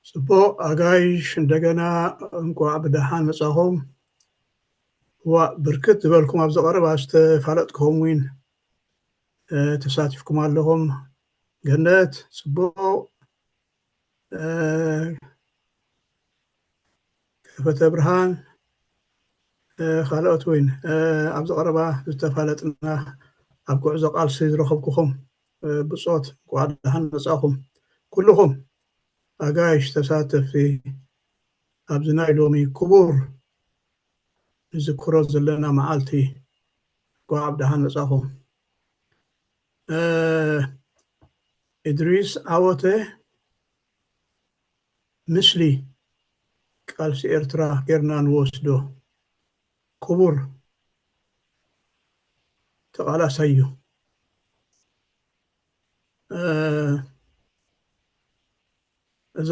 ጽቡቕ ኣጋይሽ፣ እንደገና እንቋዕ ብደሓን መጻኹም። ዋ፣ ብርክት ዝበልኩም ኣብዚ ቀረባ ዝተፋለጥኩም እውን ተሳቲፍኩም ኣለኹም። ገነት፣ ጽቡቕ። ከፈተ ብርሃን፣ ካልኦት እውን ኣብዚ ቀረባ ዝተፋለጥና፣ ኣብ ጉዕዞ ቃልሲ ዝረኸብኩኹም ብጾት፣ እንቋዕ ደሓን መጻኹም። ኩልኹም ኣጋይሽ ተሳተፍቲ ኣብዚ ናይ ሎሚ ክቡር ንዝክሮ ዘለና መዓልቲ፣ እንቋዕ ብደሓን መጻኹም። ኢድሪስ ዓወተ፣ ምስሊ ቃልሲ ኤርትራ ጌርና ንወስዶ። ክቡር ተቓላሳይ እዩ። እዛ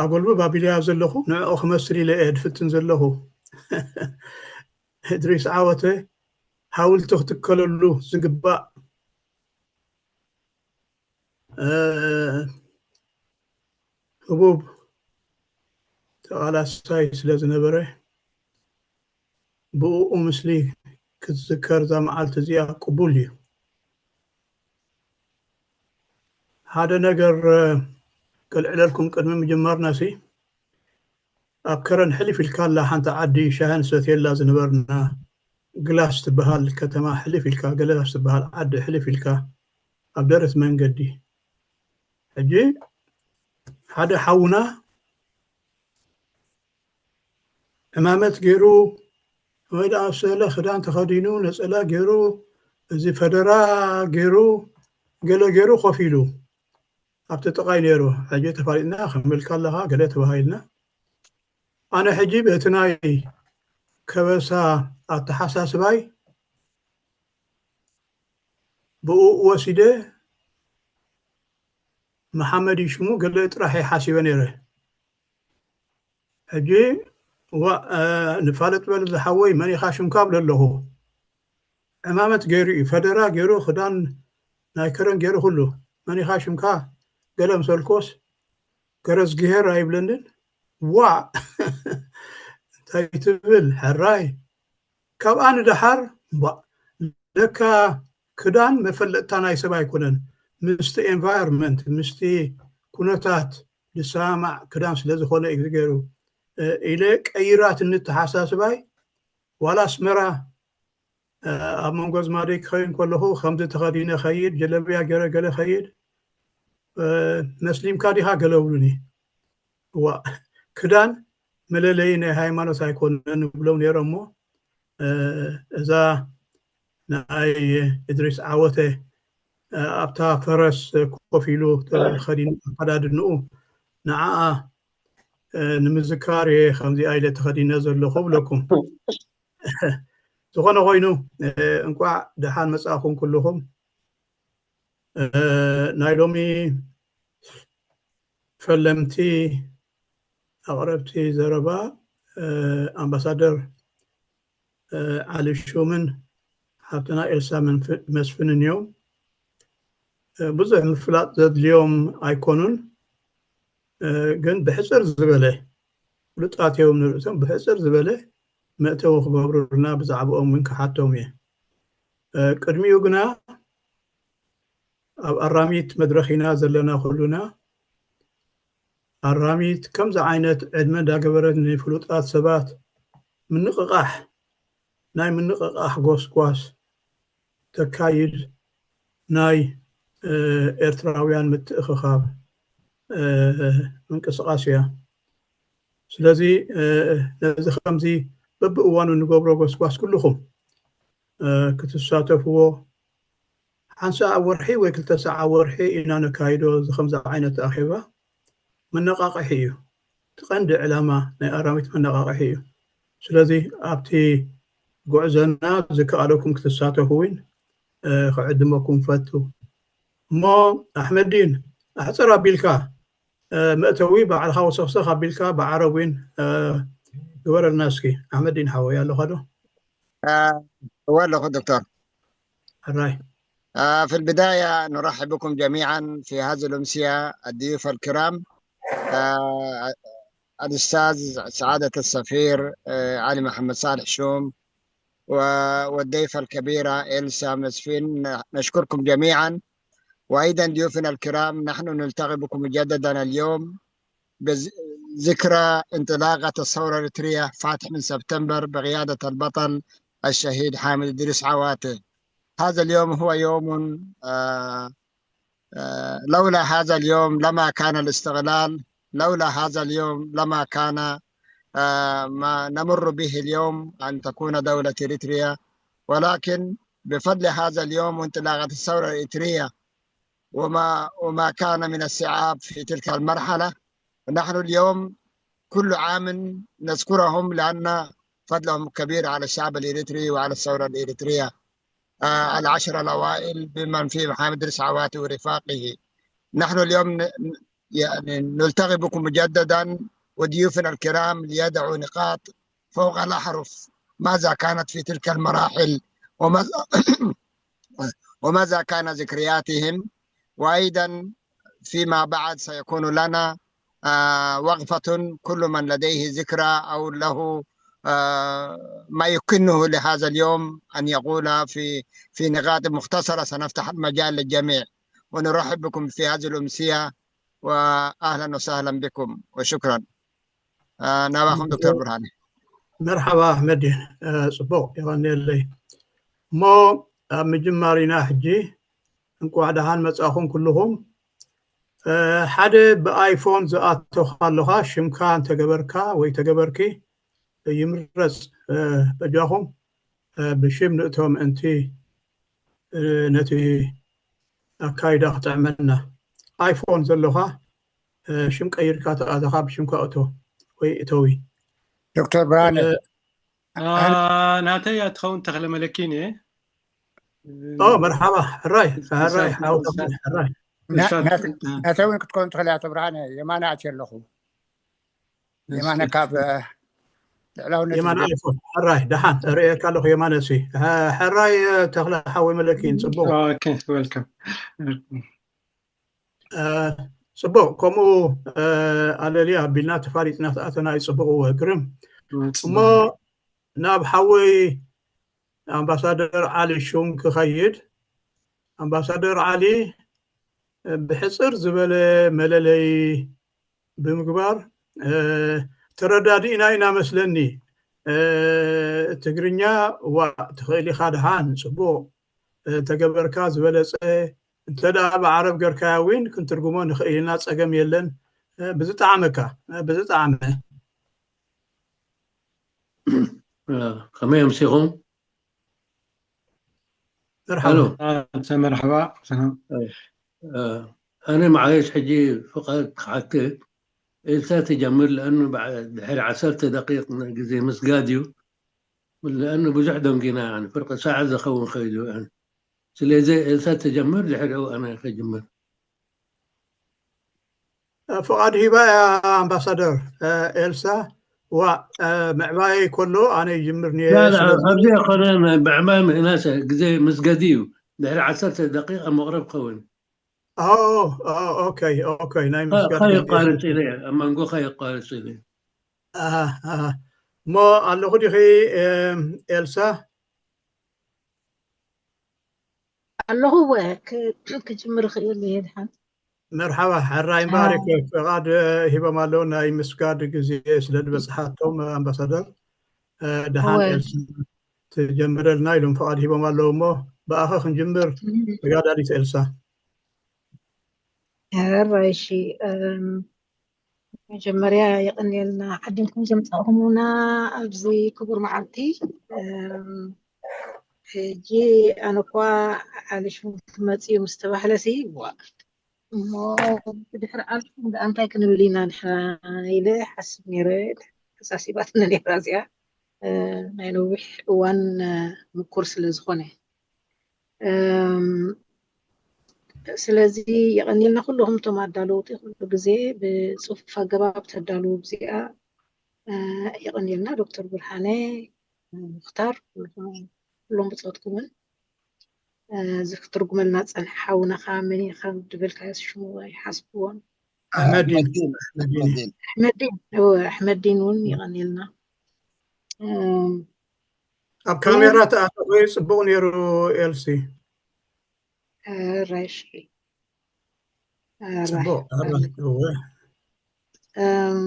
ኣጎልብብ ኣቢለያ ዘለኹ ንዕኡ ክመስል ኢለ እየ ድፍትን ዘለኹ። እድሪስ ዓወተ፣ ሓውልቲ ክትከለሉ ዝግባእ ህቡብ ተቓላሳይ ስለ ዝነበረ፣ ብእኡ ምስሊ ክትዝከር እዛ መዓልቲ እዚኣ ቅቡል እዩ። ሓደ ነገር ከልዕለልኩም ቅድሚ ምጅማርና ሲ፣ ኣብ ከረን ሕልፍ ኢልካ ኣላ ሓንቲ ዓዲ ሻሂ ንሰትየላ ዝነበርና፣ ግላስ ትበሃል ከተማ ሕልፍ ኢልካ፣ ገለስ ትበሃል ዓዲ ሕልፍ ኢልካ ኣብ ደረት መንገዲ፣ ሕጂ ሓደ ሓውና ዕማመት ገይሩ ወይ ደኣ ሰለ ክዳን ተኸዲኑ፣ ነጸላ ገይሩ፣ እዚ ፈደራ ገይሩ፣ ገለ ገይሩ ኮፍ ኢሉ ኣብቲ ጥቓይ ነይሩ። ሕጂ ተፋሊጥና፣ ከመይ ኢልካ ኣለኻ ገለ ተባሂልና። ኣነ ሕጂ በቲ ናይ ከበሳ ኣተሓሳስባይ ብኡ ወሲደ፣ መሓመድ እዩ ሽሙ፣ ገለ ጥራሕ እየ ሓሲበ ነይረ። ሕጂ፣ ዋ፣ እ፣ ንፋለጥ በል ዝሓወይ፣ መን ኢኻ ሽምካ እብሎ ኣለኹ። ዕማመት ገይሩ እዩ፣ ፈደራ ገይሩ፣ ክዳን ናይ ከረን ገይሩ ኩሉ። መን ኢኻ ሽምካ? ገለ ምሰልኮስ፣ ገረዝግሄር ኣይብለንን። ዋ! እንታይ ትብል? ሕራይ። ካብኣ ንደሓር፣ ባ-፣ ለካ ክዳን መፈለጥታ ናይ ሰብ ኣይኮነን። ምስቲ ኤንቫይሮንመንት፣ ምስቲ ኩነታት ዝሰማማዕ ክዳን ስለ ዝኾነ እዩ ገይሩ፣ እ፣ ኢለ ቀይራትኒ ኣተሓሳስባይ። ዋላ ኣስመራ፣ እ፣ ኣብ መንጎ ኣዝማደይ ክኸይድ ከለኹ ከምዚ ተኸዲነ ኸይድ፣ ጀለብያ ገይረ ገለ ኸይድ፣ እ፣ መስሊምካ ዲኻ ገለ ብሉኒ። እዋ፣ ክዳን መለለዪ ናይ ሃይማኖት ኣይኮነን ብሎም ነይሮም እሞ፣ እ፣ እዛ ናይ እድሪስ ዓወተ፣ እ፣ ኣብታ ፈረስ ኮፍ ኢሉ ተኸዲኑ ኣከዳድንኡ፣ ንዓኣ፣ እ፣ ንምዝካር እየ ከምዚኣ ኢለ ተኸዲነ ዘለኹ እብለኩም። ዝኾነ ኮይኑ፣ እ፣ እንቋዕ ደሓን መጻእኩም ኩልኹም። እ፣ ናይ ሎሚ ፈለምቲ ኣቕረብቲ ዘረባ፣ እ፣ ኣምባሳደር፣ እ፣ ዓሊ ሹምን ሓብትና ኤልሳ መንፍ-፣ መስፍንን እዮም። እ፣ ብዙሕ ምፍላጥ ዘድልዮም ኣይኮኑን። እ፣ ግን ብሕጽር ዝበለ፣ ፍሉጣት እዮም ንርእሶም፣ ብሕጽር ዝበለ መእተዊ ክገብሩልና ብዛዕባኦም እውን ክሓቶም እየ። እ፣ ቅድሚኡ ግና ኣብ ኣራሚት መድረኽ ኢና ዘለና ኩሉና። ኣራሚት ከምዚ ዓይነት ዕድመ እንዳገበረት ንፍሉጣት ሰባት ምንቕቓሕ፣ ናይ ምንቕቓሕ ጎስጓስ ተካይድ ናይ፣ እ፣ ኤርትራውያን ምትእኽኻብ፣ እ፣ ምንቅስቓስ እያ። ስለዚ፣ እ፣ ነዚ ከምዚ በብእዋኑ እንገብሮ ጎስጓስ ኩልኹም፣ እ፣ ክትሳተፍዎ፣ ሓንሳእ ኣብ ወርሒ ወይ ክልተ ሳዕ ኣብ ወርሒ ኢና ነካይዶ። እዚ ከምዚ ዓይነት ኣኼባ መነቓቕሒ እዩ። እቲ ቀንዲ ዕላማ ናይ ኣራሚት መነቓቕሒ እዩ። ስለዚ ኣብቲ ጉዕዞና ዝከኣለኩም ክትሳተፉ እውን፣ እ፣ ክዕድመኩም ፈቱ። እሞ ኣሕመዲን፣ ኣሕጽር ኣቢልካ፣ እ፣ መእተዊ ባዕልኻ ወሰኽሰኽ ኣቢልካ ብዓረብ እውን፣ እ፣ ግበረልና እስኪ። ኣሕመዲን ሓወይ ኣለኻ ዶ? እ፣ እወ ኣለኹ ዶክተር። ሕራይ። آه، في البداية نرحب بكم جميعا في هذه الأمسية، الضيوف الكرام، آه، الأستاذ سعادة السفير، آه، علي محمد صالح شوم، و-، والضيفة الكبيرة إلسا مسفين. نشكركم جميعا، وأيضا ضيوفنا الكرام. نحن نلتقي بكم مجددا اليوم بذكرى انطلاقة الثورة الإريترية، فاتح من سبتمبر، بقيادة البطل الشهيد حامد إدريس عواتي. هذا اليوم هو يوم، آه، آه، لولا هذا اليوم لما كان الاستقلال، لولا هذا اليوم لما كان، آه، ما نمر به اليوم، أن تكون دولة إريتريا. ولكن بفضل هذا اليوم وانطلاقة الثورة الإريترية وما، وما كان من الصعاب في تلك المرحلة، نحن اليوم كل عام نذكرهم لأن فضلهم كبير على الشعب الإريتري وعلى الثورة الإريترية، آه، العشر الأوائل بمن فيهم حامد إدريس عواتي ورفاقه. نحن اليوم ن-، يعني نلتقي بكم مجددا وضيوفنا الكرام ليضعوا نقاط فوق الأحرف ماذا كانت في تلك المراحل، وماذا، وماذا كان ذكرياتهم، وأيضا فيما بعد سيكون لنا، آه، وقفة، كل من لديه ذكرى أو له، آه، ما يكنه لهذا اليوم أن يقول في، في نقاط مختصرة، سنفتح المجال للجميع. ونرحب بكم في هذه الأمسية، وأهلا وسهلا بكم، وشكرا. آه، ناباكم دكتور برهاني. መርሓባ ኣሕመድ። ጽቡቕ፣ የቐንየለይ። እሞ ኣብ ምጅማር ኢና ሕጂ። እንኳዕ ደሓን መጻኹም ኩልኹም። ሓደ ብኣይፎን ዝኣተኻ ኣለኻ፣ ሽምካ እንተገበርካ ወይ ተገበርኪ ይምረጽ። በጃኹም ብሽም ንእቶ ምእንቲ ነቲ ኣካይዳ ክጥዕመና። ኣይፎን ዘለኻ ሽም ቀይርካ ተኣተኻ ብሽምካ እቶ ወይ እተዊ። ዶክተር ብርሃነ፣ ናተይ እያ ትኸውን፣ ተኽለ መለኪን እየ። መርሓባ፣ ሕራይ ሕራይ። ናተይ እውን ክትከውን ትኽእል እያ። ብርሃነ፣ የማነ ኣትየ ኣለኹ። የማነ ካብ ልዕላውነት የማነ ኣይኮን፣ ሕራይ። ደሓን ርእየካ ኣለኹ የማነ። እሲ ሕራይ ተኽለ ሓወይ መለኪን፣ ጽቡቕ። ጽቡቕ። ከምኡ ኣለልያ ኣቢልና ተፋሊጥና ተኣተና እዩ። ጽቡቕ። እወ፣ ግርም። እሞ ናብ ሓወይ ኣምባሳደር ዓሊ ሹም ክኸይድ። ኣምባሳደር ዓሊ፣ ብሕጽር ዝበለ መለለይ ብምግባር፣ ተረዳዲእና ኢና መስለኒ። ትግርኛ ዋእ ትኽእል ኢኻ፣ ደሓን ጽቡቕ ተገበርካ። ዝበለጸ እንተ ደኣ ብዓረብ ገርካያ እውን ክንትርጉሞ ንኽእል ኢና፣ ጸገም የለን። ብዝጠዓመካ፣ ብዝጠዓመ። ከመይ ኣምሲኹም? መርሓባ። መርሓባ። ኣነ መዓለሽ ሕጂ ፍቓድ ክሓትት። ኤልሳ ትጀምር፣ ለኣኑ ድሕሪ ዓሰርተ ደቂቕ ግዜ ምስጋድ እዩ። ለኣኑ ብዙሕ ደንጊና፣ ፍርቂ ሰዓት ዝኸውን ከይዱ። ስለዚ ኤልሳ ትጀምር፣ ድሕሪኡ ኣነ ክጅምር። ፍቓድ ሂባ እያ ኣምባሳደር ኤልሳ። ዋ፣ ምዕባይ ከሎ ኣነ ይጅምር ነየ። ኣብዚ ኣይኮነ፣ ምዕባይ ምህናሰ ግዜ ምስገዲ እዩ። ድሕሪ ዓሰርተ ደቂቃ መቕረብ ክኸውን። ኦኬ፣ ኦኬ። ናይ ምስጋድ ግዜ ከየቋርጽ ኢለ እየ፣ ኣብ መንጎ ከየቋርጽ ኢለ እየ። ኣሃ፣ ኣሃ። እሞ ኣለኹ ዲኺ ኤልሳ? ኣለኹ፣ እወ፣ ክ-፣ ክጅምር እኽእል እየ ድሓን። መርሓባ፣ ሕራይ እምበኣር፣ ፍቓድ ሂቦም ኣለዉ፣ ናይ ምስጋድ ግዜ ስለ ዝበጽሓቶም ኣምባሳደር። ደሓን ኤልሳ ትጀምረልና ኢሎም ፍቓድ ሂቦም ኣለዉ። እሞ ብኣኸ ክንጅምር፣ ተጋዳሊት ኤልሳ። ሕራይ፣ እሺ። እም፣ መጀመርያ የቐንየልና ዓዲምኩም ዘምጻእኩምና ኣብዚ ክቡር መዓልቲ። እም፣ ሕጂ ኣነ እኳ ዓሊ ሹም ክመጽእ እዩ ምስ ተባህለሲ፣ ዋ፣ እሞ ብድሕሪ ዓሊ ሹም ደኣ እንታይ ክንብል ኢና ንሕና ኢለ ሓስብ ነይረ። ተሳሲባትኒ ነይራ እዚኣ። እ፣ ናይ ነዊሕ እዋን፣ እ፣ ምኩር ስለ ዝኾነ። እም፣ ስለዚ የቐንየልና ኩልኹም እቶም ኣዳለውቲ፣ ኩሉ ግዜ ብጽፉፍ ኣገባብ ተዳልዉ። ብዚኣ፣ እ፣ የቐንየልና ዶክተር ብርሃነ፣ ሙኽታር፣ ኩልኹም፣ ኩሎም ብጾትኩምን። እዚ ክትርጉመልና ዝጸንሐ ሓውና ከኣ መን እዩ ከም ዝበልካዮ ሽሙ ኣይሓስብዎን። ኣሕመዲን ኣሕመዲን ኣሕመዲን ኣሕመዲን ኣሕመዲን እወ ኣሕመዲን እውን ይቐንየልና። እም፣ ኣብ ካሜራ ተኣተኹ ጽቡቕ ነይሩ። ኤልሲ ራይሽ ጽቡቕ እወ እም፣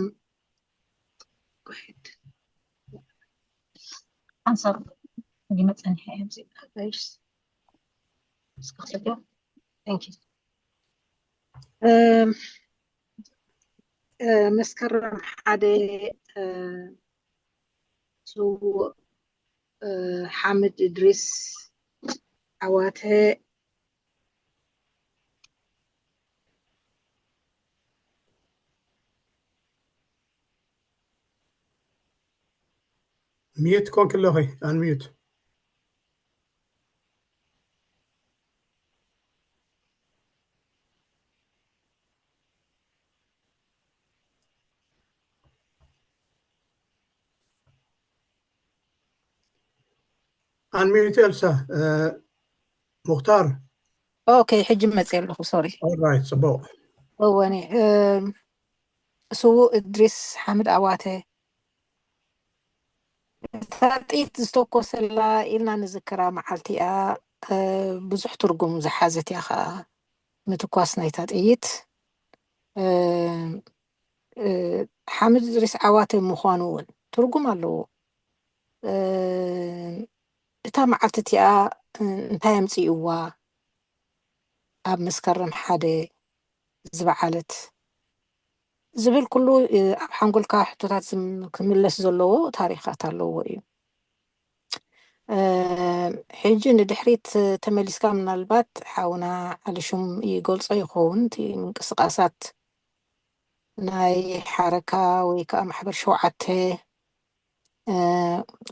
go ahead። ሓንሳብ ይመጸኒ ኣብዚ ራይሽ እስከ ክሰዶ። Thank you። እም፣ እ፣ መስከረም ሓደ፣ እ፣ ስዉእ፣ እ፣ ሓምድ እድሪስ ዓዋተ ሚዩት ኮንኪ ኣለኺ። ኣንሚዩት ኣንሚዩት ኤልሳ። እ፣ ሙኽታር ኦኬ፣ ሕጂ መፅእ ኣለኹ። ሶሪ። ኦራይት፣ ጽቡቕ። እወኒ፣ እም፣ ስዉእ እድሪስ ሓምድ ኣዋተ እታ ጥይት ዝተኮሰላ ኢልና ንዝክራ መዓልቲ እያ። እ፣ ብዙሕ ትርጉም ዝሓዘት እያ ከዓ ምትኳስ ናይታ ጥይት። እ፣ እ፣ ሓምድ እድሪስ ዓዋተ ምዃኑ እውን ትርጉም ኣለዎ። እ፣ እታ መዓልቲ እቲኣ፣ እ፣ እንታይ ኣምፅእዋ ኣብ መስከረም ሓደ ዝበዓለት ዝብል ኩሉ፣ እ፣ ኣብ ሓንጎልካ ሕቶታት ዝም-፣ ክምለስ ዘለዎ ታሪኻት ኣለዎ እዩ። እ፣ ሕጂ ንድሕሪት ተመሊስካ ምናልባት ሓውና ዓሊ ሹም ይገልጾ ይኸውን እቲ ምንቅስቃሳት ናይ ሓረካ ወይ ከዓ ማሕበር ሸውዓተ፣ እ፣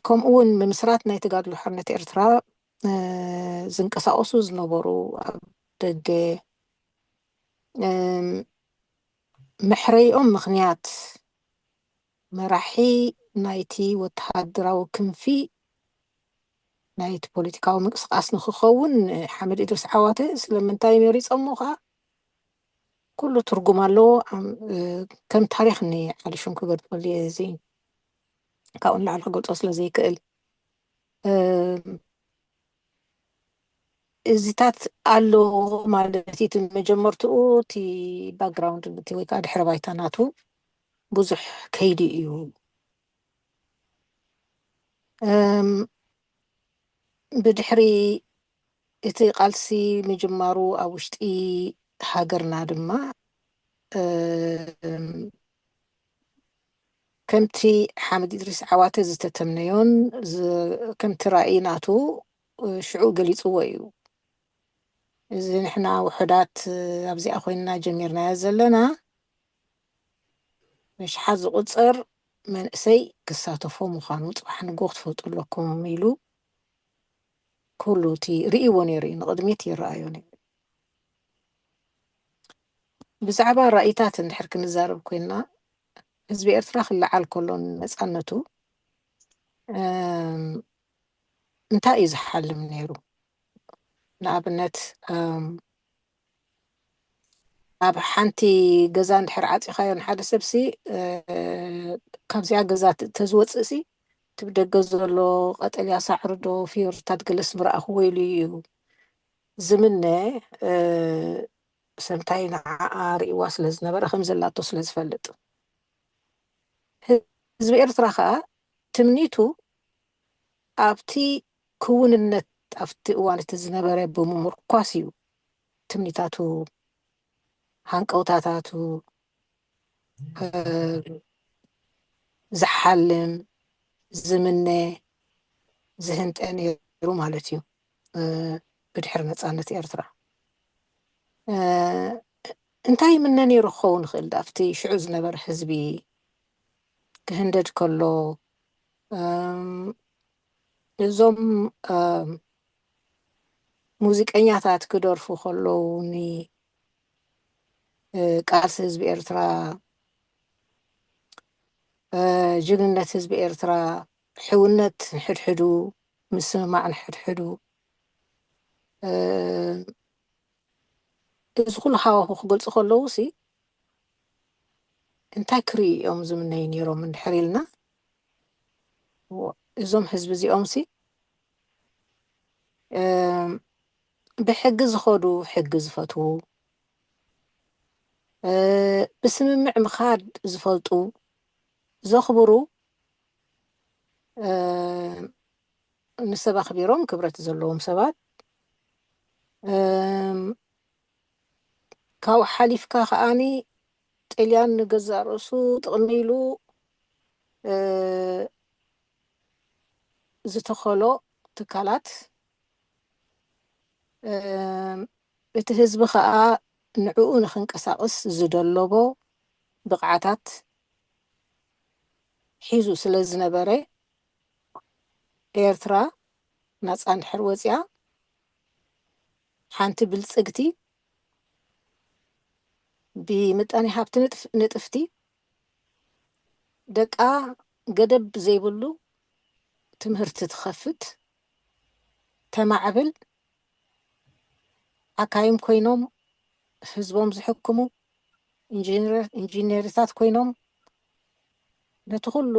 ከምኡ እውን ምምስራት ናይ ተጋድሎ ሓርነት ኤርትራ፣ እ፣ ዝንቀሳቀሱ ዝነበሩ ኣብ ደገ፣ እም፣ መሕረይኦም ምኽንያት መራሒ ናይቲ ወተሃደራዊ ክንፊ ናይቲ ፖለቲካዊ ምንቅስቃስ ንክኸውን ሓምድ እድሪስ ዓዋተ ስለምንታይ መሪጾሞ ከዓ ኩሉ ትርጉም ኣለዎ። ኣም-፣ እ፣ ከም ታሪኽ ኒ ዓሊ ሹም ክገድፈሉ እየ። እዚ ካብኡ ንላዕሊ ክገልጾ ስለ ዘይክእል፣ እ፣ እዚታት ኣለዎ ማለት እዩ። እቲ መጀመርትኡ እቲ ባክግራውንድ እቲ ወይ ከዓ ድሕረ ባይታ ናቱ ብዙሕ ከይዲ እዩ። እም፣ ብድሕሪ እቲ ቃልሲ ምጅማሩ ኣብ ውሽጢ ሃገርና ድማ፣ እም፣ ከምቲ ሓምድ እድሪስ ዓዋተ ዝተተምነዮን ዝ-፣ ከምቲ ራእይ ናቱ፣ እ፣ ሽዑ ገሊጽዎ እዩ። እዚ ንሕና ውሑዳት፣ እ፣ ኣብዚኣ ኮይንና ጀሚርናዮ ዘለና፣ ብኣሽሓት ዝቑጸር መንእሰይ ክሳተፎ ምዃኑ ጽባሕ ንግሆ ክትፈልጡ ኣለኩም ኢሉ ኩሉ እቲ ርእይዎ ነይሩ እዩ። ንቕድሚት ይረኣዮ ነይሩ። ብዛዕባ ራእይታት እንድሕር ክንዛረብ ኮይንና፣ ህዝቢ ኤርትራ ክለዓል ከሎ ንነጻነቱ፣ እም፣ እንታይ እዩ ዝሓልም ነይሩ? ንኣብነት፣ እም፣ ኣብ ሓንቲ ገዛ እንድሕር ዓጺኻዮ ንሓደ ሰብሲ፣ እ፣ ካብዚኣ ገዛ ተ-፣ ተዝወጽእሲ፣ እቲ ብደገ ዘሎ ቀጠልያ ሳዕሪ ዶ ፍዮርታት ገለስ ምረኣኹዎ ኢሉ እዩ ዝምነ። እ፣ ሰምታይ ንዓኣ ርእይዋ ስለ ዝነበረ፣ ከም ዘላቶ ስለ ዝፈልጥ። ህዝቢ ኤርትራ ከኣ ትምኒቱ ኣብቲ ክውንነት ኣብቲ እዋን እቲ ዝነበረ ብምምርኳስ እዩ ትምኒታቱ፣ ሃንቀውታታቱ፣ እ፣ ዝሓልም፣ ዝምነ፣ ዝህንጠ ነይሩ ማለት እዩ። እ፣ ብድሕሪ ነጻነት ኤርትራ፣ እ፣ እንታይ ይምነ ነይሩ ክኸውን ይኽእል? ኣብቲ ሽዑ ዝነበረ ህዝቢ ክህንደድ ከሎ፣ እም፣ እዞም፣ እም፣ ሙዚቀኛታት ክደርፉ ከለዉ ን-፣ እ፣ ቃልሲ ህዝቢ ኤርትራ፣ እ፣ ጅግንነት ህዝቢ ኤርትራ፣ ሕውነት ንሕድሕዱ፣ ምስምማዕ ንሕድሕዱ፣ እዚ ኩሉ ሃዋሁ ክገልፁ ከለዉ ሲ እንታይ ክርኢ እዮም ዝምነዩ ነይሮም እንድሕር ኢልና፣ እዞም ህዝቢ እዚኦም ሲ ብሕጊ ዝኸዱ፣ ሕጊ ዝፈትዉ፣ ብስምምዕ ምኻድ ዝፈልጡ፣ ዘኽብሩ፣ ንሰብ ኣኽቢሮም ክብረት ዘለዎም ሰባት፣ ካብኡ ሓሊፍካ ከዓኒ ጥልያን ንገዛእ ርእሱ ጥቕሚ ኢሉ ዝተኸሎ ትካላት፣ እቲ ህዝቢ ከዓ ንዕኡ ንክንቀሳቕስ ዝደለቦ ብቕዓታት ሒዙ ስለ ዝነበረ፣ ኤርትራ ናፃ እንድሕር ወፂኣ፣ ሓንቲ ብልፅግቲ፣ ብምጣኔ ሃብቲ ንጥፍቲ፣ ደቃ ገደብ ዘይብሉ ትምህርቲ ትኸፍት፣ ተማዕብል፣ ሓካይም ኮይኖም ህዝቦም ዝሕክሙ፣ ኢንጂነርታት ኮይኖም ነቲ ኩሉ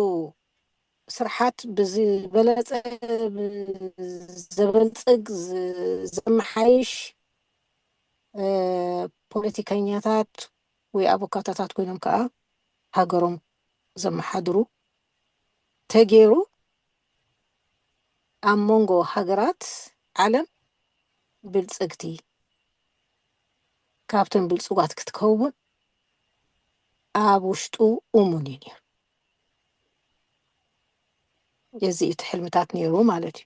ስርሓት ብዝበለፀ ዘበልፅግ፣ ዘመሓይሽ ፖለቲከኛታት ወይ ኣቮካታታት ኮይኖም ከዓ ሃገሮም ዘመሓድሩ ተገይሩ፣ ኣብ መንጎ ሃገራት ዓለም ብልፅግቲ፣ ካብተን ብልፁጋት ክትከውን ኣብ ውሽጡ እሙን እዩ ነይሩ። እዚ እቲ ሕልምታት ነይሩ ማለት እዩ።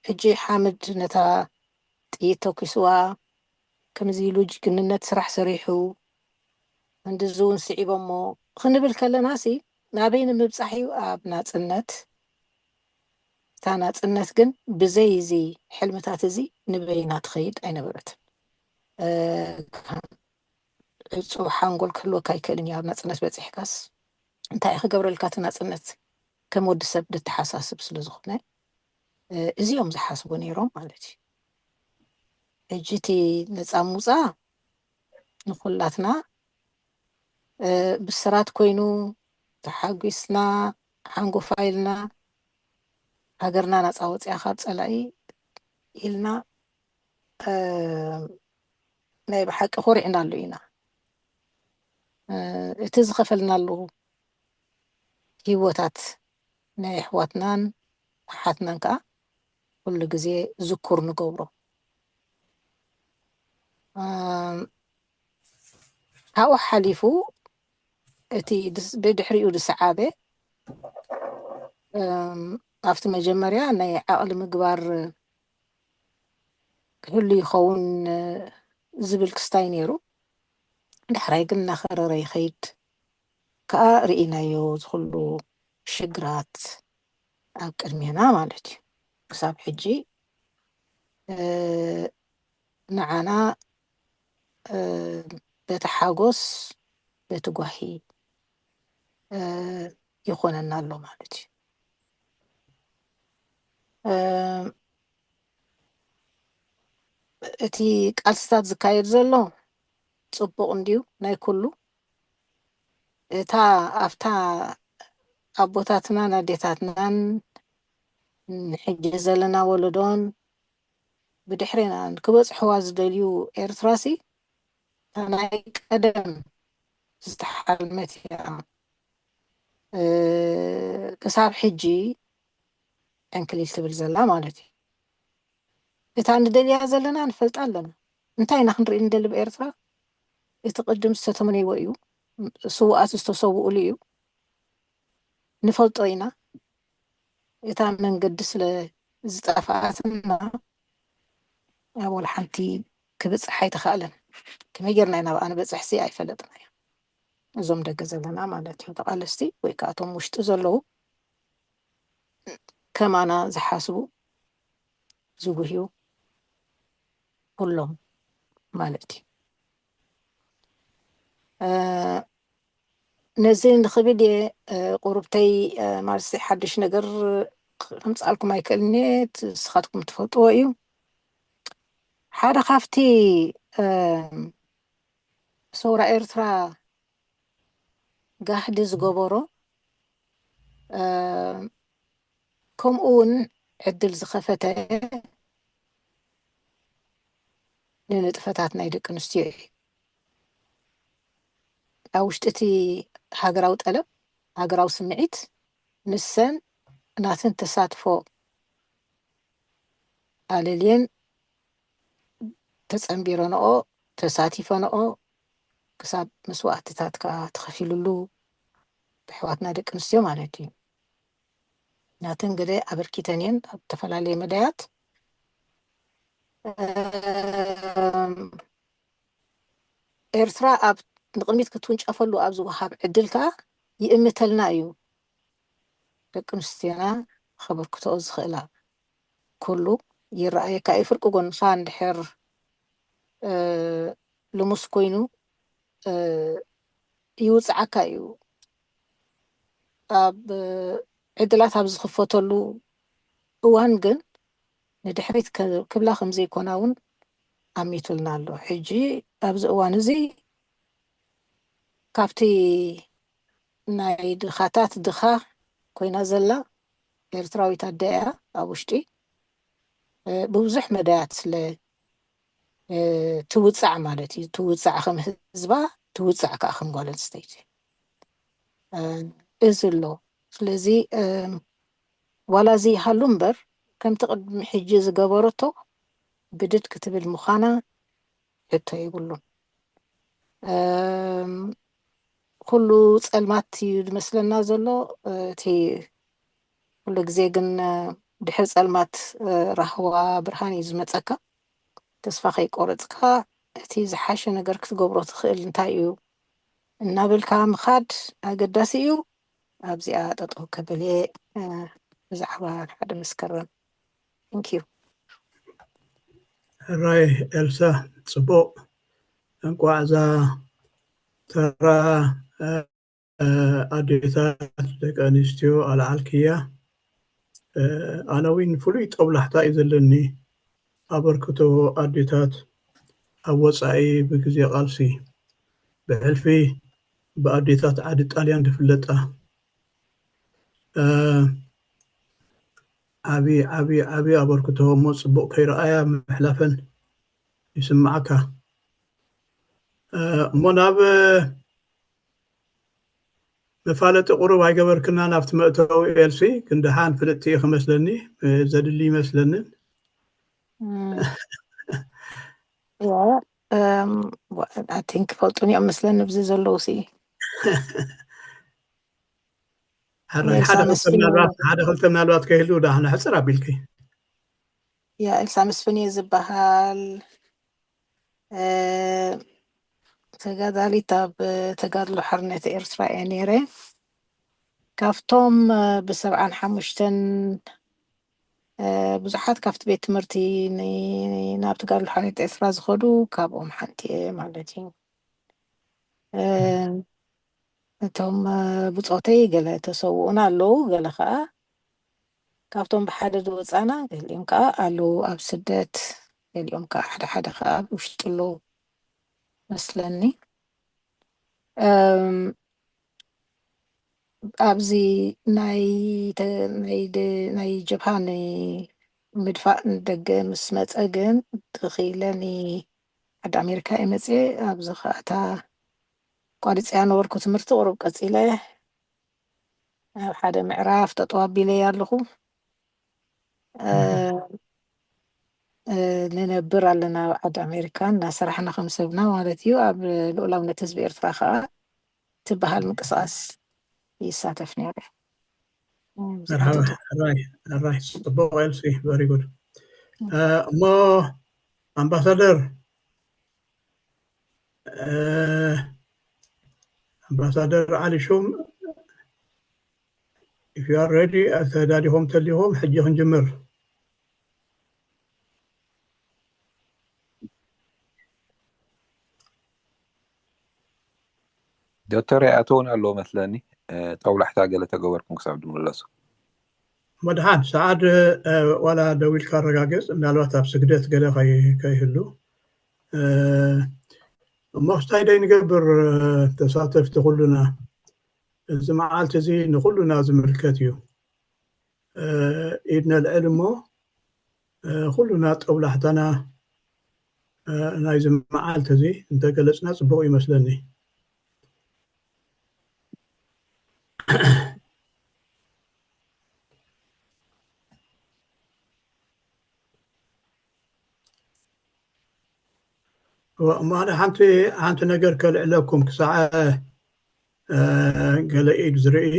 ሕጂ ሓምድ ነታ ጥይት ተኩስዋ፣ ከምዚ ኢሉ ጅግንነት ስራሕ ሰሪሑ፣ ክንድዚ እውን ስዒቦሞ ክንብል ከለና ሲ ናበይ ንምብፃሕ እዩ? ኣብ ናፅነት። እታ ናፅነት ግን ብዘይ እዚ ሕልምታት እዚ ንበይና ትኸይድ ኣይነበረትን። ዕፁብ ሓንጎል ክህልወካ ኣይክእልን እዩ። ኣብ ናፅነት በፂሕካስ እንታይ ክገብረልካ እቲ ናፅነት? ከም ወዲ ሰብ ደተሓሳስብ ስለ ዝኾነ እዚኦም ዝሓስቡ ነይሮም ማለት እዩ። ሕጂ እቲ ነፃ ምውፃእ ንኩላትና ብስራት ኮይኑ፣ ተሓጒስና፣ ሓንጎፋ ኢልና፣ ሃገርና ናፃ ወፂኣ ካብ ፀላኢ ኢልና ናይ ብሓቂ ኮሪዕናሉ ኢና። እቲ ዝኸፈልናሉ ህይወታት ናይ ኣሕዋትናን ኣሓትናን ከዓ ኩሉ ግዜ ዝኩር ንገብሮ። ካብኡ ሓሊፉ እቲ ብድሕሪኡ ዝሰዓበ ኣብቲ መጀመርያ ናይ ዓቕሊ ምግባር ክህሉ ይኸውን ዝብል ክስታይ ነይሩ። ዳሕራይ ግን እናኸረረ ይኸይድ ከዓ ርኢናዮ፣ ዝኩሉ ሽግራት ኣብ ቅድሜና ማለት እዩ። ክሳብ ሕጂ ንዓና በቲ ሓጎስ በቲ ጓሂ ይኾነና ኣሎ ማለት እዩ። እቲ ቃልስታት ዝካየድ ዘሎ ፅቡቕ እንድዩ ናይ ኩሉ። እታ ኣብታ ኣቦታትናን ኣዴታትናን ንሕጂ ዘለና ወለዶን ብድሕሬናን ክበፅሕዋ ዝደልዩ ኤርትራሲ እታ ናይ ቀደም ዝተሓልመት እያ ክሳብ ሕጂ ዕንክሊል ትብል ዘላ ማለት እዩ። እታ ንደልያ ዘለና ንፈልጣ ኣለና። እንታይ ኢና ክንርኢ ንደሊ ብኤርትራ? እቲ ቅድም ዝተተመነይዎ እዩ፣ ስውኣት ዝተሰውኡሉ እዩ፣ ንፈልጦ ኢና። እታ መንገዲ ስለ ዝጠፍኣትና ኣብ ወላ ሓንቲ ክብፅሕ ኣይተኻእለን። ከመይ ጌርና ኢና ኣብኣ ንበፅሕሲ ኣይፈለጥናዮ። እዞም ደገ ዘለና ማለት እዩ፣ ተቓለስቲ ወይ ከዓ እቶም ውሽጢ ዘለዉ ከማና ዝሓስቡ ዝጉህዩ ኩሎም ማለት እዩ። ነዚ ንኽብል እየ ቁሩብተይ፣ ማለትሲ ሓድሽ ነገር ከምፅኣልኩም ኣይክእልን እየ፣ ንስኻትኩም ትፈልጥዎ እዩ። ሓደ ካብቲ ሰውራ ኤርትራ ጋህዲ ዝገበሮ፣ ከምኡ እውን ዕድል ዝኸፈተ ንንጥፈታት ናይ ደቂ ኣንስትዮ እዩ። ኣብ ውሽጢ እቲ ሃገራዊ ጠለብ፣ ሃገራዊ ስምዒት፣ ንሰን ናተን ተሳትፎ ኣለልየን ተጸንቢረንኦ፣ ተሳቲፈንኦ፣ ክሳብ መስዋእትታት ከኣ ተኸፊሉሉ፣ ኣሕዋትና ደቂ ኣንስትዮ ማለት እዩ። ናተን ገለ ኣበርኪተን እየን ኣብ ዝተፈላለየ መዳያት። ኤርትራ ኣብ ንቕድሚት ክትውንጨፈሉ ኣብ ዝወሃብ ዕድል ከኣ ይእምተልና እዩ። ደቂ ኣንስትዮና ከበርክትኦ ዝኽእላ ኩሉ ይረኣየካ እዩ። ፍርቂ ጎንኻ እንድሕር ልሙስ ኮይኑ ይውፅዓካ እዩ። ኣብ ዕድላት ኣብ ዝኽፈተሉ እዋን ግን ንድሕሪት ክብላ ከምዘይኮና እውን ኣሚቱልና ኣሎ። ሕጂ ኣብዚ እዋን እዚ ካብቲ ናይ ድኻታት ድኻ ኮይና ዘላ ኤርትራዊት ኣደ እያ። ኣብ ውሽጢ ብብዙሕ መዳያት ስለ ትውፃዕ ማለት እዩ። ትውፃዕ ከም ህዝባ፣ ትውፃዕ ከዓ ከም ጓል ኣንስተይቲ እዚ ኣሎ። ስለዚ ዋላ እዚ ይሃሉ እምበር ከምቲ ቅድሚ ሕጂ ዝገበረቶ ብድድ ክትብል ምዃና ሕቶ የብሉን። ኩሉ ፀልማት እዩ ዝመስለና ዘሎ። እቲ ኩሉ ግዜ ግን ድሕሪ ፀልማት ራህዋ ብርሃን እዩ ዝመፀካ። ተስፋ ከይቆረፅካ እቲ ዝሓሸ ነገር ክትገብሮ ትኽእል እንታይ እዩ እናበልካ ምኻድ ኣገዳሲ እዩ። ኣብዚኣ ጠጠው ከብል እየ። ብዛዕባ ሓደ መስከረም። Thank you። ሕራይ ኤልሳ፣ ፅቡቕ። እንቋዕ እዛ ተራ ኣዴታት ደቂ ኣንስትዮ ኣልዓልክያ። ኣነ እውን ፍሉይ ጦብላሕታ እዩ ዘለኒ ኣበርክቶ ኣዴታት ኣብ ወፃኢ ብግዜ ቃልሲ ብሕልፊ ብኣዴታት ዓዲ ጣልያን ዝፍለጣ ዓቢ ዓቢ ዓቢ ኣበርክቶ እሞ ፅቡቕ ከይረኣያ ምሕላፈን ይስማዓካ። እሞ ናብ መፋለጢ ቁሩብ ኣይገበርክናን ኣብቲ መእተዊ ኤልሲ፣ ግን ደሓን ፍልጥቲ ኢኺ መስለኒ፣ ዘድሊ ይመስለንን። I think ፈልጡን እዮም መስለኒ ብዚ ዘለዉ ሲ ሕራይ ሓደ ክልተ ምናልባት ሓደ ክልተ ምናልባት ከይህሉ ዳሕና ሕፅር ኣቢልኪ። ያ ኤልሳ መስፍን እየ ዝበሃል። ተጋዳሊት ኣብ ተጋድሎ ሓርነት ኤርትራ እየ ነይረ። ካብቶም ብሰብዓን ሓሙሽተን ብዙሓት ካብቲ ቤት ትምህርቲ ናብ ተጋድሎ ሓርነት ኤርትራ ዝኸዱ ካብኦም ሓንቲ እየ ማለት እዩ። እቶም ብፆተይ ገለ ተሰውኡና ኣለዉ፣ ገለ ከዓ ካብቶም ብሓደ ዝወፃና ገሊኦም ከዓ ኣለዉ ኣብ ስደት፣ ገሊኦም ከዓ ሓደ ሓደ ከዓ ኣብ ውሽጢ ኣለዉ መስለኒ። ኣብዚ ናይ ጀብሃ ንምድፋእ ንደገ ምስ መፀ ግን ትኽኢለኒ ዓዲ ኣሜሪካ እየ መፅየ። ኣብዚ ከዓ እታ ቋሪፀያ ነበርኩ ትምህርቲ ቁሩብ ቀፂለ ኣብ ሓደ ምዕራፍ ጠጠው ኣቢለይ ኣለኹ። ንነብር ኣለና ኣብ ዓዲ ኣሜሪካ እናሰራሕና ከም ሰብና ማለት እዩ። ኣብ ልኡላውነት ህዝቢ ኤርትራ ከዓ ትበሃል ምንቅስቃስ ይሳተፍ ነይረ። ራይ ጽቡቅ ኤልሲ፣ very good። እሞ ኣምባሳደር ኣምባሳደር ዓሊ ሹም፣ if you are ready፣ ተዳሊኹም ተሊኹም ሕጂ ክንጅምር። ዶክተር ይኣተውን ኣለዎ መስለኒ። ጦብላሕታ ገለ ተገበርኩም ክሳብ ዝምለሱ። መድሓን ሰዓድ፣ ዋላ ደው ኢልካ ኣረጋግጽ፣ ምናልባት ኣብ ስግደት ገለ ከይህሉ። እሞ ስታይ ደይ ንገብር? ተሳተፍቲ ኩሉና፣ እዚ መዓልቲ እዚ ንኩሉና ዝምልከት እዩ። ኢድ ነልዕል እሞ ኩሉና ጠብላሕታና ናይዚ መዓልቲ እዚ እንተገለጽና ጽቡቕ ይመስለኒ። እሞ ኣነ ሓንቲ ሓንቲ ነገር ከልዕለኩም ክሳዕ ገለ ኢድ ዝርኢ።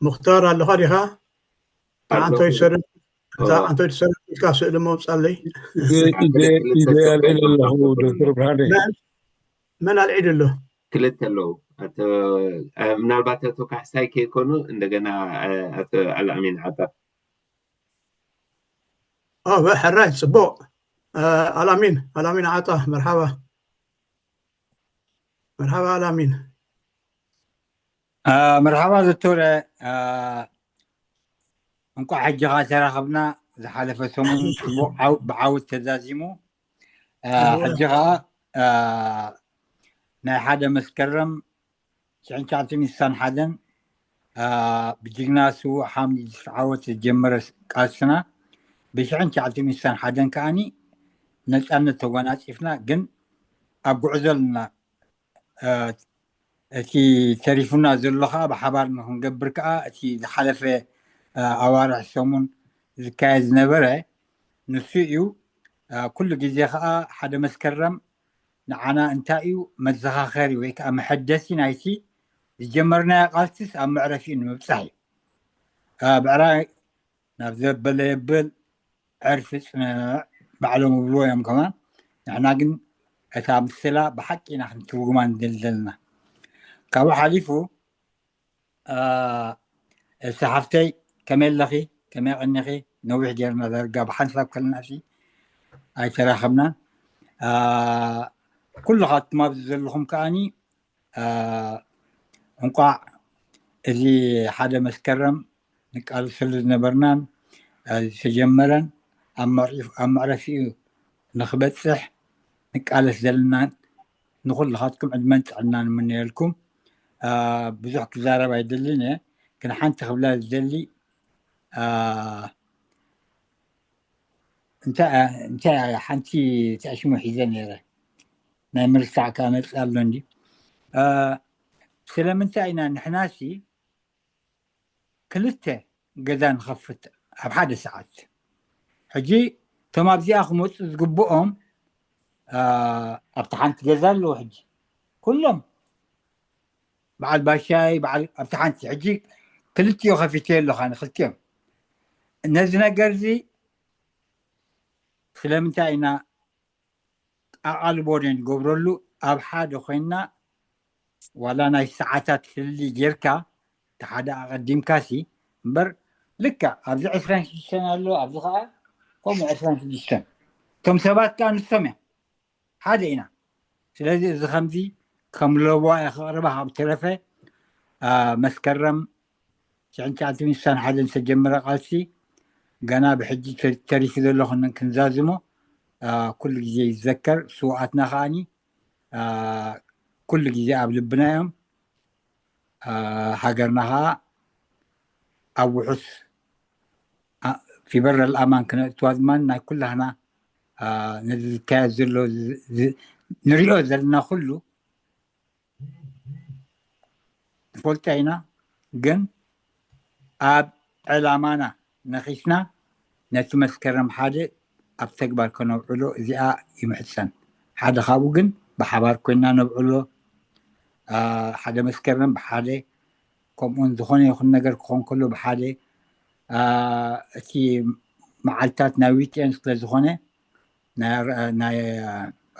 ሙክታር ኣለኻ ዲኻ? ኣንቶይ ሰረ ኣንቶይ ሰረ ኢልካ ስእሊ መውጻለይ። ኢደ ኣልዒለ ኣለኹ ዶክተር ብርሃነ። መን ኣልዒሉ ኣሎ? ክልተ ኣለዉ። ምናልባት ኣቶ ካሕሳይ ከይኮኑ እንደገና ኣቶ ኣልኣሚን ዓጣ። ሕራይ ጽቡቕ። ኣላሚን ኣላሚን ዓጣ፣ መርሓባ። መርሓባ ኣላሚን። መርሓባ ዶክተር፣ እንኳዕ ሕጂ ኸዓ ተራኸብና። ዝሓለፈ ሰሙን ጽቡቕ ብዓወት ተዛዚሙ። ሕጂ ኸዓ ናይ ሓደ መስከረም ሽሕን ትሽዓተ ሚእትን ሓደን ብጅግና ስዉእ ሓምድ ዓወት ዝጀመረ ቃልስና፣ ብሽሕን ትሽዓተ ሚእትን ሓደን ከዓኒ ነጻነት ተጓናጺፍና። ግን ኣብ ጉዕዞ ኣለና። እቲ ተሪፉና ዘሎ ከዓ ብሓባር ንክንገብር ከዓ እቲ ዝሓለፈ ኣዋርሕ ሰሙን ዝካየድ ዝነበረ ንሱ እዩ። ኩሉ ግዜ ከዓ ሓደ መስከረም ንዓና እንታይ እዩ መዘኻኸሪ ወይ ከዓ መሐደሲ ናይቲ ዝጀመርናዮ ቃልስስ ኣብ መዕረፊኡ ንምብፃሕ እዩ። ብዕራይ ናብ ዘበለ የብል ዕርፊ ፅንዕ ባዕሎም ይብልዎ እዮም ከማን። ንሕና ግን እታ ምስላ ብሓቂ ኢና ክንትርጉማ ንደሊ ዘለና። ካብኡ ሓሊፉ እስቲ ሓፍተይ ከመይ ኣለኺ? ከመይ ቀኒኺ? ነዊሕ ጌርና ዳርጋ ብሓንሳብ ከለና ሲ ኣይተራኸብናን። ኩልኻትኩም ኣብዚ ዘለኹም ከዓኒ እንቋዕ እዚ ሓደ መስከረም ንቃለሰሉ ዝነበርናን ዝተጀመረን ኣብ መዕረፊኡ ንክበፅሕ ንቃለስ ዘለናን ንኩልኻትኩም ዕድመን ጥዕናን ንምነየልኩም። ብዙሕ ክዛረብ ኣይደልን እየ፣ ግን ሓንቲ ክብላ ዝደሊ እንታይ ሓንቲ ተዕሽሙ ሒዘ ነይረ ናይ ምርሳዕ ከዓ መፅእ ኣሎ እንዲ። ስለምንታይ ኢና ንሕናሲ ክልተ ገዛ ንኸፍት ኣብ ሓደ ሰዓት? ሕጂ እቶም ኣብዚኣ ክመፁ ዝግብኦም ኣብቲ ሓንቲ ገዛ ኣለዉ። ሕጂ ኩሎም በዓል ባሻይ በዓል ኣብቲ ሓንቲ ሕጂ ክልቲኡ ከፊተ ኣለኻ ንክልቲኦም። ነዚ ነገር እዚ ስለምንታይ ኢና ኣቓልቦ ንገብረሉ? ኣብ ሓደ ኮይና ዋላ ናይ ሰዓታት ፍልልይ ጌርካ እቲ ሓደ ኣቐዲምካ ሲ እምበር ልክዕ ኣብዚ ዕስራን ሽዱሽተን ኣሎ ኣብዚ ከዓ ከምኡ ዕስራን ሽዱሽተን እቶም ሰባት ከዓ ንሶም እዮም ሓደ ኢና። ስለዚ እዚ ከምዚ ከም ለበዋ እየ ከቕርባ ካብ ተረፈ መስከረም ሽሕን ትሽዓተ ሚእትን ሓደን ዝተጀመረ ቃልሲ ገና ብሕጂ ተሪፉ ዘሎ ክንዛዝሞ ኩሉ ግዜ ይዘከር። ስውኣትና ከዓኒ ኩሉ ግዜ ኣብ ልብና እዮም። ሃገርና ከዓ ኣብ ውሑስ ፊበረል ኣማን ክነእትዋ ድማ ናይ ኩላህና ነዚ ዝካየድ ዘሎ ንሪኦ ዘለና ኩሉ ንፈልጦ ኢና። ግን ኣብ ዕላማና ነኺስና ነቲ መስከረም ሓደ ኣብ ተግባር ከነውዕሎ እዚኣ ይምሕጸን። ሓደ ካብኡ ግን ብሓባር ኮይና ነብዕሎ ሓደ መስከረም ብሓደ ከምኡውን ዝኾነ ይኹን ነገር ክኾን ከሎ ብሓደ እቲ መዓልታት ናይ ዊክኤንድ ስለ ዝኾነ ናይ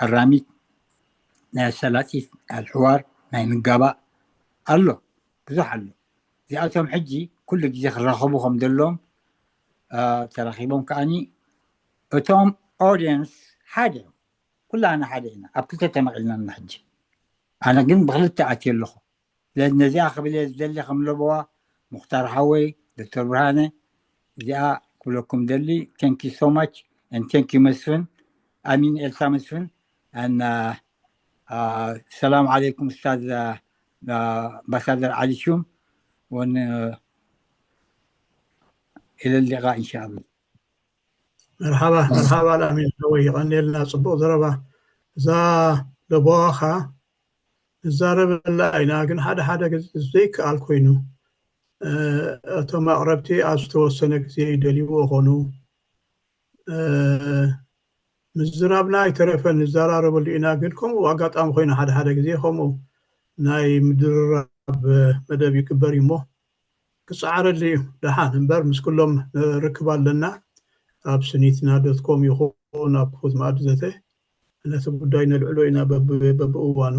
ኣራሚት ናይ ኣሰላጢት ኣልሕዋር ናይ ምጋባእ ኣሎ ብዙሕ ኣሎ። እዚኣቶም ሕጂ ኩሉ ግዜ ክራኸቡ ከም ዘለዎም ተራኺቦም ከዓኒ እቶም ኦድየንስ ሓደ እዮም። ኩላና ሓደ ኢና ኣብ ክልተ ተመቒልና እና ሕጂ ኣነ ግን ብክልተ ኣትየ ኣለኹ። ስለዚ ነዚኣ ክብል እየ ዝደሊ ከም ለበዋ ሙክታር ሓወይ ዶክተር ብርሃነ እዚኣ ክብለኩም ደሊ። Thank you so much and thank you መስፍን ኣሚን ኤልሳ መስፍን and ሰላም ዓለይኩም ኡስታዝ ኣምባሳደር ዓሊ ሹም ون إلى اللقاء إن شاء الله. መርሓባ መርሓባ ኣልኣሚን ሓወይ፣ የቐንየልና ጽቡቕ ዘረባ። እዛ ለበዋኻ ንዛረበላ ኢና፣ ግን ሓደ ሓደ ግዜ ዘይከኣል ኮይኑ እቶም ኣቕረብቲ ኣብ ዝተወሰነ ግዜ ይደልይዎ ኾኑ። ምዝራብና ኣይተረፈን ንዘራረበሉ ኢና፣ ግን ከምኡ ኣጋጣሚ ኮይኑ ሓደ ሓደ ግዜ ከምኡ ናይ ምድርራብ መደብ ይግበር እዩ እሞ ክፀዓረሉ እዩ። ደሓን እምበር ምስ ኩሎም ርክብ ኣለና። ኣብ ስኒትና ዶት ኮም ይኹን ኣብ ክፉት መኣዲ ዘተ ነቲ ጉዳይ ነልዕሎ ኢና በብእዋኑ።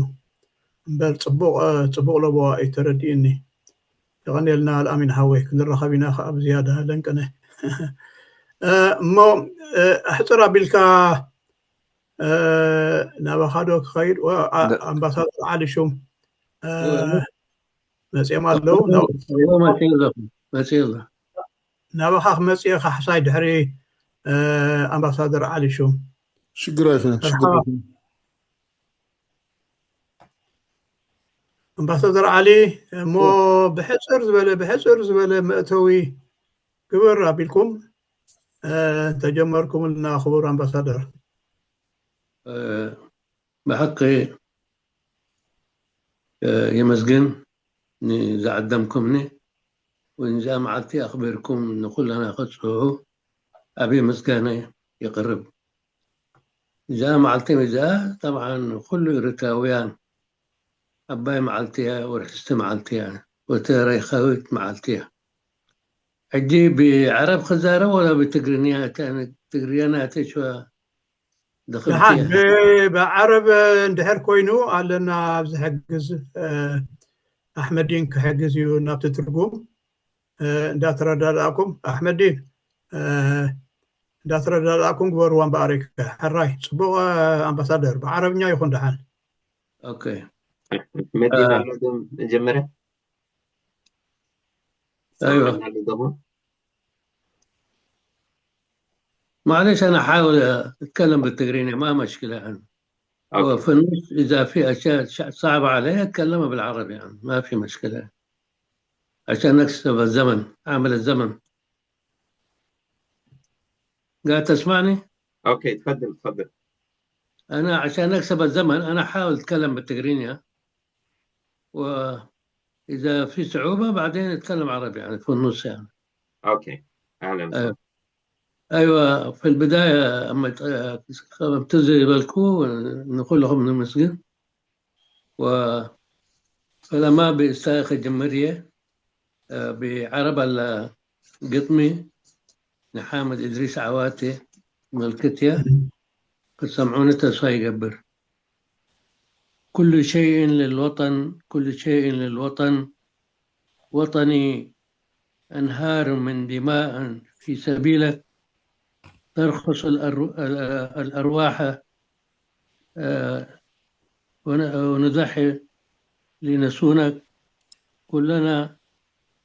እምበር ፅቡቕ ፅቡቕ ለበዋ እዩ ተረዲእኒ። የቐንየልና ኣልኣሚን ሓወይ፣ ክንራኸብ ኢና ከዓ ብዝያዳ ለንቅነ። እሞ ኣሕፅር ኣቢልካ ናባኻ ዶ ክኸይድ? ኣምባሳደር ዓሊ ሹም መፅኦም ኣለዉ። ናባኻ ክመፅእ ካሕሳይ ድሕሪ ኣምባሳደር ዓሊ ሹም። ሽግር ኣይኮነን። ኣምባሳደር ዓሊ፣ እሞ ብሕፅር ዝበለ ብሕፅር ዝበለ መእተዊ ግበር ኣቢልኩም ተጀመርኩምልና ክቡር ኣምባሳደር። ብሓቂ የመስግን ንዝዓደምኩምኒ፣ ወንዛ መዓልቲ ኣኽቢርኩም ንኹለና ክትፅውዑ ዓብዪ ምስጋና የቕርብ። እዛ መዓልቲ እዚኣ ጠብዓን ኩሉ ኤርትራውያን ዓባይ መዓልቲ እያ፣ ወርሕስቲ መዓልቲ እያ፣ ወተረይኻዊት መዓልቲ እያ። ሕጂ ብዓረብ ክዛረብ ወላ ብትግርኛ? ትግርኛ ናተይ ሸዋ ደሓን ብዓረብ እንድሕር ኮይኑ ኣለና ኣብዚ ሕግዝ ኣሕመዲን ክሕግዝ እዩ ናብቲ ትርጉም እንዳተረዳዳእኩም ኣሕመዲን እንዳተረዳዳእኩም ግበርዋ እምበኣር ሕራይ ፅቡቕ ኣምባሳደር ብዓረብኛ ይኹን ደሓን ኦኬ መዲና መጀመርያ ايوه معلش انا احاول اتكلم بالتقريني ما مشكله يعني وفي النص اذا في اشياء صعبه علي اتكلم بالعربي يعني ما في مشكله عشان نكسب الزمن عامل الزمن قاعد تسمعني؟ اوكي تفضل تفضل انا عشان نكسب الزمن انا احاول اتكلم بالتقرينيا واذا في صعوبه بعدين اتكلم عربي يعني في النص يعني اوكي اهلا وسهلا ايوه في البدايه اما تزي بالكو نقول لهم نمسجد و فلما بيستايخ الجمهوريه ብዓረብ ኣላ ግጥሚ ንሓመድ እድሪስ ዓዋቴ መልክትያ ክትሰምዑኒ ተስፋ ይገብር። كل شيء للوطن كل شيء للوطن وطني أنهار من دماء في سبيلك ترخص الأرواح ونضحي لنسونك كلنا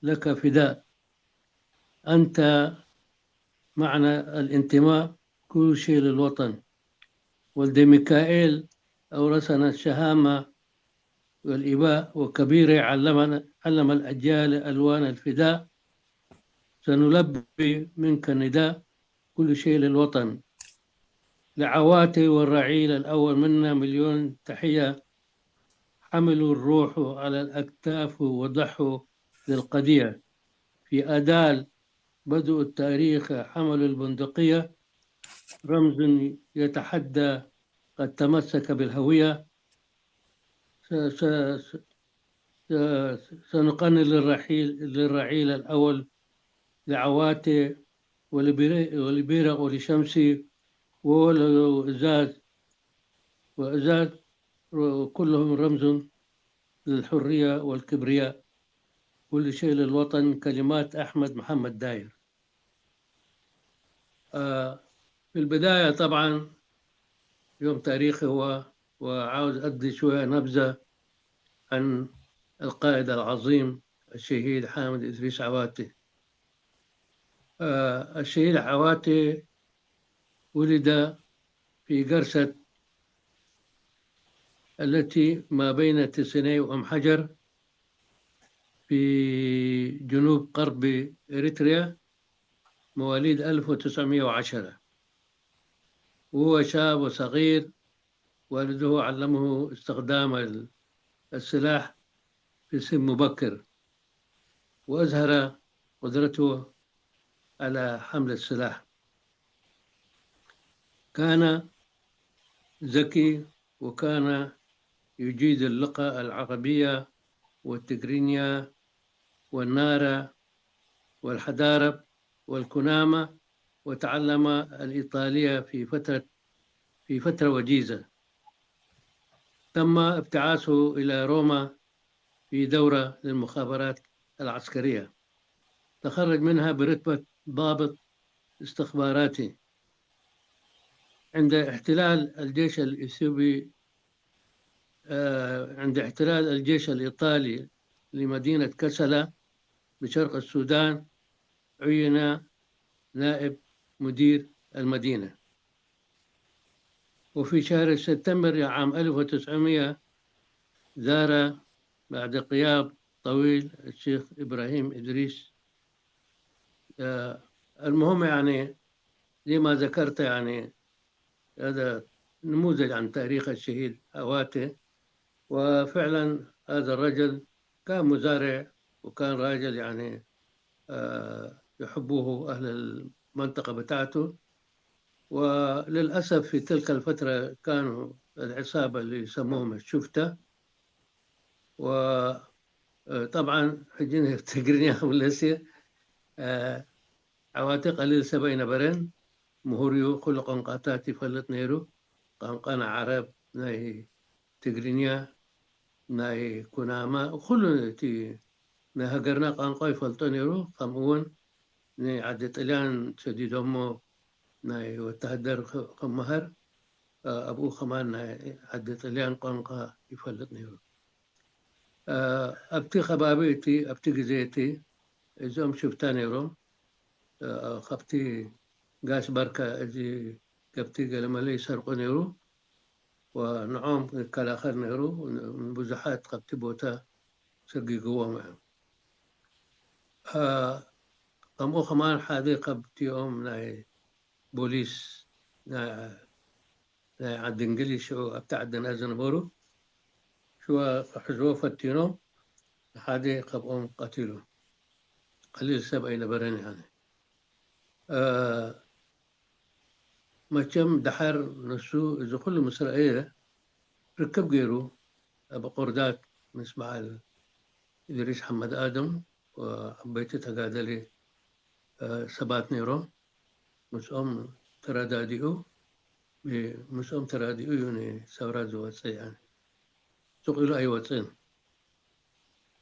لك فداء أنت معنى الانتماء كل شيء للوطن ولد ميكائيل أورثنا الشهامة والإباء وكبيرة علمنا علم الأجيال ألوان الفداء سنلبي منك نداء كل شيء للوطن لعواتي والرعيل الأول منا مليون تحية حملوا الروح على الأكتاف وضحوا للقضية في آدال بدء التاريخ حمل البندقية رمز يتحدى قد تمسك بالهوية سنقني للرحيل للرعيل الأول لعواتي ولبيرق ولشمسي وولو إزاز وإزاز كلهم رمز للحرية والكبرياء كل شيء للوطن كلمات أحمد محمد داير آه في البداية طبعا يوم تاريخي هو وعاوز أدي شوية نبذة عن القائد العظيم الشهيد حامد إدريس عواتي آه، الشهيد عواتي ولد في قرست التي ما بين تسني وأم حجر في جنوب غرب إريتريا، مواليد ألف وتسعمية وعشرة. وهو شاب وصغير، والده علمه استخدام ال-، السلاح في سن مبكر، وأظهر قدرته على حمل السلاح. كان ذكي، وكان يجيد اللغة العربية والتجرينية والنارا والحدارب والكنامة، وتعلم الإيطالية في فترة، في فترة وجيزة. تم ابتعاثه إلى روما في دورة للمخابرات العسكرية، تخرج منها برتبة ضابط استخباراتي. عند احتلال الجيش الإثيوبي، آه، عند احتلال الجيش الإيطالي لمدينة كسلة بشرق السودان، عين نائب مدير المدينة. وفي شهر سبتمبر عام ألف وتسعمية زار بعد غياب طويل الشيخ إبراهيم إدريس. آه، المهم، يعني، زي ما ذكرت، يعني، هذا نموذج عن تاريخ الشهيد أواتي. وفعلًا هذا الرجل كان مزارع، وكان راجل، يعني، آه، يحبه أهل المنطقة بتاعته. وللأسف في تلك الفترة كانوا العصابة اللي يسموهم الشفتة. و، آه، طبعًا حجين تجرني أولسيا، آه، عواتق قليل سبعين برن، مهوريو كل قنقاتاتي فلت نيرو، قنقان عرب، ناي ትግርኛ፣ ናይ ኩናማ፣ ኩሉ እቲ ናይ ሃገርና ቋንቋ ይፈልጦ ነይሩ። ከምኡ እውን ንዓዲ ጥልያን ሰዲዶሞ ናይ ወተሃደር ክ-፣ ክመሃር፣ እ፣ ኣብኡ ከማን ናይ ዓዲ ጥልያን ቋንቋ ይፈልጥ ነይሩ። እ፣ ኣብቲ ከባቢ እቲ፣ ኣብቲ ግዜ እቲ እዚኦም ሽፍታ ነይሮም። እ፣ ካብቲ ጋሽ ባርካ እዚ ከብቲ ገለመለ ይሰርቁ ነይሩ። ወንዖም ይከላኸል ነይሩ። ንብዙሓት ካብቲ ቦታ ሰጊግዎም እዮም። እ፣ ከምኡ ከማን ሓደ ካብቲኦም ናይ ቦሊስ ናይ፣ ናይ ዓዲ እንግሊዝ ሽዑ ኣብቲ ዓድና ዝነበሩ ሽዋ ክሕዝዎ ፈቲኖም፣ ሓደ ካብኦም ቀቲሉ። ቀሊል ሰብ ኣይነበረን፣ ያኒ። እ፣ መቸም ደሓር ንሱ እዚ ኩሉ ምስ ረኣየ ርክብ ገይሩ ኣብ ቆርዳት ምስ በዓል እድሪስ ሓመድ ኣደም ዓበይቲ ተጋደሊ፣ እ፣ ሰባት ነይሮም። ምስኦም ተረዳዲኡ፣ ብ-፣ ምስኦም ተራዲኡ እዩ ንሰውራ ዝወፅእ፣ ያኒ። ሱቕ ኢሉ ኣይወፅእን።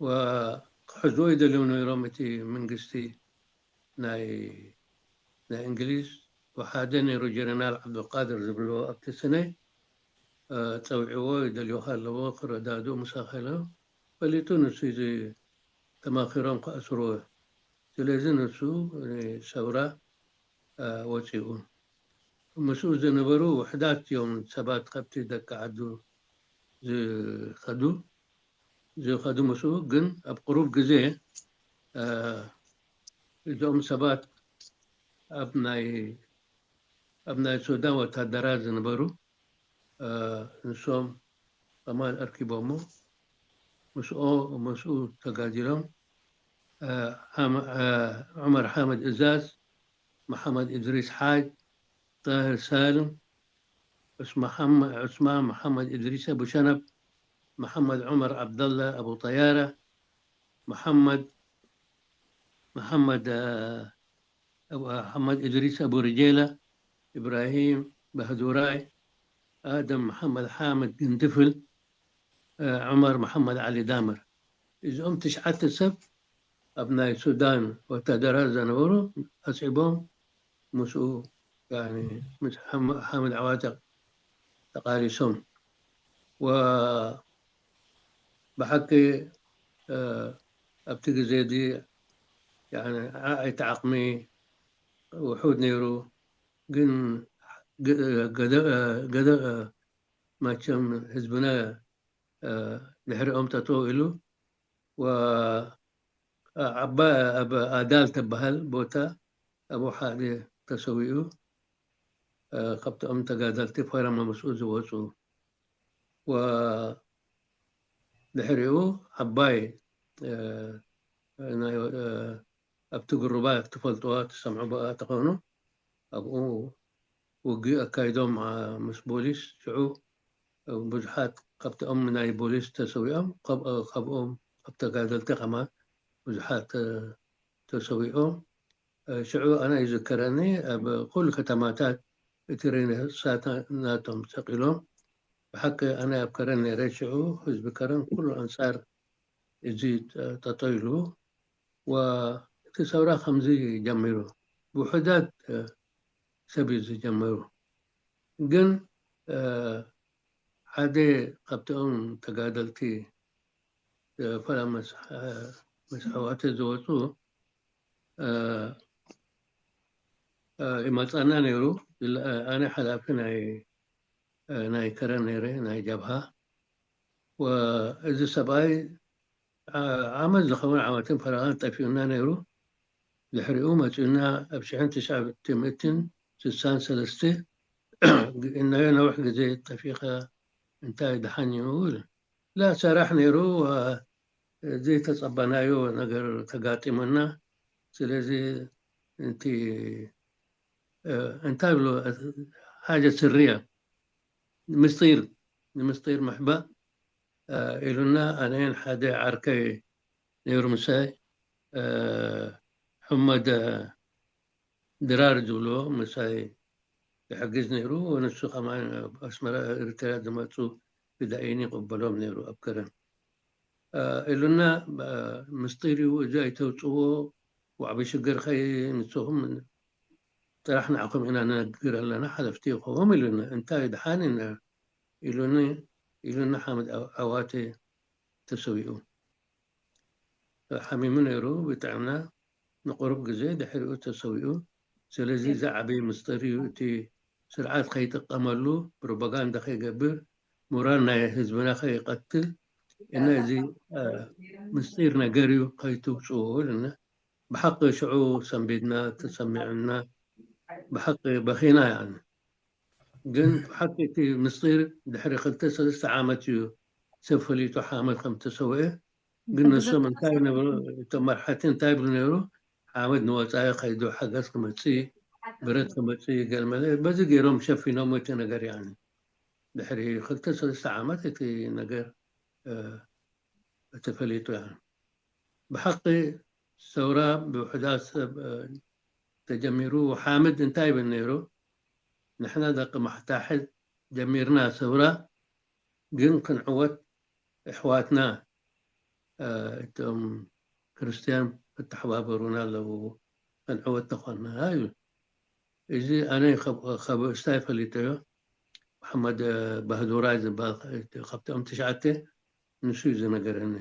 ወክሕዝዎ ይደልዩ ነይሮም እቲ መንግስቲ ናይ፣ ናይ እንግሊዝ። ወሓደ ነይሩ ጀነራል ዓብዱልቃድር ዝብልዎ ኣብቲ ስነ፣ እ፣ ፀውዕዎ ይደልዩኻ ኣለዎ ክረዳድኡ ምሳኻ ኢሎ ፈሊጡ ንሱ እዚ ተማኺሮም ክኣስርዎ። ስለዚ ንሱ ንሰውራ፣ እ፣ ወፂኡ። ምስኡ ዝነበሩ ውሕዳት እዮም ሰባት ካብቲ ደቂ ዓዱ ዝኸዱ፣ ዝኸዱ ምስኡ። ግን ኣብ ቁሩብ ግዜ፣ እ፣ እዞም ሰባት ኣብ ናይ፣ ኣብ ናይ ሱዳን ወታደራት ዝነበሩ፣ እ፣ ንሶም ከማን ኣርኪቦሞ ምስኦ-፣ ምስኡ ተጋዲሎም። እ፣ ሓመ-፣ እ፣ ዑመር ሓመድ እዛዝ፣ መሓመድ እድሪስ ሓጅ፣ ጣህር ሳልም፣ ዑስማ ሓመ-፣ ዑስማን መሓመድ እድሪስ ኣቡ ሸነብ፣ መሓመድ ዑመር ዓብደላ ኣቡ ጠያራ፣ መሓመድ፣ መሓመድ፣ እ፣ ኣቡ-፣ መሓመድ እድሪስ ኣቡ ርጄላ፣ ኢብራሂም ባህዱራይ፣ ኣደም መሓመድ ሓመድ ግንድፍል፣ እ፣ ዑመር መሓመድ ዓሊ ዳመር። እዚኦም ትሽዓተ ሰብ ኣብ ናይ ሱዳን ወታደራት ዝነበሩ ኣስዒቦም ምስኡ፣ ያኒ፣ ምስ ሓመ-፣ ሓመድ ዓዋተ ተቓሊሶም። ወ-፣ ብሓቂ፣ እ፣ ኣብቲ ግዜ እዚ፣ ያኒ፣ ዓዓይቲ ዓቕሚ፣ ውሑድ ነይሩ። ግን ገደ መቸም ህዝብና ድሕሪኦም ጠጠው ኢሉ ዓባ ኣብ ኣዳል ተበሃል ቦታ ኣብኡ ሓደ ተሰዊኡ። ካብቶም ተጋደልቲ ፈረማ ምስኡ ዝወፁ ድሕሪኡ ዓባይ ኣብቲ ግሩባ ትፈልጥዋ ትሰምዑ ብኣ ተኾኑ ኣብኡ ውግእ ኣካይዶም ምስ ቦሊስ ሽዑ ብዙሓት ካብቲኦም ናይ ቦሊስ ተሰዊኦም ካብኦም ካብ ተጋደልቲ ከማ ብዙሓት ተሰዊኦም። ሽዑ ኣነ ይዝከረኒ ኣብ ኩሉ ከተማታት እቲ ሬሳት ናቶም ሰቂሎም። ብሓቂ ኣነ ኣብ ከረን ነይረ። ሽዑ ህዝቢ ከረን ኩሉ ኣንጻር እዚ ጠጠው ኢሉ። እቲ ሰውራ ከምዚ ጀሚሩ፣ ብውሑዳት ሰብ እዩ ዝጀመሩ። ግን ሓደ ካብቲኦም ተጋደልቲ ፈላ ምስ ኣሕዋተ ዝወፁ ይመፀና ነይሩ። ኣነ ሓላፊ ናይ ከረን ነይረ፣ ናይ ጀብሃ። እዚ ሰብኣይ ዓመት ዝኸውን ዓመትን ፈረቓን ጠፊኡና ነይሩ። ድሕሪኡ መፂኡና ኣብ ሽሕን ትሽዓን ትሽዓን ስሳን ሰለስተ እናዮ ነዊሕ ግዜ ጠፊእኻ እንታይ ድሓን እዩ ኢሉ። ላ ሰራሕ ነይሩ። ዘይተጸበናዮ ነገር ተጋጢሙና። ስለዚ እቲ እንታይ ብሎ ሓጀ ስርያ ምስጢር ንምስጢር ምሕባእ ኢሉና ኣነን ሓደ ዓርከይ ነይሩ ምሳይ ሕመድ ድራር ዝብልዎ ምሳይ ይሕግዝ ነይሩ። ንሱ ከማን ኣብ ኣስመራ ኤርትራ ዝመፁ ብዳኢን ይቕበሎም ነይሩ ኣብ ከረን ኢሉና። ምስጢር እዩ እዚ ኣይተውፅዎ ዋዕቢ ሽግር ኸይ ንስኹም ጥራሕ ንዓኹም ኢና ንነግር ኣለና ሓለፍቲ ይኸውን ኢሉና። እንታይ ድሓን ኢሉኒ ኢሉና ሓመድ ዓዋተ ተሰዊኡ። ሓሚሙ ነይሩ ብጥዕና ንቁሩብ ግዜ ድሕሪኡ ተሰዊኡ። ስለዚ እዚ ዓብዪ ምስጢር እዩ። እቲ ስርዓት ከይጥቀመሉ ፕሮፓጋንዳ ከይገብር ሞራል ናይ ህዝብና ከይቀትል እና እዚ ምስጢር ነገር እዩ ከይትውፅዎ ኢልና ብሓቂ ሽዑ ሰንቢድና ተሰሚዑና ብሓቂ በኺና ያኒ። ግን ብሓቂ እቲ ምስጢር ድሕሪ ክልተ ሰለስተ ዓመት እዩ ሰብ ፈሊጡ ሓመድ ከም ተሰውአ። ግን ንሶም እንታይ ነበሩ እቶም መርሓቲ እንታይ ይብሉ ነይሩ? ሓመድ ንወፃኢ ከይዱ ሓገዝ ክመፅእ ብረት ክመፅእ ገለመለ በዚ ገይሮም ሸፊኖም እቲ ነገር ያኒ። ድሕሪ ክልተ ሰለስተ ዓመት እቲ ነገር ተፈሊጡ ያኒ። ብሓቂ ሰውራ ብውሕዳት ሰብ ተጀሚሩ ሓመድ እንታይ ይብል ነይሩ? ንሕና ደቂ ማሕታሕት ጀሚርና ሰውራ ግን ክንዕወት ኣሕዋትና እቶም ክርስትያን ክተሓባበሩና ኣለዉ። ክንዕወት ተኾንና ይብል። እዚ ኣነ ካብ እስታይ ፈሊጠዮ። መሓመድ ባህዱራይ ዝበሃል ካብቲኦም ትሽዓተ ንሱ እዩ ዝነገረኒ።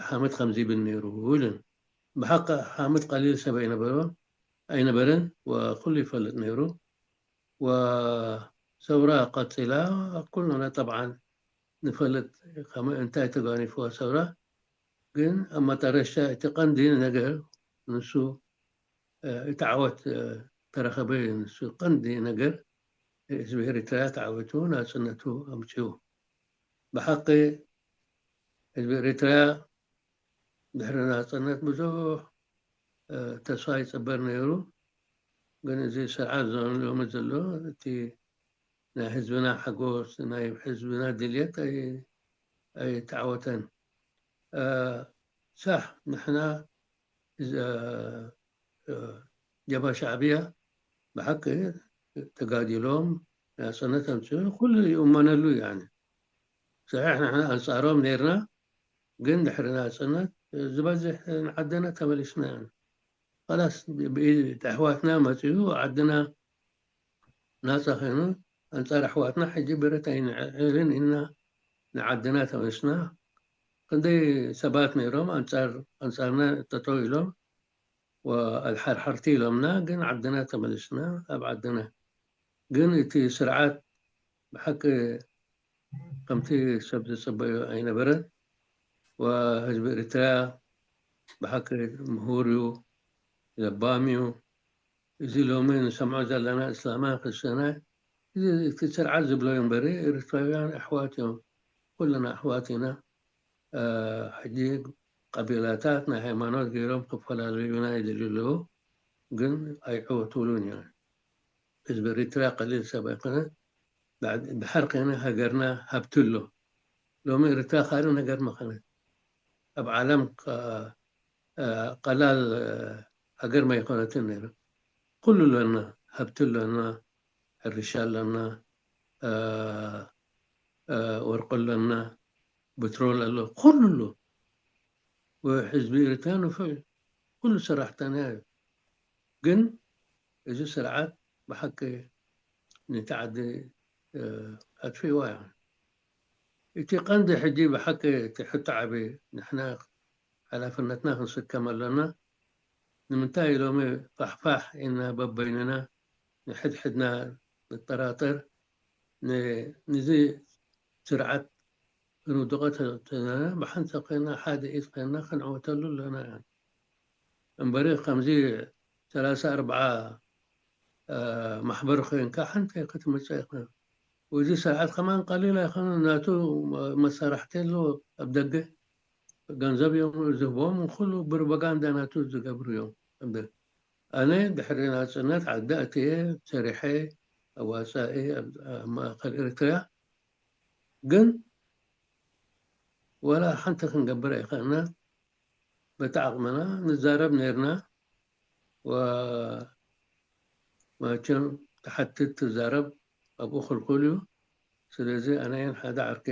ሓመድ ከምዚ ይብል ነይሩ ኢሉን። ብሓቂ ሓመድ ቀሊል ሰብ ኣይነበሮን ኣይነበረን፣ ኩሉ ይፈልጥ ነይሩ። ሰውራ ቀፂላ፣ ኩልና ጠብዓን ንፈልጥ እንታይ ተጓኒፍዋ ሰውራ። ግን ኣብ መጠረሻ እቲ ቀንዲ ነገር ንሱ እቲ ዓወት ተረኸበ። ንሱ ቀንዲ ነገር ህዝቢ ኤርትራ ተዓዊቱ ናፅነቱ ኣምፅኡ። ብሓቂ ህዝቢ ኤርትራ ድሕሪ ናፅነት ብዙሕ ተስፋ ይፅበር ነይሩ። ግን እዚ ስርዓት ዞን ሎሚ ዘሎ እቲ ናይ ህዝብና ሓጎስ ናይ ህዝብና ድልየት ኣይተዓወተን። ሳሕ ንሕና ጀባ ሻዕብያ ብሓቂ ተጋዲሎም ናፅነት ኣምፅኡ ኩሉ ይእመነሉ እዩ። ሰሒሕ ንሕና ኣንፃሮም ነይርና፣ ግን ድሕሪ ናፅነት ዝበዝሕ ንዓድና ተመሊስና። ላስ ብኢድ ኣሕዋትና መፂኡ ዓድና ናፃ ኮይኑ ኣንፃር ኣሕዋትና ሕጂ ብረት ኣይንዕልን ኢና ንዓድና ተመሊስና። ክንደይ ሰባት ነይሮም ኣንፃርና ጠጠው ኢሎም ወኣድሓርሓርቲ ኢሎምና፣ ግን ዓድና ተመሊስና ኣብ ዓድና። ግን እቲ ስርዓት ብሓቂ ከምቲ ሰብ ዝጽበዮ ኣይነበረን። ወህዝቢ ኤርትራ ብሓቂ ምሁር እዩ፣ ለባም እዩ። እዚ ሎሚ ንሰምዖ ዘለና እስላማይ ክርስትያናይ፣ እዚ እቲ ስርዓት ዝብሎ እዩ እምበሪ፣ ኤርትራውያን ኣሕዋት እዮም። ኩልና ኣሕዋት ኢና። አ፣ ሕጂ ቀቢላታት ናይ ሃይማኖት ገይሮም ክፈላለዩና ይደልዩ ኣለዉ፣ ግን ኣይዕወቱሉን እዮም። ህዝቢ ኤርትራ ቀሊል ሰብ ኣይኮነን። ብሓር ከይነ ሃገርና ሃብቲ ኣሎ። ሎሚ ኤርትራ ካልእ ነገር መኸነት። ኣብ ዓለም ቀ-፣ አ፣ ቀላል፣ አ፣ ሃገር ማይኮነትን ነይሩ። ኩሉ ኣለና፣ ሃብቲ ኣለና፣ ሕርሻ ኣለና፣ አ፣ አ፣ ወርቂ ኣለና፣ ብትሮል ኣሎ፣ ኩሉ ኣሎ። ወህዝቢ ኤርትራ ንፉዕ እዩ። ኩሉ ሰራሕተኛ እዩ። ግን እዚ ስርዓት ብሓቂ ነቲ ዓዲ፣ እ፣ ኣጥፊእዋ እዩ። እቲ ቀንዲ ሕጂ ብሓቂ እቲ ሕቶ ዓቢ፣ ንሕና ሓላፍነትና ክንስከም ኣለና። ንምንታይ ሎሚ ፋሕፋሕ ኢልና በበይንና ንሕድሕድና ንጠራጠር? ን-፣ ንዚ ስርዓት ክንውድቖ ተ-፣ ተለና ብሓንሳብ ኮይና ሓደ ኢድ ኮይና ክንዕወተሉ ኣለና። እምበሪ ከምዚ ሰላሳ ኣርብዓ፣ አ፣ ማሕበር ኮይንካ ሓንቲ ክትመጽእ ኣይኮነን። ወዚ ስርዓት ከማን ቀሊል ኣይኮነን። ናቱ መሳርሕቲ ኣለዎ ኣብ ደገ። ገንዘብ እዮም ዝህቦም፣ ኩሉ ፕሮፓጋንዳ ናቱ ዝገብሩ እዮም ኣብ ደገ። ኣነ ድሕሪ ናጽነት ዓዲ ኣትየ ሰሪሐ ኣዋጻኢ ኣብ፣ ኣብ ማእከል ኤርትራ ግን ወላ ሓንቲ ክንገብር ኣይከኣልና። በቲ ዓቕምና ንዛረብ ነይርና። ወ-፣ መቸም ትሓትት ትዛረብ ኣብኡ ክልኩል እዩ። ስለዚ ኣነን ሓደ ዓርከ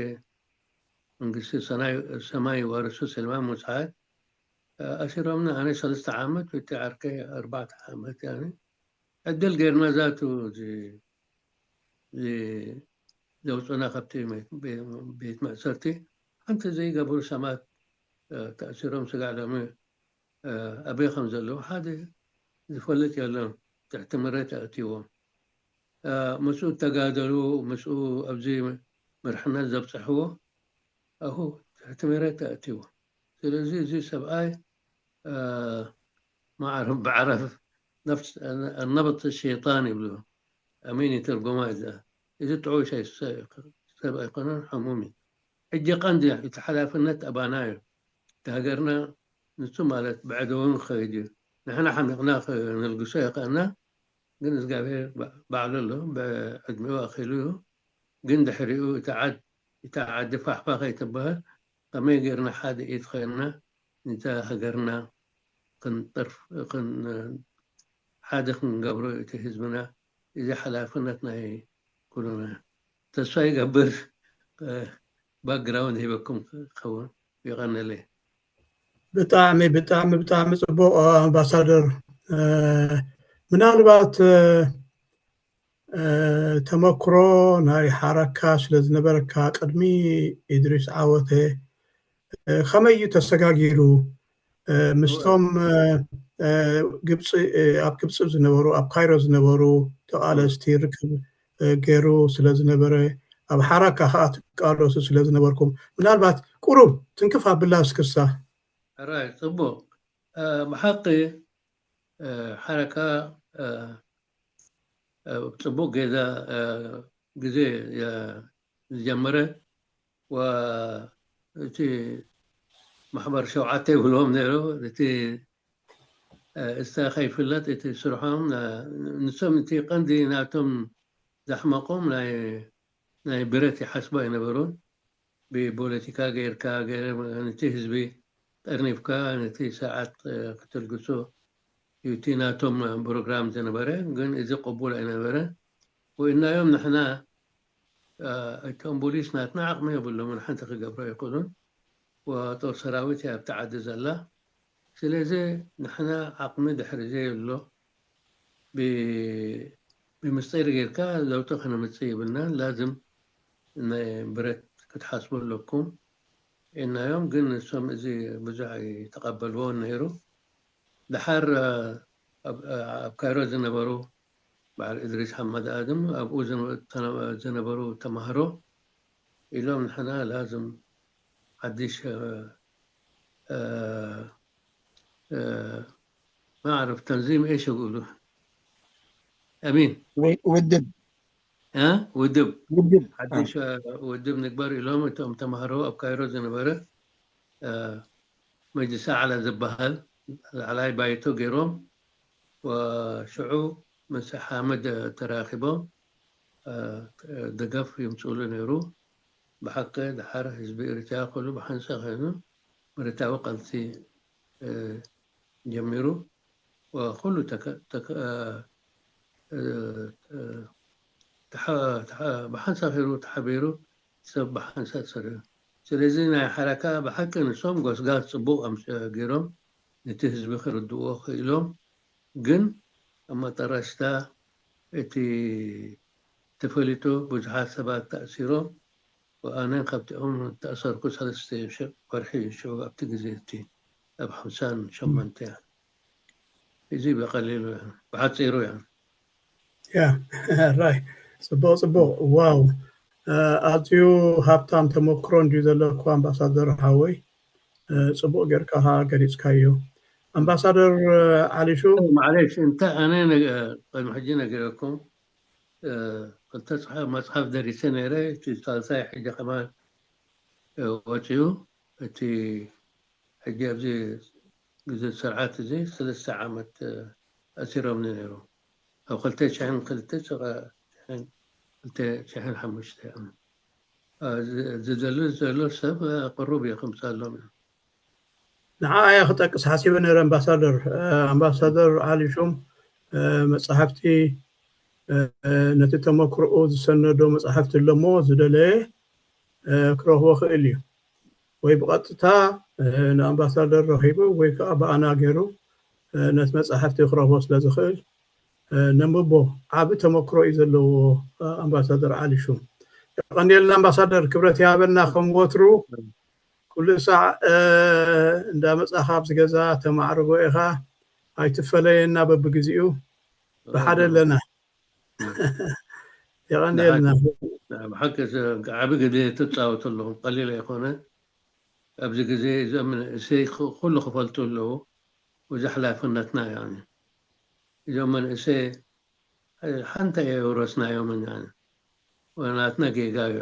መንግስቲ ሰናይ-፣ ሰማይ ይዋርሱ ሰለማን ሙስዓድ፣ እ፣ ኣሲሮምና። ኣነ ሰለስተ ዓመት፣ እቲ ዓርከ ኣርባዕተ ዓመት፣ ያኒ ዕድል ገይርና ዛቱ እዚ፣ እዚ ዘውፅኡና ካብቲ ቤት፣ ቤት ማእሰርቲ ሓንቲ ዘይገብሩ ሰማት፣ እ፣ ተኣሲሮም ስጋዕ ሎሚ፣ እ፣ ኣበይ ከም ዘለዉ ሓደ ዝፈልጥ የለን። ትሕቲ መሬት ኣእትይዎም። እ፣ ምስኡ እተጋደሉ፣ ምስኡ ኣብዚ መርሕነት ዘብፅሕዎ፣ ኣሁ ትሕቲ መሬት ኣእትይዎ። ስለዚ እዚ ሰብኣይ፣ እ፣ ማዕረፍ ብዓረፍ ነፍስ፣ ነብጥ ሸይጣን ይብሉ። ኣሜን ይተርጎማ እዛ። እዚ ጥዑይ ሰብ ኣይኮነን፣ ሕሙም እዩ። ሕጂ ቀንዲ እቲ ሓላፍነት ኣባና እዩ። እቲ ሃገርና ንሱ ማለት ብዕድውን ክኸይድ እዩ። ንሕና ሓሚቕና ክነልግሶ ይኽእልና፣ ግን እግዚኣብሔር ባ-፣ ባዕሉ ኣሎ፣ ብዕድሜኡ ኣኺሉ እዩ። ግን ድሕሪኡ እታ ዓድ-፣ እታ ዓዲ ፋሕፋ ከይትበሃል ከመይ ጌርና ሓደ ኢድ ኾይንና ነታ ሃገርና ክንጠርፍ-፣ ክን-፣ ሓደ ክንገብሮ እቲ ህዝብና፣ እዚ ሓላፍነት ናይ ኩሉና። ተስፋ ይገብር፣ እ፣ ባክግራውንድ ሂበኩም ክኸውን። የቐንየለይ። ብጣዕሚ፣ ብጣዕሚ፣ ብጣዕሚ ጽቡቕ፣ እ፣ ኣምባሳደር። እ፣ ምናልባት፣ እ፣ እ፣ ተመክሮ ናይ ሓረካ ስለ ዝነበረካ ቅድሚ ኢድሪስ ዓወተ፣ እ፣ ከመይ እዩ ተሰጋጊሩ? እ፣ ምስቶም፣ እ፣ እ፣ ግብፂ፣ እ፣ ኣብ ግብፂ ዝነበሩ፣ ኣብ ካይሮ ዝነበሩ ተቓለስቲ ርክብ፣ እ፣ ገይሩ ስለ ዝነበረ፣ ኣብ ሓራካ ከዓ ትቃለሱ ስለ ዝነበርኩም፣ ምናልባት ቁሩብ ትንክፍ ኣብላ እስክሳ። ሕራይ፣ ጽቡቕ። እ፣ ብሓቂ፣ እ፣ ሓረካ፣ እ፣ እ፣ ጽቡቕ ጌዛ፣ እ፣ ግዜ፣ እ፣ ዝጀመረ፣ ወ-፣ እቲ ማሕበር ሸውዓተ ይብልዎም ነይሩ። እቲ፣ እ፣ እስታ ከይፍለጥ እቲ ስርሖም፣ እ፣ ንሶም እቲ ቀንዲ ናቶም ዘሕመቆም ናይ፣ ናይ ብረት ይሓስቡ ኣይነበሩን። ብፖለቲካ ጌርካ፣ ገይረ-፣ ነቲ ህዝቢ ጠርኒፍካ፣ ነቲ ስርዓት፣ እ፣ ክትልግሶ እዩ እቲ ናቶም ፕሮግራም ዝነበረ። ግን እዚ ቅቡል ኣይነበረ። ወኢልናዮም ንሕና፣ እ፣ እቶም ፖሊስ ናትና ዓቕሚ የብሎምን፣ ሓንቲ ክገብሩ ኣይኽእሉን። ወጦር ሰራዊት እያ ኣብቲ ዓዲ ዘላ። ስለዚ ንሕና ዓቕሚ ድሕሪ ዘየሎ ብ-፣ ብምስጢር ጌርካ ለውጢ ከነምጽእ የብልናን። ላዝም ናይ ብረት ክትሓስቡ ኣለኩም ኢልናዮም። ግን ንሶም እዚ ብዙሕ ኣይተቐበልዎን ነይሩ። ድሓር ኣብ ካይሮ ዝነበሩ በዓል እድሪስ ሓመድ ኣድም ኣብኡ ዝነበሩ ተማሃሮ ኢሎም ንሕና ላዝም ሓድሽ ማዕረፍ ተንዚም ኤሽ ይብሉ ኣሚን ውድብ ውድብ ውድብ ሓድሽ ውድብ ንግበር ኢሎም እቶም ተማሃሮ ኣብ ካይሮ ዝነበረ መጅልስ ኣዕላ ዝበሃል ላዕላይ ባይቶ ገይሮም ሽዑ ምስ ሓመድ ተራኺቦም ደገፍ ይምፅሉ ነይሩ። ብሓቂ ድሓር ህዝቢ ኤርትራ ኩሉ ብሓንሳእ ኮይኑ ብረታዊ ቃልሲ ጀሚሩ ኩሉ ብሓንሳእ ከይሩ ተሓቢሩ ሰብ ብሓንሳእ ሰሪሑ። ስለዚ ናይ ሓረካ ብሓቂ ንሶም ጎስጋስ ፅቡቕ ገይሮም ነቲ ህዝቢ ክርድእዎ ክኢሎም። ግን ኣብ መጠረሽታ እቲ ተፈሊጡ ብዙሓት ሰባት ተኣሲሮም ኣነ ካብቲኦም ተኣሰርኩ ሰለስተ ወርሒ ሽዑ ኣብቲ ግዜ እቲ ኣብ ሓምሳን ሸሞንተ እዚ ብቐሊሉ ብሓፂሩ እያ ያ ራይ ጽቡቅ ጽቡቅ ዋው ኣዝዩ ሃብታም ተመክሮ እንድዩ ዘለኩ ኣምባሳደር ሓወይ ጽቡቅ ጌርካ ገሊጽካዮ ኣምባሳደር ዓሊሹ ማለሽ እንተ ኣነ ቅድሚ ሕጂ ነጊረኩም ክልተ መፅሓፍ ደሪሰ ነይረ እቲ ሳልሳይ ሕጂ ከማን ወፅዩ እቲ ሕጂ ኣብዚ ግዜ ስርዓት እዚ ሰለስተ ዓመት ኣሲሮምኒ ነይሮም ኣብ ክልተ ሽሕን ክልተ ክልተ ሽሕን ሓሙሽተ ዝደሊ ዘሎ ሰብ ቅሩብ እየ ክምፅኣሎም እዮም ንዓ እየ ክጠቅስ ሓሲበ ነይረ ኣምባሳደር ኣምባሳደር ዓሊ ሹም መፅሓፍቲ ነቲ ተመክርኡ ዝሰነዶ መፅሓፍቲ ኣለሞ ዝደለየ ክረኽቦ ክእል እዩ ወይ ብቐጥታ ንኣምባሳደር ረኺቡ ወይ ከዓ ብኣና ገይሩ ነቲ መፅሓፍቲ ክረኽቦ ስለ ዝኽእል ነንብቦ ዓቢ ተመክሮ እዩ ዘለዎ ኣምባሳደር ዓሊ ሹም የቐንየልና ኣምባሳደር ክብረት ይሃበልና ከም ወትሩ ኩሉ ሳዕ እንዳመፃኻ ኣብዚ ገዛ ተማዕርጎ ኢኻ ኣይትፈለየና በብግዚኡ ብሓደ ኣለና የቐንየልና ብሓቂ ዓቢ ግዜ ትፃወቱ ኣለኹም ቀሊል ኣይኮነ ኣብዚ ግዜ እዞም መንእሰይ ኩሉ ክፈልጡ ኣለዉ እዚ ሓላፍነትና እዩ እዞም መንእሰይ ሓንቲ የውረስናዮም ናትና ጌጋ እዩ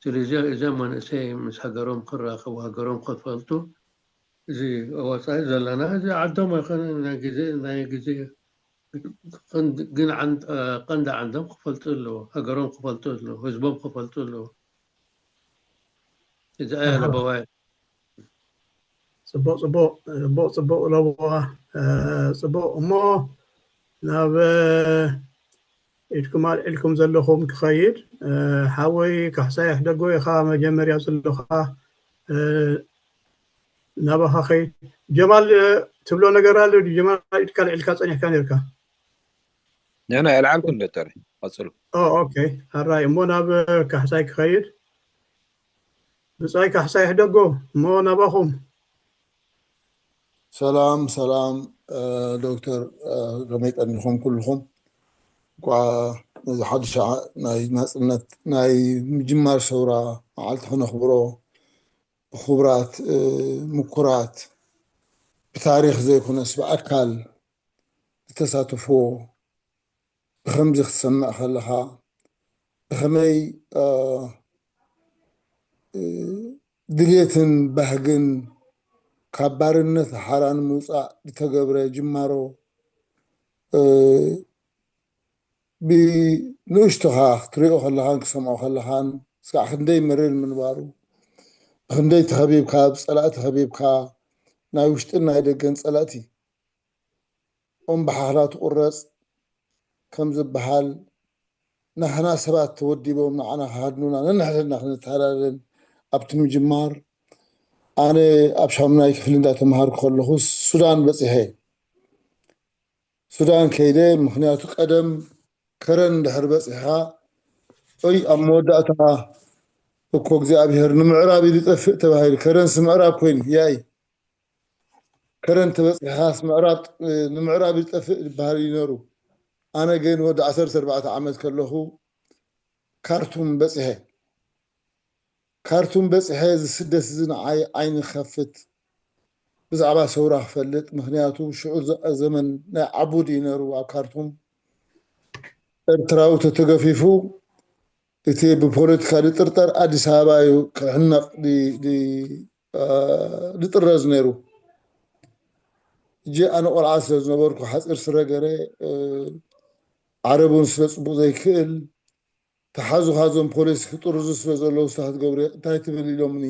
ስለዚ እዞም መንእሰይ ምስ ሃገሮም ክራኸቡ ሃገሮም ክፈልጡ እዚ ወፃኢ ዘለና እዚ ዓዶም ኣይኮነ ናይ ግዜ ናይ ግዜ ግን ቀንዲ ዓንዶም ክፈልጡ ኣለዎ ሃገሮም ክፈልጡ ኣለዎ ህዝቦም ክፈልጡ ኣለዎ እዚ ኣያ ለበዋይ ፅቡቅ ፅቡቅ ፅቡቅ ፅቡቅ ለበዋ ፅቡቅ እሞ ናብ ኢድኩም ኣልዒልኩም ዘለኹም ክኸይድ ሓወይ ካሕሳይ ኣሕደጎ ኢኻ መጀመርያ ዘለኻ ናባኻ ኸይድ ጀማል ትብሎ ነገር ኣሎ ጀማል ኢድካ ልዕልካ ፀኒሕካ ነርካ ንሕና የልዓልኩም ዶክተር ቀፅሉ ኦኬ ኣራይ እሞ ናብ ካሕሳይ ክኸይድ ብፃይ ካሕሳይ ሕደጎ እሞ ናባኹም ሰላም ሰላም ዶክተር ከመይ ቀኒኹም ኩልኹም እንኳ ነዚ ሓድሽ ናይ ናፅነት ናይ ምጅማር ሰውራ መዓልቲ ክነኽብሮ ብክቡራት ምኩራት ብታሪክ ዘይኮነስ ብኣካል ዝተሳተፍዎ ብከምዚ ክትሰምዕ ከለካ ብከመይ ድልየትን ባህግን ካብ ባርነት ሓራ ንምውፃእ ዝተገብረ ጅማሮ ብንእሽቶኻ ክትሪኦ ከለኻን ክሰምዖ ከለኻን ስጋዕ ክንደይ መሪር ምንባሩ ብክንደይ ተኸቢብካ ብፀላእቲ ተኸቢብካ ናይ ውሽጥን ናይ ደገን ፀላእቲ ኦም ብሓኽላ ትቑረፅ ከም ዝበሃል ናህና ሰባት ተወዲቦም ንዓና ክሃድኑና ነንሕድሕድና ክንተሃዳደን ኣብቲ ምጅማር ኣነ ኣብ ሻሙናይ ክፍሊ እንዳተምሃርኩ ከለኹ ሱዳን በፂሐ ሱዳን ከይደ ምክንያቱ ቀደም ከረን እንድሕር በፂሕኻ ኦይ ኣብ መወዳእታ እኮ እግዚኣብሄር ንምዕራብ እዩ ዝጠፍእ ተባሂሉ ከረንስ ምዕራብ ኮይኑ ያይ ከረን ተበፂሕኻስ ምዕራብ ንምዕራብ ይጠፍእ ዝበሃል እዩ ነሩ። ኣነ ግን ወዲ ዓሰርተ ኣርባዕተ ዓመት ከለኹ ካርቱም በፂሐ። ካርቱም በፂሐ። እዚ ስደት እዚ ንዓይ ዓይኒ ክኸፍት፣ ብዛዕባ ሰውራ ክፈልጥ። ምክንያቱ ሽዑ ዘመን ናይ ዓቡድ እዩ ነሩ ኣብ ካርቱም። ኤርትራዊ ተተገፊፉ እቲ ብፖለቲካ ዝጥርጠር ኣዲስ ኣበባ እዩ ክሕነቕ ዝጥረዝ ነይሩ። እጂ ኣነ ቆልዓ ስለ ዝነበርኩ ሓፂር ስረ ገረ ዓረብ እውን ስለ ፅቡቕ ዘይክእል ተሓዙኻ እዞም ፖሊስ ክጥርዙ ስለ ዘለዉ ስታ ክትገብሩ እንታይ ትብል ኢሎምኒ።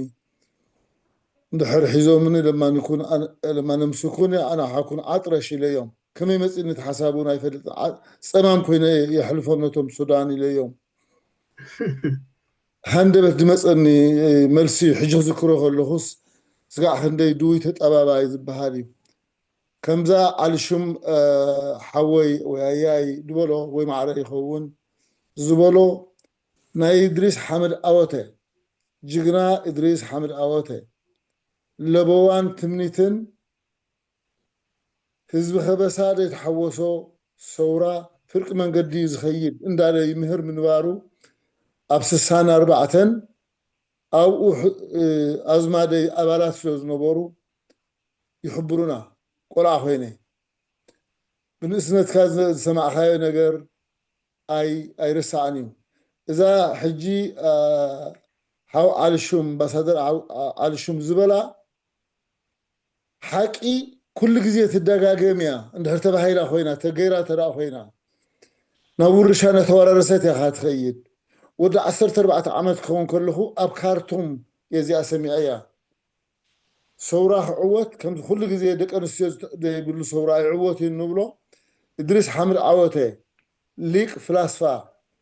እንድሕር ሒዞምኒ ለማንኩን ለማነምስኩን ኣናሓኩን ዓጥረሽ ኢለዮም። ከመይ መፂእኒ እቲ ሓሳብ እውን ኣይፈልጥን። ፀማም ኮይነ የሕልፎም ነቶም ሱዳን ኢለዮም። ሃንደበት ዝመፀኒ መልሲ ሕጂ ክዝክሮ ከለኹስ ስጋዕ ክንደይ ድውይ ተጠባባይ ዝበሃል እዩ። ከምዛ ዓልሹም ሓወይ ወይ ኣያይ ዝበሎ ወይ ማዕረ ይኸውን ዝበሎ ናይ እድሪስ ሓመድ ኣወተ፣ ጅግና እድሪስ ሓመድ ኣወተ ለበዋን ትምኒትን ህዝቢ ከበሳ ዘይተሓወሶ ሰውራ ፍርቂ መንገዲ እዩ ዝኸይድ እንዳለ ይምህር ምንባሩ ኣብ ስሳን ኣርባዕተን ኣብኡ ኣዝማደይ ኣባላት ስለ ዝነበሩ ይሕብሩና። ቆልዓ ኮይነ ብንእስነትካ ዝሰማዕካዮ ነገር ኣይርሳዕን እዩ። እዛ ሕጂ ሓው ዓልሹም ኣምባሳደር ዓልሹም ዝበላ ሓቂ ኩሉ ግዜ ትደጋገም እያ። እንድሕር ተባሂላ ኮይና ተገይራ ተደኣ ኮይና ናብ ውርሻ እናተወራረሰት እያ ትኸይድ። ወዲ ዓሰርተ ኣርባዕተ ዓመት ክኸውን ከለኹ ኣብ ካርቱም እየ እዚኣ ሰሚዐያ። ሰውራ ክዕወት ከምዚ ኩሉ ግዜ ደቂ ኣንስትዮ ዘይብሉ ሰውራ ኣይዕወት እዩ እንብሎ። እድሪስ ሓምድ ዓወተ ሊቅ ፍላስፋ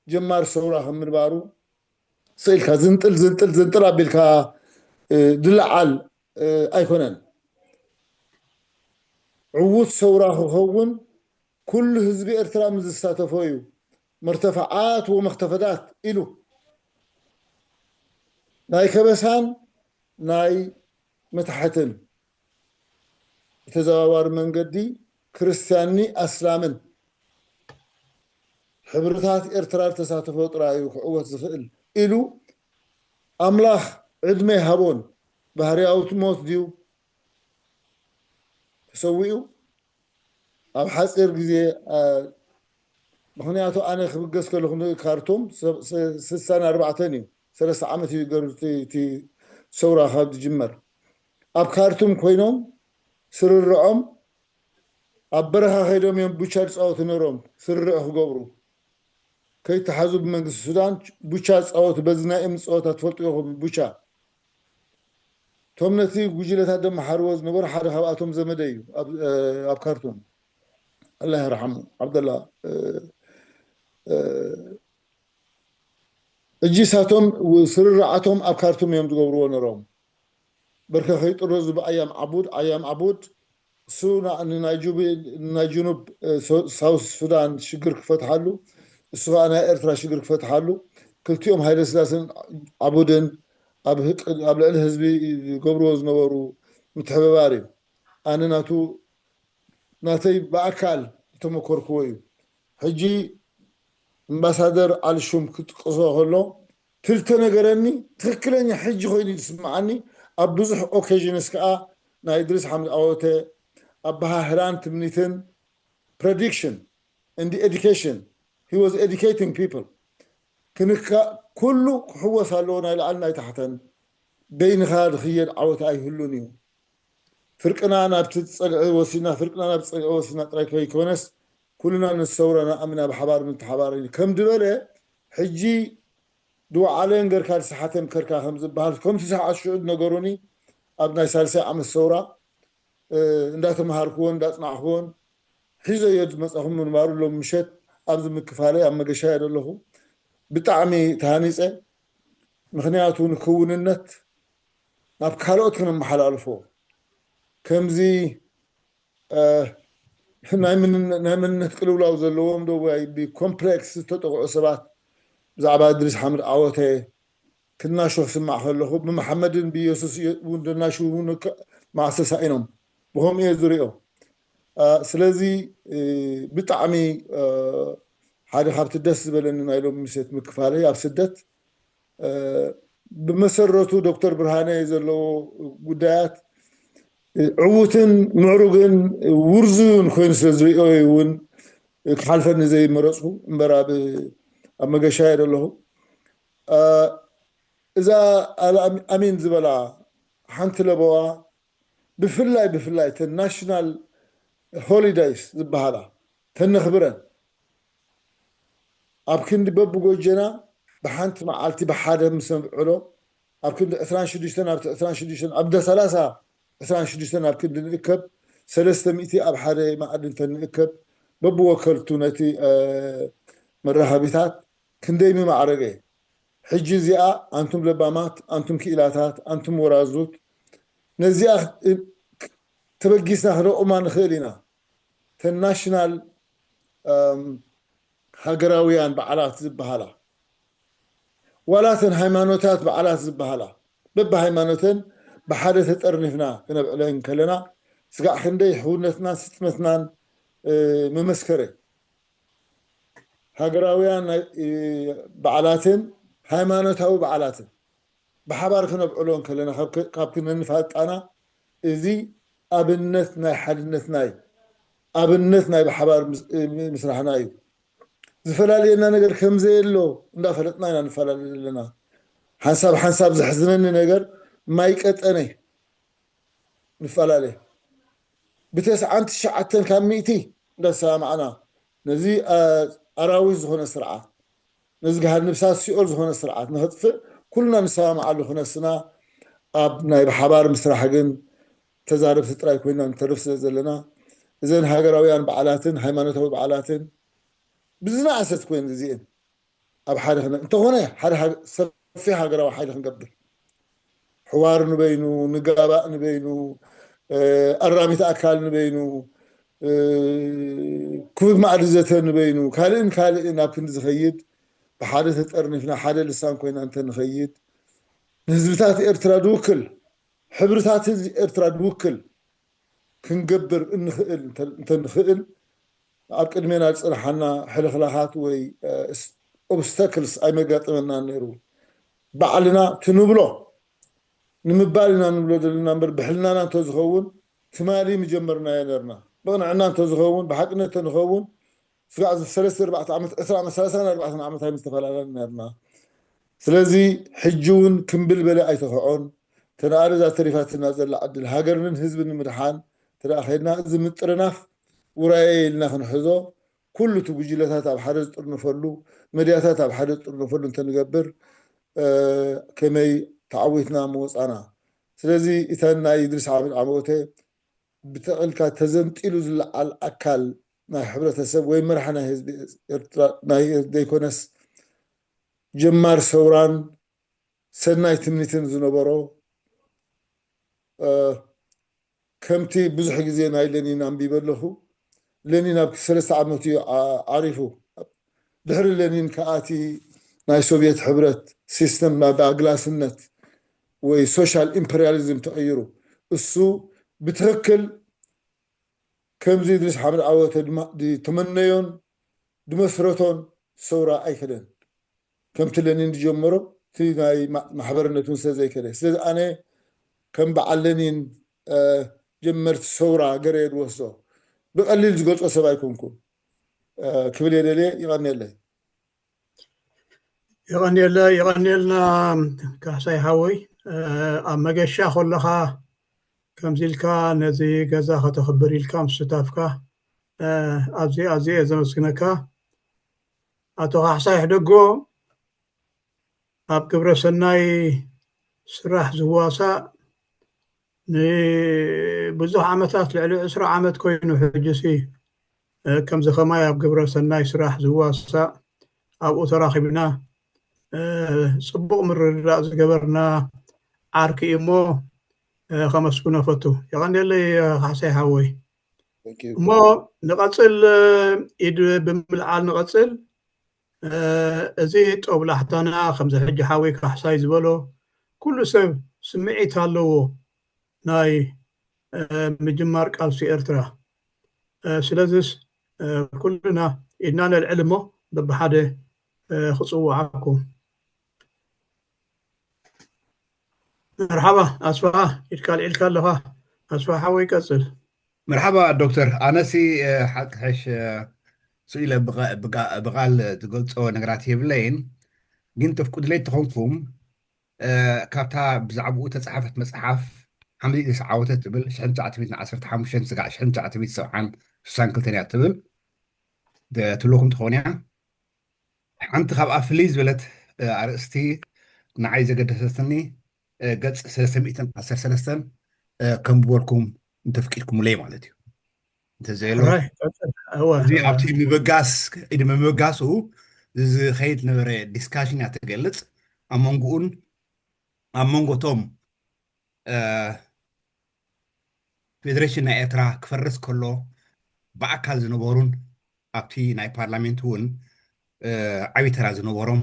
ጀማሪ ሰውራ ከም ምንባሩ ስኢልካ ዝንጥል ዝንጥል ዝንጥል ኣቢልካ ድለዓል ኣይኮነን። ዕዉት ሰውራ ክኸውን ኩሉ ህዝቢ ኤርትራ ምስ ዝሳተፎ እዩ። መርተፈዓት ወመክተፈታት ኢሉ ናይ ከበሳን ናይ መታሕትን ብተዘዋዋሪ መንገዲ ክርስትያንኒ ኣስላምን ሕብርታት ኤርትራ ዝተሳተፎ ጥራይ እዩ ክዕወት ዝኽእል ኢሉ ኣምላኽ ዕድመ ይሃቦን። ባህርያዊ ሞት ድዩ ተሰዊኡ ኣብ ሓፂር ግዜ ምክንያቱ ኣነ ክብገስ ከለኹ ንካርቱም ስሳን ኣርባዕተን እዩ ሰለስተ ዓመት እዩ ገሩ እቲ ሰውራ ካብ ዝጅመር ኣብ ካርቱም ኮይኖም ስርርዖም ኣብ በረኻ ከይዶም እዮም ቡቻ ዝፃወቱ ነሮም ስርርዕ ክገብሩ ከይተሓዙ ብመንግስቲ ሱዳን ቡቻ ዝፃወቱ በዚ ናይ እምኒ ፀወታ ትፈልጡ ኢኹም ቡቻ እቶም ነቲ ጉጅለታት ደመሓርዎ ዝነበሩ ሓደ ካብኣቶም ዘመደ እዩ ኣብ ካርቱም ኣላ ይርሓሙ ዓብደላ ሕጂ ሳቶም ስርርዓቶም ኣብ ካርቱም እዮም ዝገብርዎ ነሮም በርከ ከይጥረዙ ብኣያም ዓቡድ ኣያም ዓቡድ እሱ ናይ ጁኑብ ሳውስ ሱዳን ሽግር ክፈትሓሉ እሱ ከዓ ናይ ኤርትራ ሽግር ክፈትሓሉ ክልቲኦም ሃይለ ስላሰን ዓቡድን ኣብ ልዕሊ ህዝቢ ዝገብርዎ ዝነበሩ ምትሕብባር እዩ ኣነ ናቱ ናተይ ብኣካል ዝተመኮርክዎ እዩ ሕጂ ኣምባሳደር ዓልሹም ክጥቀሶ ከሎ ክልተ ነገረኒ ትክክለኛ ሕጂ ኮይኑ ዝስምዓኒ ኣብ ብዙሕ occasions ከዓ ናይ እድሪስ ሓምድ ዓወተ ኣበሃህላን ትምኒትን prediction and education he was educating people ክንካ ኩሉ ክሕወስ ኣለዎ ናይ ላዕሊ ናይ ታሕተን በይንኻ ዝኽየድ ዓወት ኣይህሉን እዩ ፍርቅና ናብቲ ፀግዒ ወሲድና ፍርቅና ናብ ፀግዒ ወሲድና ጥራይ ከይኮነስ ኩልና ንሰውረና ኣምና ብሓባር ምትሓባር እዩ ከም ዝበለ ሕጂ ድወዓለን ገርካ ዝሰሓተን ከርካ ከም ዝበሃል ከምቲ ሰዓት ሽዑ ነገሩኒ ኣብ ናይ ሳልሳይ ዓመት ሰውራ እንዳተምሃርክዎን እንዳፅናዕክዎን ሒዘዮ ዝመፀኹ ምንባሩ ሎም ምሸት ኣብዚ ምክፋለይ ኣብ መገሻ እየ ዘለኹ ብጣዕሚ ተሃኒፀ ምክንያቱ ንክውንነት ናብ ካልኦት ክነመሓላልፎ ከምዚ ናይ መንነት ቅልውላው ዘለዎም ዶ ወይ ብኮምፕሌክስ ዝተጠቕዑ ሰባት ብዛዕባ እድሪስ ሓምድ ዓወተ ክናሾ ክስማዕ ከለኹ ብመሓመድን ብየሱስ እውን ደናሹ እውን ማዕሰ ሳኢኖም ብኸምኡ እየ ዝሪኦ። ስለዚ ብጣዕሚ ሓደ ካብቲ ደስ ዝበለኒ ናይ ሎሚ ምሸት ምክፋለይ ኣብ ስደት ብመሰረቱ ዶክተር ብርሃነ ዘለዎ ጉዳያት ዕዉትን ምዕሩግን ውርዙን ኮይኑ ስለ ዝሪኦ እውን ክሓልፈኒ ዘይመረፅኩ እምበር ኣብ መገሻ እየ ዘለኹ። እዛ ኣሚን ዝበላ ሓንቲ ለበዋ ብፍላይ ብፍላይ ተን ናሽናል ሆሊዳይስ ዝበሃላ ተነኽብረን ኣብ ክንዲ በብጎጀና ብሓንቲ መዓልቲ ብሓደ ምስ ነብዕሎ ኣብ ክንዲ ዕስራን ሽዱሽተን ኣብቲ ዕስራን ሽዱሽተን ኣብ ደ ሰላሳ ዕስራን ሽዱሽተን ኣብ ክንዲ ንእከብ ሰለስተ ሚእቲ ኣብ ሓደ መኣዲ እንተንእከብ በብወከልቱ ነቲ መራኸቢታት ክንደይ ምማዕረገ። ሕጂ እዚኣ ኣንቱም ለባማት፣ ኣንቱም ክኢላታት፣ ኣንቱም ወራዙት ነዚኣ ተበጊስና ክነቑማ ንኽእል ኢና። ተን ናሽናል ሃገራውያን በዓላት ዝበሃላ ዋላ ተን ሃይማኖታት በዓላት ዝበሃላ በብሃይማኖተን ብሓደ ተጠርኒፍና ክነብዕለን ከለና ስጋዕ ክንደይ ሕውነትናን ስጥመትናን መመስከረ። ሃገራውያን በዓላትን ሃይማኖታዊ በዓላትን ብሓባር ክነብዕሎ ከለና ካብ ክነንፋጣና እዚ ኣብነት ናይ ሓድነትና እዩ። ኣብነት ናይ ብሓባር ምስራሕና እዩ። ዝፈላልየና ነገር ከምዘየሎ እንዳፈለጥና ኢና ንፈላለ ዘለና። ሓንሳብ ሓንሳብ ዘሕዝነኒ ነገር ማይ ቀጠነ ንፈላለ ብተስዓን ትሽዓተን ካብ ሚእቲ እንዳሰማማዕና ነዚ ኣራዊት ዝኾነ ስርዓት ነዚ ገሃድ ንብሳት ሲኦል ዝኾነ ስርዓት ንኸጥፍእ ኩልና ንሰማማዓሉ ክነስና ኣብ ናይ ብሓባር ምስራሕ ግን ተዛረብቲ ጥራይ ኮይና ንተርፍ ስለ ዘለና እዘን ሃገራውያን በዓላትን ሃይማኖታዊ በዓላትን ብዝነኣሰት ኮይን እዚአን ኣብ ሓደ ክነ እንተኾነ ሓደ ሰፊሕ ሃገራዊ ሓይሊ ክንገብር ሕዋር ንበይኑ ንጋባእ ንበይኑ ኣራሚት ኣካል ንበይኑ ክቡብ ማዕዲ ዘተ ንበይኑ ካልእን ካልእን ኣብ ክንዲ ዝኸይድ ብሓደ ተጠርኒፍና ሓደ ልሳን ኮይና እንተንኸይድ ንህዝብታት ኤርትራ ድውክል ሕብርታት ህዝቢ ኤርትራ ድውክል ክንገብር እንኽእል እንተንኽእል ኣብ ቅድሜና ዝፅንሓና ሕልኽላኻት ወይ ኦብስተክልስ ኣይመጋጥመናን ነይሩ። ባዕልና ትንብሎ ንምባል ኢና ንብሎ ዘለና እምበር ብሕልናና እንተዝኸውን ትማሊ ምጀመርናዮ ነርና። ብቕንዕና እንተዝኸውን ብሓቅነት እንተንኸውን ስጋዕ ሰለስተ ኣርባዕተ ዓመት ዕስራ ዓመት ሰላሳን ኣርባዕተን ዓመት ኣይምዝተፈላለና ነርና። ስለዚ ሕጂ እውን ክምብል በለ ኣይተኽዖን ተነኣረዛ ተሪፋትና ዘላ ዕድል ሃገርንን ህዝብን ንምድሓን ተደኣ ኸድና እዚ ምጥርናፍ ውራየ ኢልና ክንሕዞ ኩሉ እቲ ጉጅለታት ኣብ ሓደ ዝጥርንፈሉ መድያታት ኣብ ሓደ ዝጥርንፈሉ እንተንገብር ከመይ ተዓዊትና ምወፃና። ስለዚ እተን ናይ ድርስ ዓመት ዓመተ ብተቕልካ ተዘንጢሉ ዝለዓል ኣካል ናይ ሕብረተሰብ ወይ መራሕ ናይ ህዝቢ ኤርትራ ናይ ዘይኮነስ ጀማር ሰውራን ሰናይ ትምኒትን ዝነበሮ ከምቲ ብዙሕ ግዜ ናይ ለኒን ኣንቢበ ኣለኹ። ለኒን ኣብ ሰለስተ ዓመት እዩ ዓሪፉ። ድሕሪ ለኒን ከኣቲ ናይ ሶቪየት ሕብረት ሲስተም ናይ ኣግላስነት ወይ ሶሻል ኢምፐሪያሊዝም ተቐይሩ እሱ ብትኽክል ከምዚ ድሪስ ሓመድ ዓወተ ድማ ዝተመነዮን ዝመስረቶን ሰውራ ኣይከደን። ከምቲ ለኒን ዝጀመሮ እቲ ናይ ማሕበርነት እውን ስለ ዘይከደ ስለዚ ኣነ ከም በዓል ለኒን ጀመርቲ ሰውራ ገረ ዝወስዶ ብቐሊል ዝገልፆ ሰብ ኣይኮንኩን ክብል የደልየ። ይቐንየለይ። ይቐንየለ ይቐንየልና ካሕሳይ ሓወይ። ኣብ መገሻ ከለኻ ከምዚ ኢልካ ነዚ ገዛ ከተኽብር ኢልካ ምስታፍካ ኣብዚ ኣዝየ እየ ዘመስግነካ። ኣቶ ካሕሳይ ሕደጎ ኣብ ግብረ ሰናይ ስራሕ ዝዋሳእ ንብዙሕ ዓመታት ልዕሊ ዕስራ ዓመት ኮይኑ ሕጅሲ ከምዚ ከማይ ኣብ ግብረ ሰናይ ስራሕ ዝዋሳእ ኣብኡ ተራኺብና ፅቡቕ ምርድዳእ ዝገበርና ዓርኪ እዩ እሞ ከመስግኖ ፈቱ። የቐንየለይ ካሕሳይ ሓወይ። እሞ ንቐፅል ኢድ ብምልዓል ንቐፅል። እዚ ጦብላሕታና ከምዚ ሕጂ ሓወይ ካሕሳይ ዝበሎ ኩሉ ሰብ ስምዒት ኣለዎ ናይ ምጅማር ቃልሲ ኤርትራ። ስለዚስ ኩልና ኢድና ነልዕል እሞ በብሓደ ክፅውዓኩም። መርሓባ ኣስፋ፣ ኢድካ ኣልዒልካ ኣለኻ። ኣስፋ ሓወይ ቀፅል። መርሓባ ዶክተር፣ ኣነሲ ሓቂ ሕሽ ስኢለ ብቓል ዝገልፆ ነገራት የብለይን፣ ግን ተፍቅዱለይ ተኾንኩም ካብታ ብዛዕባኡ ተፃሓፈት መፅሓፍ ሓምዚ ዝዓወተት ትብል ሽሕን ትሽዓተ ሚእትን ዓሰርተ ሓሙሽተን ስጋዕ ሽሕን ትሽዓተ ሚእትን ሰብዓን ስሳን ክልተን እያ ትብል ትብለኩም ትኸውን እያ። ሓንቲ ካብኣ ፍልይ ዝበለት ኣርእስቲ ንዓይ ዘገደሰትኒ ገፅ ሰለስተ ሚእትን ዓሰርተ ሰለስተን ከንብበልኩም እንተፍቂድኩምለይ ማለት እዩ። እንተዘየሎ እዚ ኣብቲ ምብጋስ ኢድ ምብጋሱ ዝኸይድ ነበረ ዲስካሽን እያ ትገልፅ። ኣብ መንጎኡን ኣብ መንጎቶም ፌዴሬሽን ናይ ኤርትራ ክፈርስ ከሎ ብኣካል ዝነበሩን ኣብቲ ናይ ፓርላሜንት እውን ዓብዪ ተራ ዝነበሮም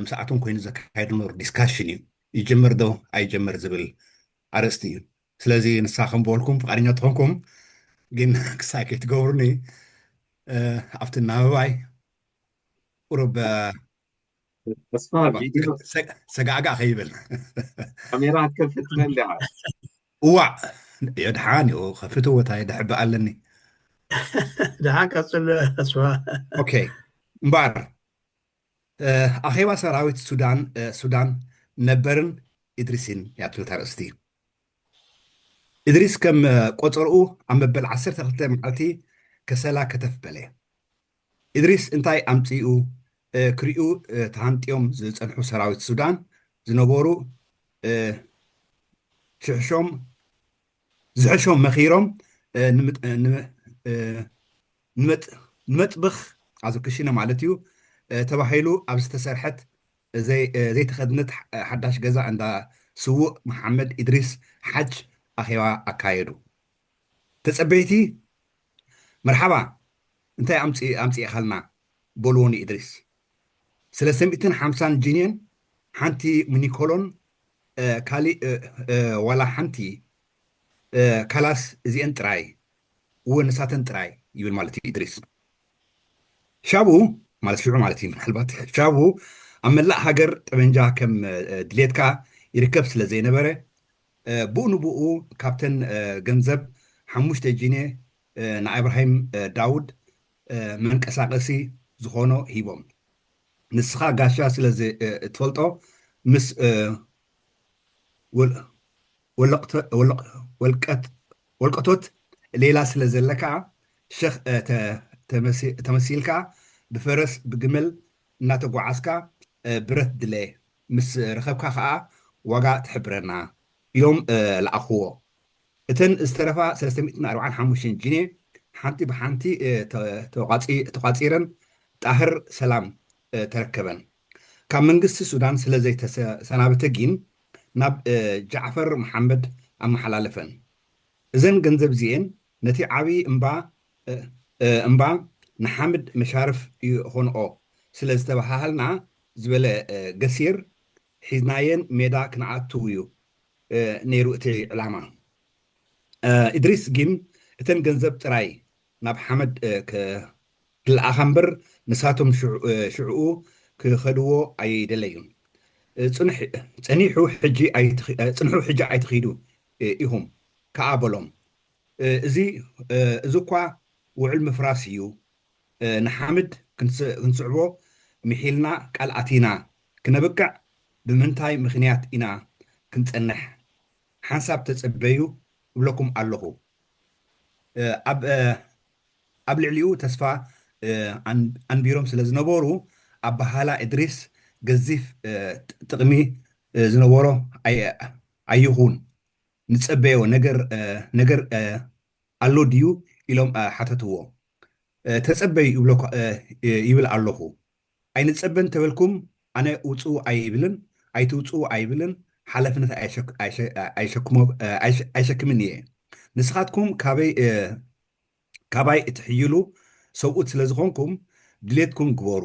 ምስኣቶም ኮይኑ ዘካየዱ ነበሩ ዲስካሽን እዩ። ይጀምር ዶ ኣይጀምር ዝብል ኣርእስቲ እዩ። ስለዚ ንሳ ከም በልኩም ፍቃደኛ ተኾንኩም ግን ክሳይ ከይትገብሩኒ ኣብቲ ናበባይ ቁሩብ ተስፋ ቪድዮ ሰጋእጋእ ከይብል ካሜራ ክትከፍት ትኽእል ዲኻ? እዋዕ የድሓን እዩ ከፍትዎ ታይ ድሕቢ ኣለኒ። ደሓን ቀፅል ተስፋ። ኦኬ እምበኣር ኣኼባ ሰራዊት ሱዳን ሱዳን ነበርን ኢድሪስን እያ ትብል ኣርእስቲ። ኢድሪስ ከም ቆፀርኡ ኣብ መበል ዓሰርተ ክልተ መዓልቲ ከሰላ ከተፍ በለ። ኢድሪስ እንታይ ኣምፅኡ ክሪኡ ተሃንጥዮም ዝፀንሑ ሰራዊት ሱዳን ዝነበሩ ሽሕሾም ዝሕሾም መኺሮም ንመጥብኽ ኣዞ ክሽነ ማለት እዩ ተባሂሉ ኣብ ዝተሰርሐት ዘይተኸድነት ሓዳሽ ገዛ እንዳ ስዉእ መሓመድ ኢድሪስ ሓጅ ኣኼባ ኣካየዱ። ተጸበይቲ መርሓባ እንታይ ኣምጺእኻልና በልዎ ንኢድሪስ። ሰለስተ ሚእትን ሓምሳን ጂንየን ሓንቲ ሚኒኮሎን ካሊእ ዋላ ሓንቲ ካላስ እዚአን ጥራይ እወ ንሳተን ጥራይ ይብል ማለት እዩ ኢድሪስ። ሻቡ ማለት ሽዑ ማለት እዩ ምናልባት ሻቡ ኣብ መላእ ሃገር ጠበንጃ ከም ድሌትካ ይርከብ ስለ ዘይነበረ ብኡ ንብኡ ካብተን ገንዘብ ሓሙሽተ ጂኔ ንእብራሂም ዳውድ መንቀሳቀሲ ዝኾኖ ሂቦም። ንስኻ ጋሻ ስለ እትፈልጦ ምስ ወልቀቶት ሌላ ስለ ዘለካ ሸኽ ተመሲልካ ብፈረስ ብግመል እናተጓዓዝካ ብረት ድለ ምስ ረኸብካ ከዓ ዋጋ ትሕብረና ኢሎም ለኣኽዎ። እተን ዝተረፋ ሰለስተ ሚእትን ኣርባዓን ሓሙሽተን ጂኔ ሓንቲ ብሓንቲ ተቋፂረን ጣህር ሰላም ተረከበን። ካብ መንግስቲ ሱዳን ስለ ዘይተሰናበተ ግን ናብ ጃዕፈር መሓመድ ኣመሓላለፈን። እዘን ገንዘብ እዚኤን ነቲ ዓብዪ እምባ እምባ ንሓምድ መሻርፍ ይኾንኦ ስለ ዝተበሃሃልና ዝበለ ገሲር ሒዝናየን ሜዳ ክንኣቱ እዩ ነይሩ እቲ ዕላማ። ኢድሪስ ግን እተን ገንዘብ ጥራይ ናብ ሓመድ ክልኣኻ እምበር ንሳቶም ሽዕኡ ክኸድዎ ኣይደለዩን። ጽንሑ ሕጂ ኣይትኺዱ ኢኹም ከኣ በሎም። እዚ እዚ እኳ ውዕል ምፍራስ እዩ። ንሓምድ ክንስዕቦ ምሒልና ቃል ኣቲና ክነብቅዕ ብምንታይ ምኽንያት ኢና ክንጸንሕ? ሓንሳብ ተጸበዩ እብለኩም ኣለኹ። ኣብ ልዕሊኡ ተስፋ ኣንቢሮም ስለ ዝነበሩ ኣበሃህላ እድሪስ ገዚፍ ጥቕሚ ዝነበሮ ኣይኹን። ንጸበዮ ነገር ኣሎ ድዩ ኢሎም ሓተትዎ። ተጸበዩ ይብል ኣለኹ። ኣይንጸበን ተበልኩም ኣነ ውጽኡ ኣይብልን ኣይትውጽኡ ኣይብልን ሓላፍነት ኣይሸክምን እየ። ንስኻትኩም ካበይ ካባይ እትሕይሉ ሰብኡት ስለ ዝኾንኩም ድሌትኩም ግበሩ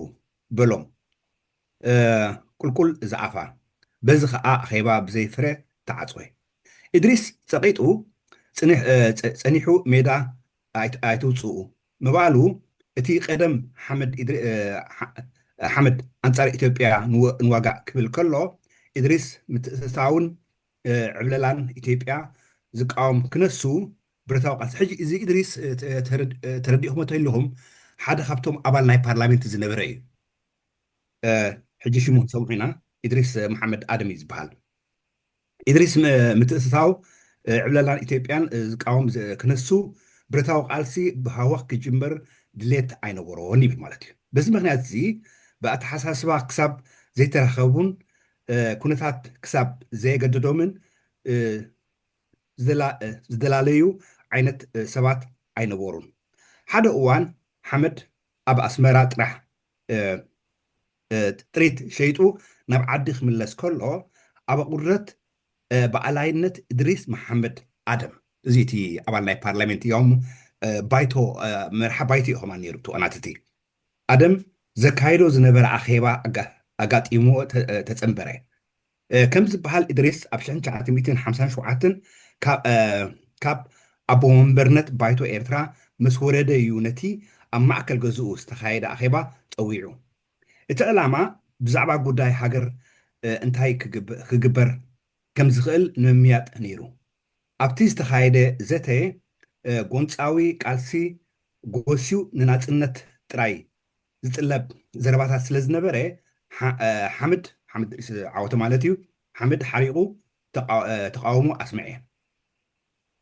በሎም። ቁልቁል ዝኣፋ በዚ ኸኣ ኣኼባ ብዘይ ፍረ ተዓጽወ። እድሪስ ጸቒጡ ጸኒሑ ሜዳ ኣይትውፅኡ ምባሉ፣ እቲ ቀደም ሓመድ ኣንፃር ኢትዮጵያ ንዋጋእ ክብል ከሎ፣ ኢድሪስ ምትእትታውን ዕብለላን ኢትዮጵያ ዝቃወም ክነሱ ብረታዊ ቃልሲ። ሕጂ እዚ ኢድሪስ ተረዲእኹሞ ተይለኹም፣ ሓደ ካብቶም ኣባል ናይ ፓርላሜንት ዝነበረ እዩ። ሕጂ ሽሙ ክንሰምዖ ኢና። ኢድሪስ መሓመድ ኣደም እዩ ዝበሃል። ኢድሪስ ምትእትታው ዕብለላን ኢትዮጵያን ዝቃወም ክነሱ ብረታዊ ቃልሲ ብሃዋኽ ክጅምር ድሌት ኣይነበሮን ይብል ማለት እዩ። በዚ ምክንያት እዚ ብኣተሓሳስባ ክሳብ ዘይተራኸቡን ኩነታት ክሳብ ዘየገደዶምን ዝደላለዩ ዓይነት ሰባት ኣይነበሩን። ሓደ እዋን ሓመድ ኣብ ኣስመራ ጥራሕ ጥሪት ሸይጡ ናብ ዓዲ ክምለስ ከሎ፣ ኣብ ኣቑርደት ብኣላይነት እድሪስ መሓመድ ኣደም፣ እዚ እቲ ኣባል ናይ ፓርላሜንት እዮም፣ ባይቶ መርሓ ባይቶ እዩ ከማን ነይሩ እቲ ዋናትቲ ኣደም ዘካይዶ ዝነበረ ኣኼባ ኣጋጢምዎ ተጸንበረ። ከም ዝበሃል እድሪስ ኣብ ሽሕን ትሽዓተ ሚእትን ሓምሳን ሸውዓተን ካብ ኣቦ መንበርነት ባይቶ ኤርትራ ምስ ወረደ እዩ ነቲ ኣብ ማእከል ገዝኡ ዝተኻየደ ኣኼባ ጸዊዑ። እቲ ዕላማ ብዛዕባ ጉዳይ ሃገር እንታይ ክግበር ከም ዝኽእል ንምምያጥ ነይሩ። ኣብቲ ዝተኻየደ ዘተ ጎንጻዊ ቃልሲ ጎስዩ ንናጽነት ጥራይ ዝጥለብ ዘረባታት ስለ ዝነበረ ሓምድ ሓምድ ዓወተ ማለት እዩ። ሓምድ ሓሪቑ ተቃውሞ ኣስምዐ።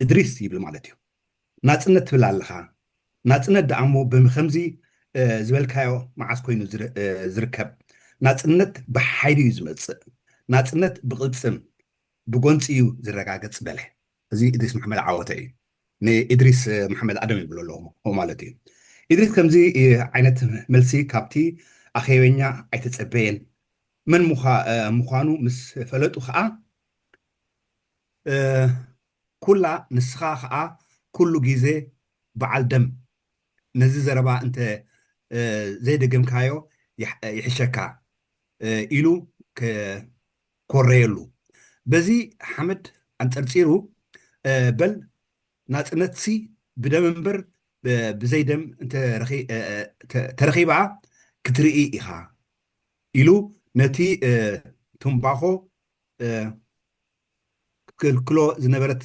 እድሪስ ይብል ማለት እዩ። ናጽነት ትብል ኣለኻ። ናጽነት ደኣሞ ብምኸምዚ ዝበልካዮ መዓስ ኮይኑ ዝርከብ? ናጽነት ብሓይሊ እዩ ዝመጽእ። ናጽነት ብቕልጽም ብጎንፂ እዩ ዝረጋገፅ በለ። እዚ እድሪስ መሓመድ ዓወተ እዩ። ንእድሪስ መሓመድ ኣደም ይብሎ ኣለኹ ማለት እዩ። እድሪስ ከምዚ ዓይነት መልሲ ካብቲ ኣኼበኛ ኣይተፀበየን። መን ምዃኑ ምስ ፈለጡ ከዓ ኩላ ንስኻ ከዓ ኩሉ ግዜ በዓል ደም ነዚ ዘረባ እንተ ዘይደገምካዮ ይሕሸካ ኢሉ ኮረየሉ። በዚ ሓመድ ኣንፀርፂሩ በል ናፅነትሲ ብደም እምበር ብዘይ ደም ተረኺባ ክትርኢ ኢኻ ኢሉ ነቲ ትምባኾ ክክልክሎ ዝነበረት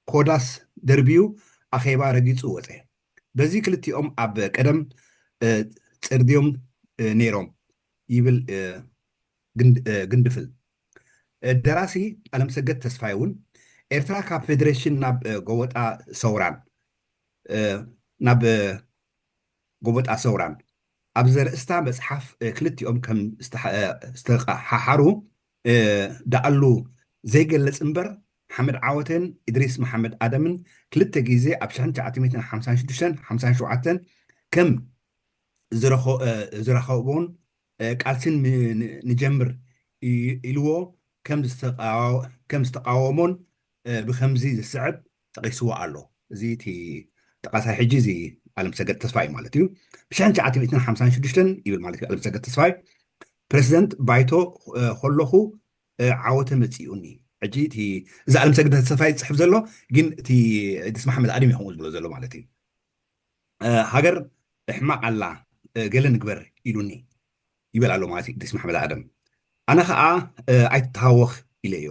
ኮዳስ ደርብዩ ኣኼባ ረጊጹ ወጸ። በዚ ክልቲኦም ኣብ ቀደም ጸርድዮም ነይሮም ይብል ግንድፍል። ደራሲ ኣለምሰገድ ተስፋይ እውን ኤርትራ ካብ ፌደሬሽን ናብ ጎበጣ ሰውራን ናብ ጎበጣ ሰውራን ኣብ ዘርእስታ መጽሓፍ ክልቲኦም ከም ዝተሓሓሩ ደኣሉ ዘይገልጽ እምበር ሓመድ ዓወተን እድሪስ መሓመድ ኣደምን ክልተ ግዜ ኣብ ሽሕን ትሽዓተ ሚእትን ሓምሳን ሽዱሽተን ሓምሳን ሸውዓተን ከም ዝረኸቦን ቃልስን ንጀምር ኢልዎ ከም ዝተቃወሞን ብከምዚ ዝስዕብ ጠቒስዎ ኣሎ። እዚ እቲ ጠቓሳይ ሕጂ እዚ ኣለምሰገድ ተስፋይ ማለት እዩ። ብሽሕን ትሽዓተ ሚእትን ሓምሳን ሽዱሽተን ይብል ማለት እዩ። ኣለምሰገድ ተስፋይ ፕረዚደንት ባይቶ ከለኹ ዓወተ መፂኡኒ። ሕጂ እዚ ኣለምሰገድ ተስፋይ ዝፅሕፍ ዘሎ ግን እቲ እድሪስ መሓመድ ኣደም እዩ ከምኡ ዝብሎ ዘሎ ማለት እዩ። ሃገር ሕማቕ ኣላ ገለ ንግበር ኢሉኒ ይብል ኣሎ ማለት እዩ እድሪስ መሓመድ ኣደም። ኣነ ከዓ ኣይትተሃወኽ ኢለዮ።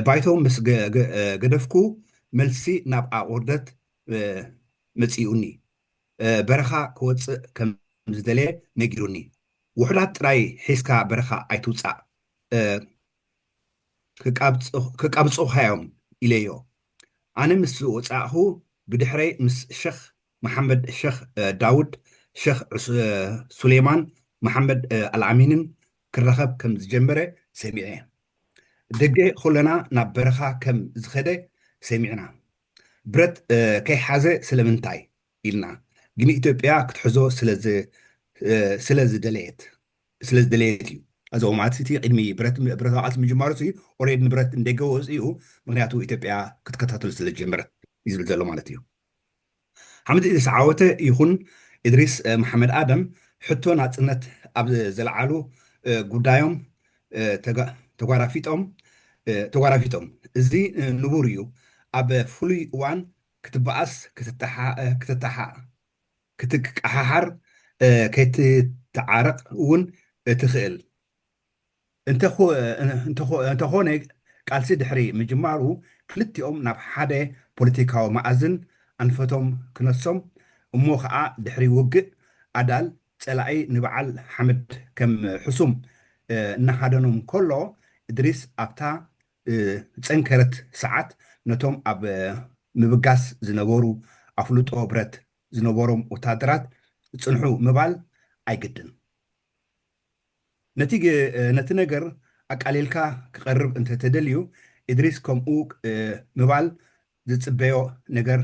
ባይቶ ምስ ገደፍኩ መልሲ ናብ ኣቑርደት መፂኡኒ። በረኻ ክወፅእ ከም ዝደለየ ነጊሩኒ። ውሑዳት ጥራይ ሒዝካ በረኻ ኣይትውፃእ ክቃብፁኻዮም ኢለዮ። ኣነ ምስ ወፃእኹ ብድሕረይ ምስ ሸኽ መሓመድ፣ ሸኽ ዳውድ፣ ሸኽ ሱሌማን፣ መሓመድ ኣልኣሚንን ክራኸብ ከም ዝጀመረ ሰሚዐ። ደገ ኮለና ናብ በረኻ ከም ዝኸደ ሰሚዕና። ብረት ከይሓዘ ስለምንታይ ኢልና ግን ኢትዮጵያ ክትሕዞ ስለ ዝደለየት ስለ ዝደለየት እዩ። እዚ ማለት እቲ ቅድሚ ብረታዊ ቃልሲ ምጅማሩ እዩ። ኦሬድ ንብረት እንደገ ወፂኡ ምክንያቱ ኢትዮጵያ ክትከታተሉ ስለ ዝጀመረት እዩ ዝብል ዘሎ ማለት እዩ። ሓምድ ኢድሪስ ዓወተ ይኹን እድሪስ መሓመድ ኣደም ሕቶ ናፅነት ኣብ ዘለዓሉ ጉዳዮም ተጓራፊጦም ተጓራፊጦም እዚ ንቡር እዩ። ኣብ ፍሉይ እዋን ክትበኣስ ክትተሓ- ክትተሓ- ክትቀሓሓር እ፣ ከይትተዓረቕ እውን ትኽእል። እንተኾ- እንተኾ- እንተኾነ ቃልሲ ድሕሪ ምጅማሩ ክልቲኦም ናብ ሓደ ፖለቲካዊ መኣዝን ኣንፈቶም ክነሶም እሞ ኸዓ ድሕሪ ውግእ ኣዳል ጸላኢ ንበዓል ሓምድ ከም ሕሱም እ፣ እናሃደኖም ከሎ እድሪስ ኣብታ እ፣ ዝጸንከረት ሰዓት ነቶም ኣብ ምብጋስ ዝነበሩ ኣፍልጦ ብረት ዝነበሮም ወታደራት ጽንሑ ምባል ኣይግድን። ነቲ ግ- ነቲ ነገር ኣቃሊልካ ክቐርብ እንተተደልዩ እድሪስ ከምኡ ምባል ዝጽበዮ ነገር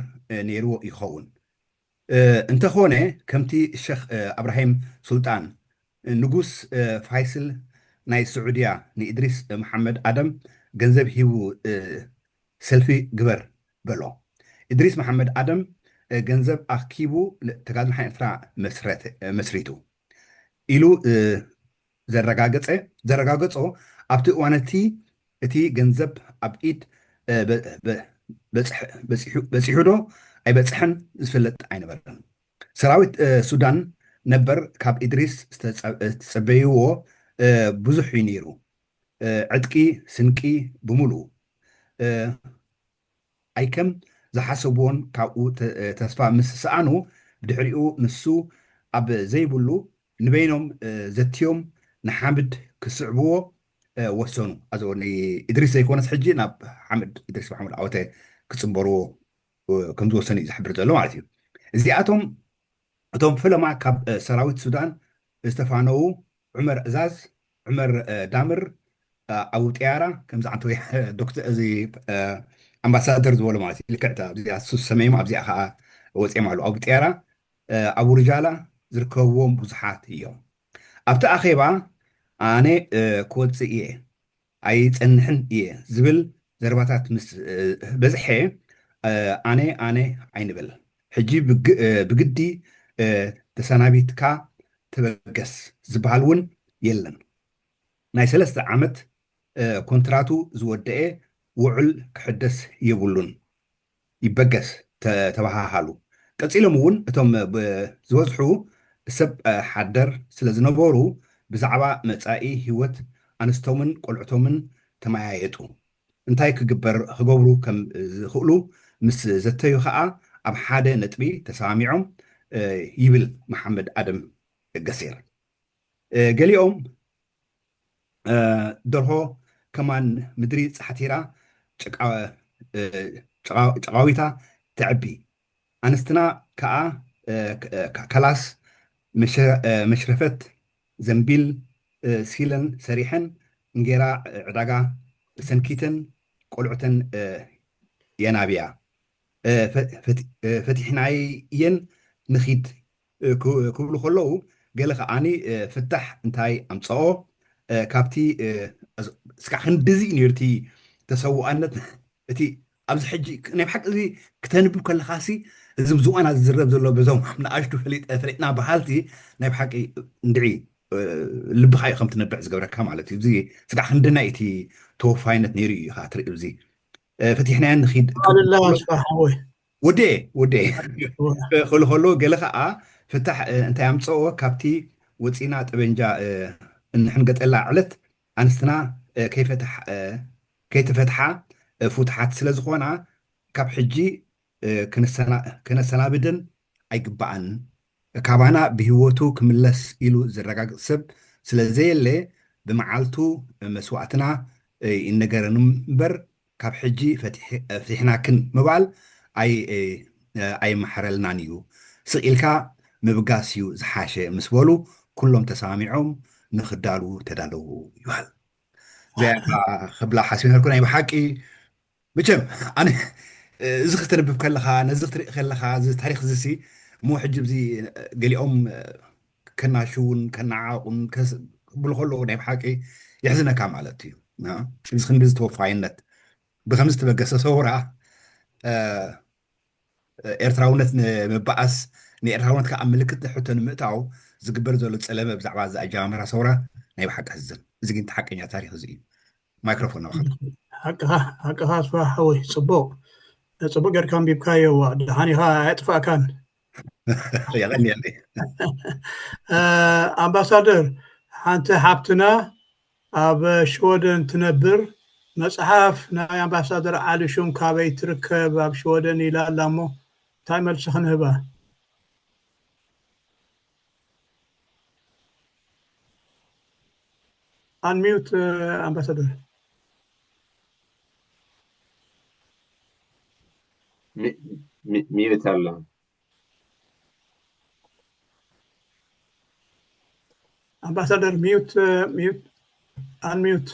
ነይርዎ ይኸውን። እንተኾነ ከምቲ ሸኽ እብራሂም ሱልጣን ንጉስ ፋይስል ናይ ስዑድያ ንእድሪስ መሓመድ ኣደም ገንዘብ ሂቡ ሰልፊ ግበር በሎ። እድሪስ መሓመድ ኣደም ገንዘብ ኣኪቡ ተጋድሎ ሓርነት ኤርትራ መስሪቱ ኢሉ ዘረጋገጸ ዘረጋገጾ ኣብቲ እዋን እቲ እቲ ገንዘብ ኣብ ኢድ በጺሑ ዶ ኣይበጽሐን ዝፍለጥ ኣይነበረን። ሰራዊት ሱዳን ነበር ካብ እድሪስ ዝተጸበይዎ ብዙሕ እዩ ነይሩ። ዕጥቂ፣ ስንቂ ብምሉኡ ኣይከም ዝሓሰብዎን ካብኡ ተስፋ ምስ ሰኣኑ ብድሕሪኡ ንሱ ኣብ ዘይብሉ ንበይኖም ዘትዮም ንሓምድ ክስዕብዎ ወሰኑ። ኣዞ ንእድሪስ ዘይኮነስ ሕጂ ናብ ሓምድ እድሪስ መሓመድ ዓወተ ክፅንበርዎ ከም ዝወሰኑ እዩ ዝሕብር ዘሎ ማለት እዩ። እዚኣቶም እቶም ፈለማ ካብ ሰራዊት ሱዳን ዝተፋነዉ ዑመር እዛዝ፣ ዑመር ዳምር፣ ኣቡ ጥያራ ከምዚ ዓንተወይ ዶክተር እዚ ኣምባሳደር ዝበሎ ማለት እዩ። ልክዕ እዚኣ ሱስ ሰመይሞ ኣብዚኣ ከዓ ወፂኦም ኣለዉ። ኣቡ ጥያራ፣ ኣቡ ርጃላ ዝርከብዎም ብዙሓት እዮም። ኣብቲ ኣኼባ ኣነ ክወፅእ እየ ኣይፀንሕን እየ ዝብል ዘረባታት ምስ በዝሐ ኣነ ኣነ ኣይንበል። ሕጂ ብግዲ ተሰናቢትካ ተበገስ ዝበሃል እውን የለን። ናይ ሰለስተ ዓመት ኮንትራቱ ዝወደአ ውዕል ክሕደስ የብሉን። ይበገስ ተበሃሃሉ። ቀፂሎም እውን እቶም ዝበዝሑ ሰብ ሓደር ስለ ዝነበሩ ብዛዕባ መፃኢ ህይወት ኣንስቶምን ቆልዕቶምን ተመያየጡ። እንታይ ክግበር ክገብሩ ከም ዝኽእሉ ምስ ዘተዩ ከዓ ኣብ ሓደ ነጥቢ ተሰማሚዖም ይብል መሓመድ ኣደም ገሲር። ገሊኦም ደርሆ ከማን ምድሪ ፃሕቲራ ጨቓዊታ ተዕቢ። ኣንስትና ከዓ ከላስ መሽረፈት ዘንቢል ሲለን ሰሪሐን እንጌራ ዕዳጋ ሰንኪተን ቆልዑተን የናብያ። ፈቲሕናየን ንኺድ ክብሉ ከለዉ ገለ ከዓኒ ፍታሕ እንታይ ኣምፀኦ ካብቲ እስካ ክንድዚ ነርቲ ተሰዋእነት እቲ ኣብዚ ሕጂ ናይ ብሓቂ እዚ ክተንብብ ከለካ ሲ እዚ ዝዋና ዝዝረብ ዘሎ በዞም ንኣሽቱ ፈሊጥና በሃልቲ ናይ ብሓቂ እንድዒ ልብካ እዩ ከም ትነብዕ ዝገብረካ ማለት እዩ። እዚ ስጋዕ ክንድናይ እቲ ተወፋይነት ነይሩ እዩ ኢካ ትርኢ። እዚ ፈቲሕናዮ ንኪድ ኣሉላ ኣስፋሓወይ ወዴ ወዴ ክሉ ከሎ ገለ ከዓ ፍታሕ እንታይ ኣምፀኦ ካብቲ ወፂና ጠበንጃ እንሕንገጠላ ዕለት ኣንስትና ከይፈትሓ ከይተፈትሓ ፍትሓት ስለ ዝኾና ካብ ሕጂ ከነሰናብደን ኣይግባኣን። ካባና ብህይወቱ ክምለስ ኢሉ ዘረጋግፅ ሰብ ስለ ዘየለ ብመዓልቱ መስዋእትና ይነገረን እምበር ካብ ሕጂ ፈቲሕናክን ምባል ኣይመሓረልናን እዩ። ስቕ ኢልካ ምብጋስ እዩ ዝሓሸ ምስ በሉ ኩሎም ተሰማሚዖም ንክዳልዉ ተዳለዉ ይበሃል። እዚኣ ክብላ ሓሲበ ነበርኩ። ናይ ብሓቂ መቸም ኣነ እዚ ክተንብብ ከለካ ነዚ ክትርኢ ከለካ እዚ ታሪክ እዚ ሲ እሞ ሕጂ እዚ ገሊኦም ከናሽውን ከነዓቁን ክብሉ ከለዉ ናይ ብሓቂ የሕዝነካ ማለት እዩ። እዚ ክንዲ ዝተወፋይነት ብከምዚ ዝተበገሰ ሰውራ ኤርትራውነት ንምበኣስ ንኤርትራውነት ከዓ ምልክት ሕቶ ንምእታው ዝግበር ዘሎ ፀለመ ብዛዕባ እዚ ኣጀማምራ ሰውራ ናይ ብሓቂ ሕዝን። እዚ ግን ሓቀኛ ታሪክ እዚ እዩ። ማይክሮፎን ናባካ። ሓቅኻ ሓቅኻ ኣስፋ ሓወይ ፅቡቅ። ጽቡቅ ጌርካ ኣንቢብካዮ። ዋ፣ ደሓን ኢኻ፣ ኣየጥፋእካን። የቐንየለይ። ኣምባሳደር፣ ሓንቲ ሓብትና ኣብ ሽወደን ትነብር፣ መጽሓፍ ናይ ኣምባሳደር ዓሊ ሹም ካበይ ትርከብ ኣብ ሽወደን ኢላ ኣላ እሞ እንታይ መልሲ ክንህባ? ኣንሚዩት ኣምባሳደር። ሚዩት ኣሎ። ኣምባሳደር ሚዩት ሚዩት ኣንሚዩት።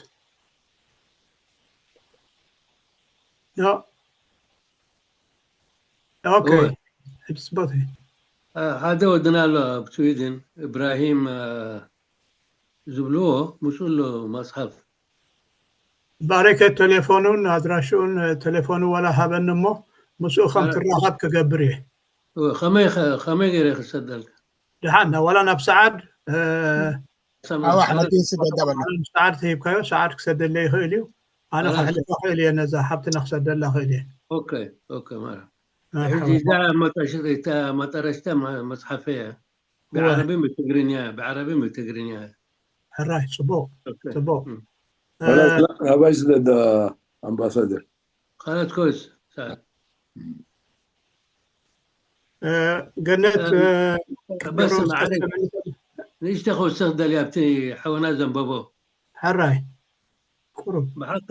ኖ። ኦኬ። ሕጂ ጽቡቅ እዩ። ሓደ ወድና ኣሎ ኣብ ስዊድን፣ እብራሂም ዝብልዎ፣ ምስኡ ኣሎ መጽሓፍ። ባረከ ቴሌፎኑን ኣድራሽኡን፣ ቴሌፎኑ ዋላ ሃበኒ እሞ ምስኡ ከም ትራኸብ ክገብር እየ። ከመይ ገይረ ክሰደልካ? ደሓን ዋላ ናብ ሰዓድ ኣዋሕ መዲን ስደዳ በላ። ሰዓድ ተሂብካዮ ሰዓድ ክሰደለይ ይኽእል እዩ። ኣነ ከሕልፋ ክእል እየ፣ ነዛ ሓብትና ክሰደላ ክእል እየ። ኦኬ ኦኬ። ማራ ሕጂ እዛ መጠረሽታ መጠረሽታ መጽሓፈ እያ። ብዓረቢ ብትግርኛ፣ ብዓረቢ ብትግርኛ። ሕራይ ጽቡቅ ጽቡቅ። ኣባይ ስደዳ ኣምባሳደር። ካላት ኮይስ ሰዓት ገነት በስ ንእሽተ ክውስኽ ደልያ ኣብቲ ሓውና ዘንበቦ። ሕራይ ቁሩብ ብሓቂ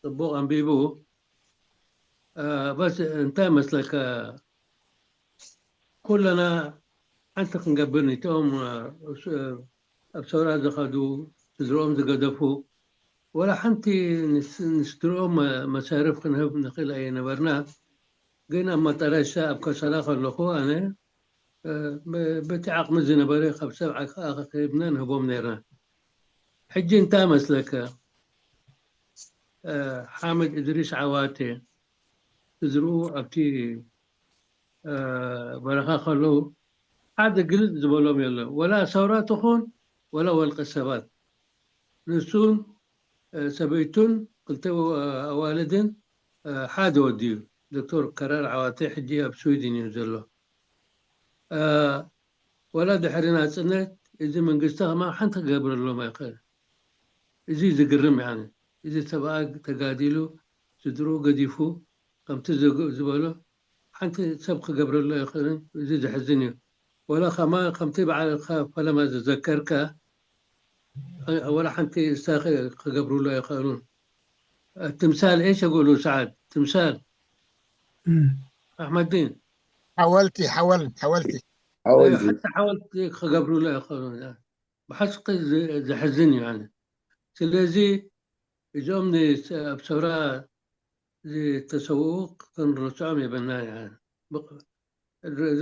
ጽቡቕ ኣንቢቡ። በስ እንታይ መስለካ፣ ኩለና ሓንቲ ክንገብር፣ ንቶም ኣብ ሰውራ ዝኸዱ፣ ስድርኦም ዝገደፉ፣ ወላ ሓንቲ ንስድርኦም መሳርፍ ክንህብ ንኽእል ኣይነበርና። ግን ኣብ መጠረሻ ኣብ ከሰላ ከለኹ ኣነ በቲ ዓቕሚ ዝነበረ ካብ ሰብ ኣኸኺብና ንህቦም ነርና። ሕጂ እንታይ መስለካ፣ ሓመድ እድሪስ ዓዋቴ ስድርኡ ኣብቲ በረኻ ከለዉ ሓደ ግልጽ ዝበሎም የለን። ወላ ሰውራ ትኹን ወላ ወልቀ ሰባት፣ ንሱን ሰበይቱን ክልተ ኣዋልድን ሓደ ወዲ እዩ። ዶክተር ከራር ዓዋቴ ሕጂ ኣብ ስዊድን እዩ ዘሎ። ወላ ድሕሪ ናጽነት እዚ መንግስቲ ከማ ሓንቲ ክገብረሎም ኣይኽእል። እዚ ዝግርም ያኒ፣ እዚ ሰብኣይ ተጋዲሉ ስድርኡ ገዲፉ ከምቲ ዝበሎ ሓንቲ ሰብ ክገብረሉ ኣይኽእልን። እዚ ዘሕዝን እዩ። ወላ ከማ ከምቲ ባዕልካ ፈለማ ዝዘከርካ ወላ ሓንቲ እሳ ክገብሩሉ ኣይኽእሉን። ትምሳል ኤሽ የጎሉ ሰዓት ትምሳል ኣሕመዲን ሓወልቲ ሓወል ሓወልቲ ሓወልቲ ሓቲ ሓወልቲ ክገብሩሉ ኣይኽእሉን። ብሓቂ ዘሕዝን እዩ። ስለዚ እዚኦም ኣብ ሰውራ ዝተሰውኡ ክንርስዖም የበና።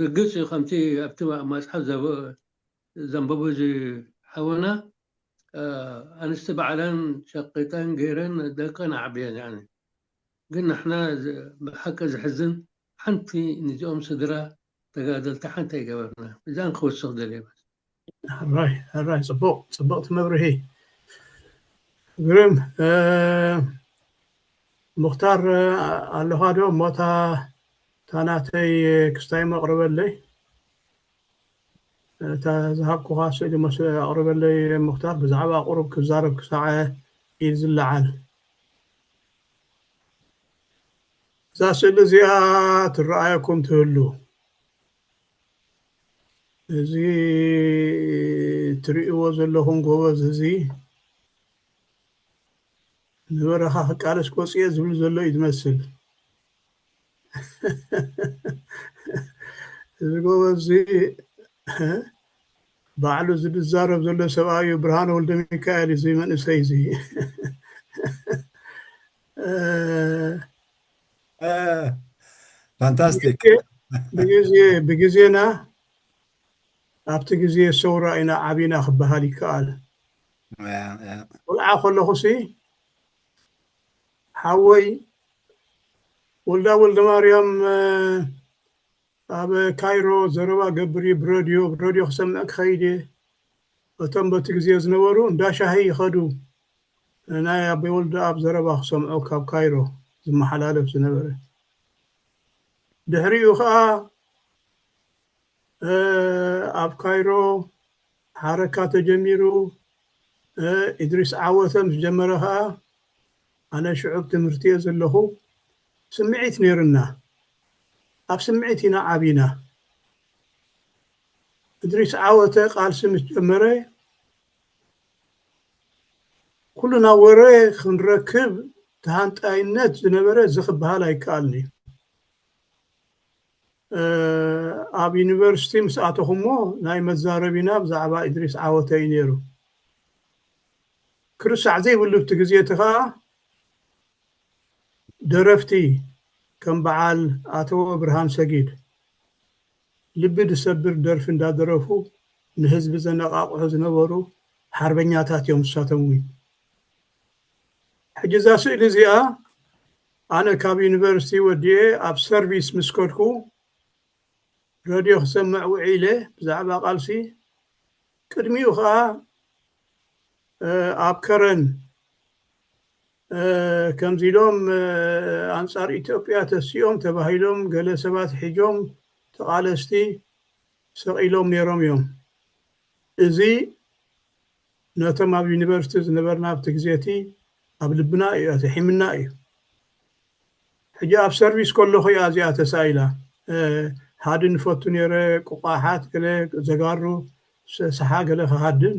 ርግጽ እዩ፣ ከምቲ ኣብቲ መጽሓፍ ዘንበቡ እዚ ሓውና፣ ኣንስቲ ባዕለን ሸቂጠን ገይረን ደቀን ኣዕብየን። ግን ንሕና ብሓቂ ዝሕዝን ሓንቲ ንዚኦም ስድራ ተጋደልቲ ሓንቲ ኣይገበርና። እዛን ክውስኽ ደልየ። ሕራይ ሕራይ፣ ጽቡቕ ጽቡቕቲ መብርሂ። ግርም። ሙኽታር ኣለኻ ዶ? እሞ እታ ናተይ ክስታይ መቕርበለይ፣ እታ ዝሃብኩኻ ስእሊ ኣቕርበለይ ሙኽታር። ብዛዕባ ቁሩብ ክዛረብ ክሳዕ ኢድ ዝለዓል። እዛ ስእሊ እዚኣ ትረኣየኩም ትህሉ። እዚ ትርእይዎ ዘለኹም ጎበዝ እዚ ንበረኻ ክቃለስ ክወፅእ እየ ዝብል ዘሎ እዩ ዝመስል። እዚ ጎበዝ እዚ ባዕሉ ዝዛረብ ዘሎ ሰብኣይ እዩ፣ ብርሃነ ወልደ ሚካኤል፣ እዚ መንእሰይ እዚ። ፋንታስቲክ። ብግዜ ብግዜና ኣብቲ ግዜ ሰውራ ኢና ዓቢና ክበሃል ይከኣል። ቆልዓ ከለኹሲ ሓወይ ወልዳ ወልደ ማርያም ኣብ ካይሮ ዘረባ ገብር እዩ ብረድዮ ብረድዮ ክሰምዕ ክኸይድ እየ። እቶም በቲ ግዜ ዝነበሩ እንዳ ሻሂ ይኸዱ ናይ ኣቦይ ወልደ ኣብ ዘረባ ክሰምዑ ካብ ካይሮ ዝመሓላለፍ ዝነበረ። ድሕሪኡ ከዓ ኣብ ካይሮ ሓረካ ተጀሚሩ። ኢድሪስ ዓወተ ምስ ጀመረ ከዓ ኣነ ሽዑብ ትምህርቲ እየ ዘለኹ። ስምዒት ነይርና። ኣብ ስምዒት ኢና ዓቢና። እድሪስ ዓወተ ቃልሲ ምስ ጀመረ ኩልና ወረ ክንረክብ ተሃንጣይነት ዝነበረ እዚ ክበሃል ኣይከኣልን እዩ። ኣብ ዩኒቨርሲቲ ምስ ኣተኹሞ ናይ መዛረቢና ብዛዕባ እድሪስ ዓወተ እዩ ነይሩ። ክርሳዕ ዘይብሉ እቲ ግዜ እቲ ከዓ ደረፍቲ ከም በዓል ኣተወ ብርሃን ሰጊድ ልቢ ዝሰብር ደርፊ እንዳደረፉ ንህዝቢ ዘነቃቕሑ ዝነበሩ ሓርበኛታት እዮም ንሳቶም እውን። ሕጂ እዛ ስእሊ እዚኣ ኣነ ካብ ዩኒቨርሲቲ ወዲኤ ኣብ ሰርቪስ ምስ ከድኩ ረድዮ ክሰምዕ ውዒለ ብዛዕባ ቃልሲ። ቅድሚኡ ከዓ ኣብ ከረን ከምዚ ኢሎም ኣንፃር ኢትዮጵያ ተሲኦም ተባሂሎም ገለ ሰባት ሒጆም ተቓለስቲ ሰቒሎም ነይሮም እዮም። እዚ ነቶም ኣብ ዩኒቨርሲቲ ዝነበርና ኣብቲ ግዜ እቲ ኣብ ልብና እዩ ኣትሒምና እዩ። ሕጂ ኣብ ሰርቪስ ከለኹ እያ እዚኣ ተሳኢላ። ሃድን ፈቱ ነይረ፣ ቁቋሓት ገለ ዘጋሩ ሰሓ ገለ ክሃድን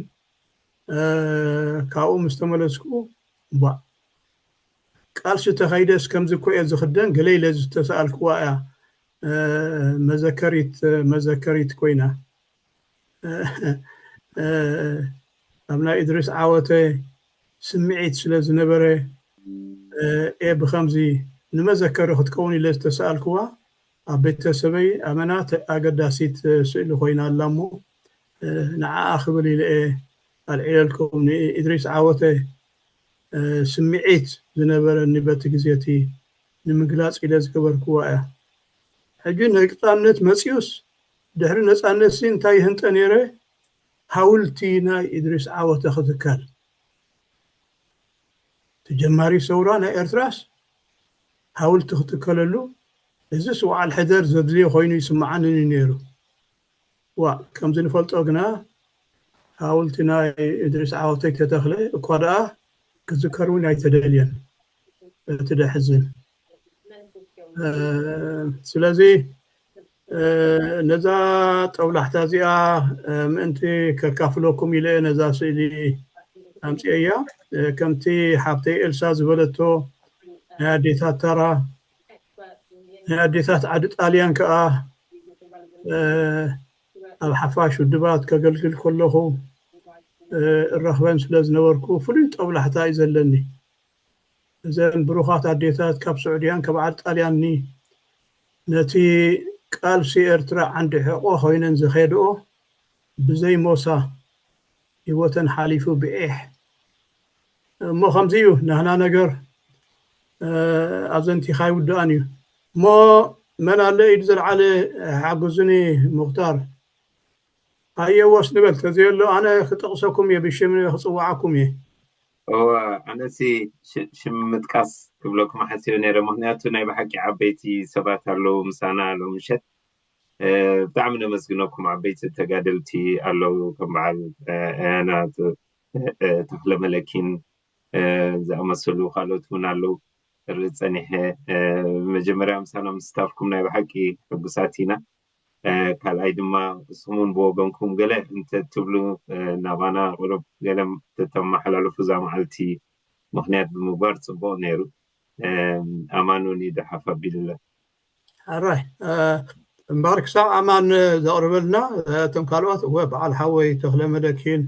ካብኡ ምስ ተመለስኩ ባ ቃልሲ ተኸይደስ ከምዚ እኮ እየ ዝኽደን ገለ ኢለ ዝተሰኣልክዋ እያ መዘከሪት መዘከሪት ኮይና። ኣብ ናይ እድሪስ ዓወተ ስምዒት ስለ ዝነበረ እየ ብኸምዚ ንመዘከሪ ክትከውን ኢለ ዝተሰኣልክዋ ኣብ ቤተሰበይ ኣመና ኣገዳሲት ስእሊ ኮይና ኣላ እሞ ንዓኣ ክብል ኢለ እየ ኣልዒለልኩም። ንእድሪስ ዓወተ ስምዒት ዝነበረኒ በቲ ግዜ እቲ ንምግላፅ ኢለ ዝገበርክዋ እያ። ሕጂ ነፃነት መፂኡስ ድሕሪ ነፃነት ሲ እንታይ ይህንጠ ነይረ? ሃውልቲ ናይ እድሪስ ዓወተ ክትከል። ተጀማሪ ሰውራ ናይ ኤርትራስ ሃውልቲ ክትከለሉ እዚስ ወዓል ሕደር ዘድልዮ ኮይኑ ይስምዓንን እዩ ነይሩ። ዋ ከምዚ ንፈልጦ ግና ሃውልቲ ናይ እድሪስ ዓወተ ተተኽለ እኳ ደኣ ክዝከር እውን ኣይተደልየን። እቲ ደሕዝን ስለዚ ነዛ ጠውላሕታ እዚኣ ምእንቲ ከካፍለኩም ኢለ ነዛ ስእሊ ኣምፅኤያ። ከምቲ ሓብተይ ኤልሳ ዝበለቶ ናይ ኣዴታት ታራ ናይ ኣዴታት ዓዲ ጣልያን ከዓ ኣብ ሓፋሽ ውድባት ከገልግል ከለኹ እረኽበን ስለ ዝነበርኩ ፍሉይ ጠውላሕታ እዩ ዘለኒ። እዘን ብሩኻት ኣዴታት ካብ ስዑድያን ካብ ዓዲ ጣልያንኒ ነቲ ቃልሲ ኤርትራ ዓንዲ ሕቆ ኮይነን ዝኸድኦ ብዘይ ሞሳ ህይወተን ሓሊፉ ብዒሕ እሞ ከምዚ እዩ ናህና ነገር ኣብዘንቲኻ ይውድኣን እዩ እሞ መን ኣለ ኢድ ዘልዓለ ሓግዙኒ ሙክታር ኣየወስ ንበል ተዘየሎ ኣነ ክጠቕሰኩም እየ ብሽም ክፅዋዓኩም እየ እወ ኣነሲ ሽም ምጥቃስ ክብለኩም ሓሲበ ነይረ ምክንያቱ ናይ ብሓቂ ዓበይቲ ሰባት ኣለዉ ምሳና ሎም ምሸት ብጣዕሚ ነመስግነኩም ዓበይቲ ተጋደልቲ ኣለዉ ከም በዓል ኣያና ተክለ መለኪን ዝኣመሰሉ ካልኦት እውን ኣለዉ ክርኢ ፀኒሐ መጀመርያ ምሳና ምስታፍኩም ናይ ብሓቂ ሕጉሳት ኢና ካልኣይ ድማ እስኹም እውን ብወገንኩም ገለ እንተትብሉ ናባና ቁሩብ ገለ ተተመሓላልፉ እዛ መዓልቲ ምክንያት ብምግባር ፅቡቕ ነይሩ ኣማን እውን ይድሓፍ ኣቢሉለ ሕራይ እምበኣር ክሳብ ኣማን ዘቕርበልና እቶም ካልኦት እወ በዓል ሓወይ ተኽለ መለኪን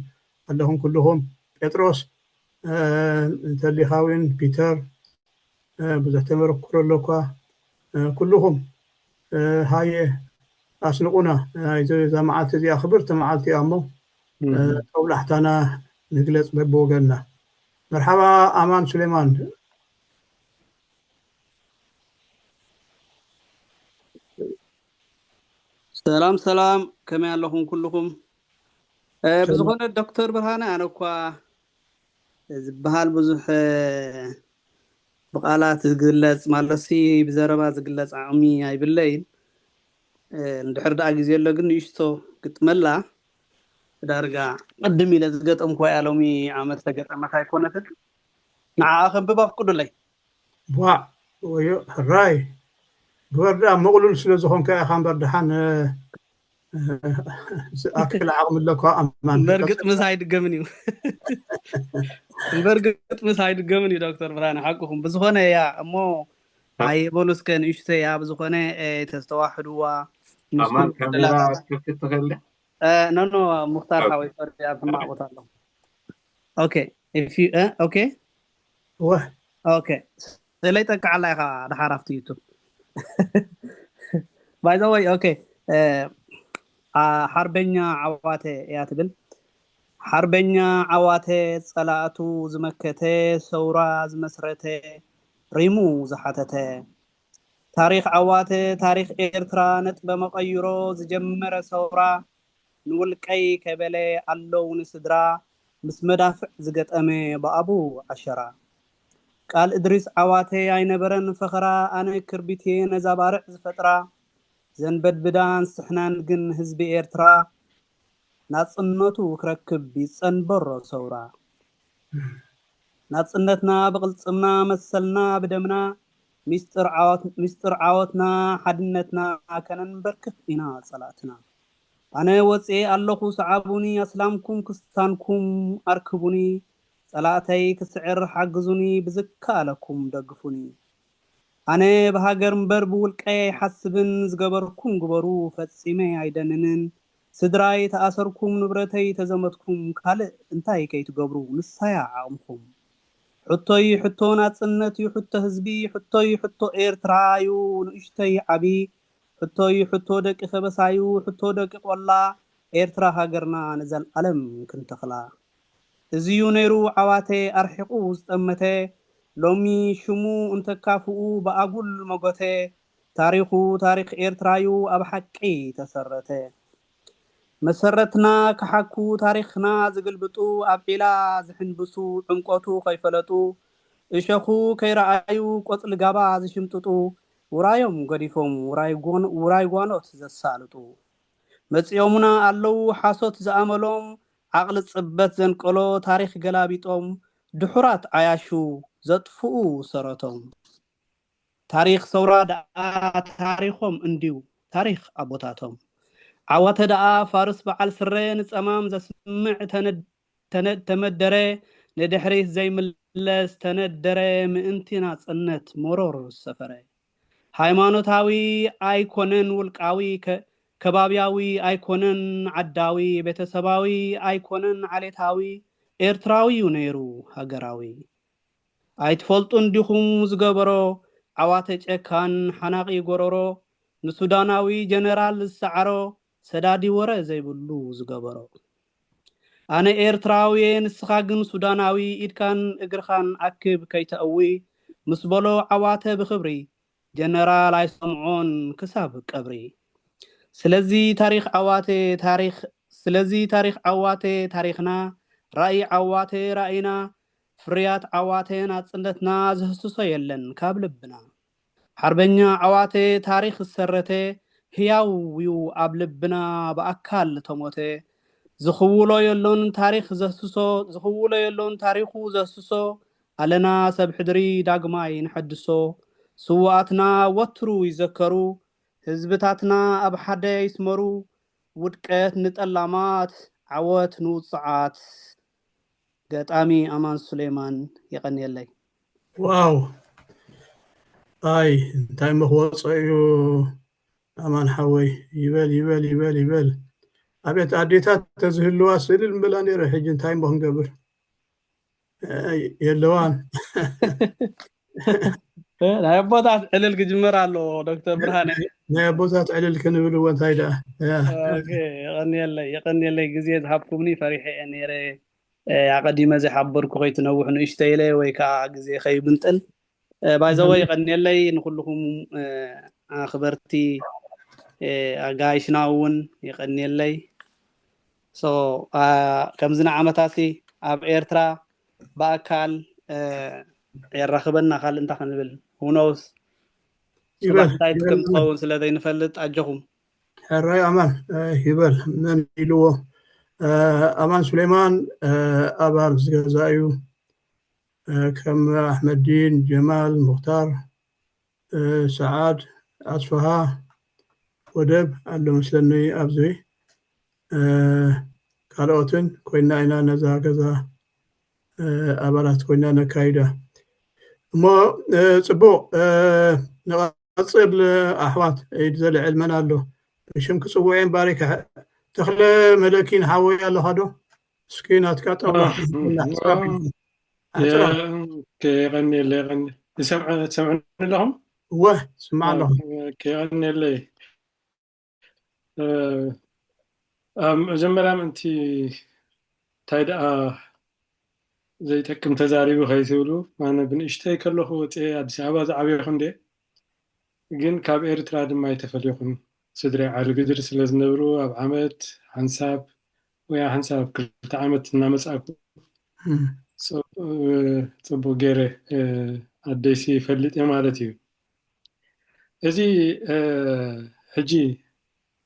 ኣለኹም ኩልኹም ጴጥሮስ እንተሊኻ እውን ፒተር ብዙሕ ተመረኩሮ ኣለኳ ኩልኹም ሃየ ኣስንቁና እዛ መዓልቲ እዚኣ ክብርቲ መዓልቲ እያ እሞ ተውላሕታና ንግለፅ በብወገንና መርሓባ ኣማን ሱሌማን ሰላም ሰላም ከመይ ኣለኹም ኩልኹም ብዝኾነ ዶክተር ብርሃነ ኣነ እኳ ዝበሃል ብዙሕ ብቃላት ዝግለፅ ማለትሲ ብዘረባ ዝግለፅ ዓቕሚ ኣይብለይን እንድሕር ደኣ ግዜ ኣሎ ግን ንእሽቶ ግጥመላ። ዳርጋ ቅድም ኢለ ዝገጠምኩዋ እያ፣ ሎሚ ዓመት ተገጠመት ኣይኮነትን። ንዓኣ ከንብባ ፍቅዱለይ። ቧዕ ወዮ ሕራይ። ግበር ደኣ ምቕሉል ስለ ዝኾንካ ኢኻ እምበር ደሓን ኣክል ዓቕሚ ኣለኳ ኣማን። በርግጥ ምስ ኣይድገምን እዩ። በርግጥ ምስ ኣይድገምን እዩ ዶክተር ብርሃነ፣ ሓቅኹም። ብዝኾነ እያ እሞ ኣይበሉ እስከ ንእሽቶ እያ። ብዝኾነ ተስተዋሕድዋ ኣማን ካሜራ ክትከፍት ትኽእል። ኖ ኖ፣ ሙክታር ሓወይ ሶሪ፣ ኣብ ሕማቕ ቦታ ኣለኹ። ኦኬ፣ if you ኦኬ ወህ ኦኬ፣ ስለይ ጠቅዓላ ኢኻ ድሓር ኣብቲ ዩቱብ። By the way ኦኬ፣ ሓርበኛ ዓዋተ እያ ትብል። ሓርበኛ ዓዋተ፣ ጸላእቱ ዝመከተ፣ ሰውራ ዝመስረተ፣ ሪሙ ዝሓተተ። ታሪኽ ዓዋተ፣ ታሪኽ ኤርትራ ነጥበ መቐይሮ ዝጀመረ ሰውራ፣ ንውልቀይ ከይበለ ኣለውኒ ስድራ፣ ምስ መዳፍዕ ዝገጠመ ብኣቡ ዓሸራ። ቃል እድሪስ ዓዋተ ኣይነበረን ፈኸራ፣ ኣነ ክርቢትየ ነዛ ባርዕ ዝፈጥራ፣ ዘንበድብዳን ስሕናን ግን ህዝቢ ኤርትራ፣ ናጽነቱ ክረክብ ይጸንበሮ ሰውራ። ናጽነትና ብቕልጽምና፣ መሰልና ብደምና፣ ሚስጥር ዓወት-፣ ሚስጥር ዓወትና፣ ሓድነትና ከነንበርክኽ ኢና ጸላእትና። ኣነ ወጽኤ ኣለኹ ሰዓቡኒ፣ ኣስላምኩም ክስታንኩም ኣርክቡኒ፣ ጸላእተይ ክስዕር ሓግዙኒ፣ ብዝከኣለኩም ደግፉኒ። ኣነ ብሃገር እምበር ብውልቀይ ኣይሓስብን፣ ዝገበርኩም ግበሩ ፈጺመ ኣይደንንን። ስድራይ ተኣሰርኩም፣ ንብረተይ ተዘመትኩም፣ ካልእ እንታይ ከይትገብሩ ንሳያ ዓቕምኹም። ሕቶይ ሕቶ ናጽነት እዩ፣ ሕቶ ህዝቢ፣ ሕቶይ ሕቶ ኤርትራ እዩ፣ ንእሽተይ ዓቢ፣ ሕቶይ ሕቶ ደቂ ከበሳዩ፣ ሕቶ ደቂ ቆላ፣ ኤርትራ ሃገርና ንዘልኣለም ክንተኽላ። እዚዩ ነይሩ ዓዋተ ኣርሒቑ ዝጠመተ፣ ሎሚ ሽሙ እንተካፍኡ ብኣጉል መጎተ፣ ታሪኹ ታሪኽ ኤርትራዩ ኣብ ሓቂ ተሰረተ። መሰረትና ከሓኩ ታሪኽና ዝግልብጡ፣ ኣብ ዒላ ዝሕንብሱ ዕምቆቱ ከይፈለጡ፣ እሸኹ ከይረኣዩ ቆጽሊ ጋባ ዝሽምጥጡ፣ ውራዮም ገዲፎም ውራይ ጎን-፣ ውራይ ጓኖት ዘሳልጡ። መጺኦምና ኣለዉ ሓሶት ዝኣመሎም፣ ዓቕሊ ጽበት ዘንቀሎ ታሪኽ ገላቢጦም፣ ድሑራት ዓያሹ ዘጥፍኡ ሰረቶም። ታሪኽ ሰውራ ደኣ ታሪኾም እንድዩ፣ ታሪኽ ኣቦታቶም። ዓዋተ ደኣ ፋርስ በዓል ስረ፣ ንጸማም ዘስምዕ ተነ-፣ ተነ-፣ ተመደረ፣ ንድሕሪት ዘይምለስ ተነደረ፣ ምእንቲ ናጽነት መሮር ዝሰፈረ። ሃይማኖታዊ ኣይኮነን ውልቃዊ፣ ከ-፣ ከባብያዊ ኣይኮነን ዓዳዊ፣ ቤተሰባዊ ኣይኮነን ዓሌታዊ፣ ኤርትራዊ እዩ ነይሩ ሃገራዊ። ኣይትፈልጡን ዲኹም ዝገበሮ፣ ዓዋተ ጨካን ሓናቒ ጎረሮ፣ ንሱዳናዊ ጀነራል ዝሰዓሮ፣ ሰዳዲ ወረ ዘይብሉ ዝገበሮ። ኣነ ኤርትራዊ እየ ንስኻ ግን ሱዳናዊ፣ ኢድካን እግርኻን ኣክብ ከይተእዊ፣ ምስ በሎ ዓዋተ ብኽብሪ፣ ጀነራል ኣይሰምዖን ክሳብ ቀብሪ። ስለዚ ታሪኽ ዓዋተ ታሪኽ፣ ስለዚ ታሪኽ ዓዋተ ታሪኽና፣ ራእይ ዓዋተ ራእይና፣ ፍርያት ዓዋተ ናጽነትና ዝህስሶ የለን ካብ ልብና። ሓርበኛ ዓዋተ ታሪኽ ዝሰረተ፣ ህያው እዩ ኣብ ልብና ብኣካል ተሞተ። ዝኽውሎ የሎን ታሪኽ ዘህስሶ፣ ዝኽውሎ የሎን ታሪኹ ዘህስሶ፣ ኣለና ሰብ ሕድሪ ዳግማይ ንሐድሶ። ስውኣትና ወትሩ ይዘከሩ፣ ህዝብታትና ኣብ ሓደ ይስመሩ። ውድቀት ንጠላማት፣ ዓወት ንውጹዓት። ገጣሚ ኣማን ሱሌማን፣ የቐንየለይ። ዋው! ኣይ እንታይ መኽወጾ እዩ ኣማን ሓወይ፣ ይበል ይበል ይበል ይበል። ኣቤት ኣዴታት ተዝህልዋ ስእሊ ምበላ ነይረ። ሕጂ እንታይ እሞ ክንገብር? ኣይ፣ የለዋን። እ፣ ናይ ኣቦታት ዕልል ክጅመር ኣለዎ ዶክተር ብርሃነ። ናይ ኣቦታት ዕልል ክንብል እዎ እንታይ ደኣ? ያ። ኦኬ፣ የቐንየለይ፣ የቐንየለይ ግዜ ዝሃብኩምኒ። ፈሪሐ እየ ነይረ፣ እ፣ ኣቐዲመ ዘይሓበርኩ ከይትነውሕ ንእሽተይ ኢለ ወይ ከዓ ግዜ ከይብንጥል። እ፣ by the way የቐንየለይ ንኩልኹም፣ እ፣ ኣኽበርቲ፣ እ፣ ኣጋይሽና እውን የቐንየለይ። So፣ አ፣ ከምዚ ንዓመታሲ ኣብ ኤርትራ ብኣካል፣ እ፣ የራኽበና። ካልእ እንታይ ክንብል? Who knows? ይበል፣ ጽባሕ እንታይ ይበል፣ ከም ይበል። ትኸውን ስለ ዘይንፈልጥ ኣጆኹም። ሕራይ ኣማን ይበል። መን ኢልዎ? ኣማን ሱሌማን ኣባል ዝገዛ እዩ። ከም ኣሕመዲን፣ ጀማል፣ ሙክታር፣ ሰዓድ፣ ኣስፍሃ፣ ወደብ ኣሎ መስለኒ ኣብዚ። ካልኦትን ኮይና ኢና ነዛ ገዛ ኣባላት ኮይና ነካይዳ። እሞ ጽቡቕ፣ ንቐጽል። ኣሕዋት፣ ኢድ ዘልዕል መን ኣሎ? ብሽም ክጽውዕ እምባር ይክሕእ። ተኽለ መለኪን ሓወይ ኣለኻ ዶ? እስኪ ናትካ ጠባ ኣሕጽራ። የቐኒ የለ የቐኒ። ትሰምዑ ኣለኹም? እወ፣ ስማዕ ኣለኹ። የቐኒ የለይ። ኣብ መጀመርያ ምእንቲ እንታይ ደኣ ዘይጠቅም ተዛሪቡ ከይትብሉ፣ ኣነ ብንእሽተይ ከለኹ ወፅኤ ኣዲስ ኣበባ ዝዓበኹ እንደ፣ ግን ካብ ኤርትራ ድማ ኣይተፈልኹን። ስድራይ ዓዲ ግድር ስለ ዝነብሩ ኣብ ዓመት ሓንሳብ ወይ ሓንሳብ ክልተ ዓመት እናመፃእኩ ፅቡቅ ገይረ ኣደይሲ ፈልጥ ማለት እዩ። እዚ ሕጂ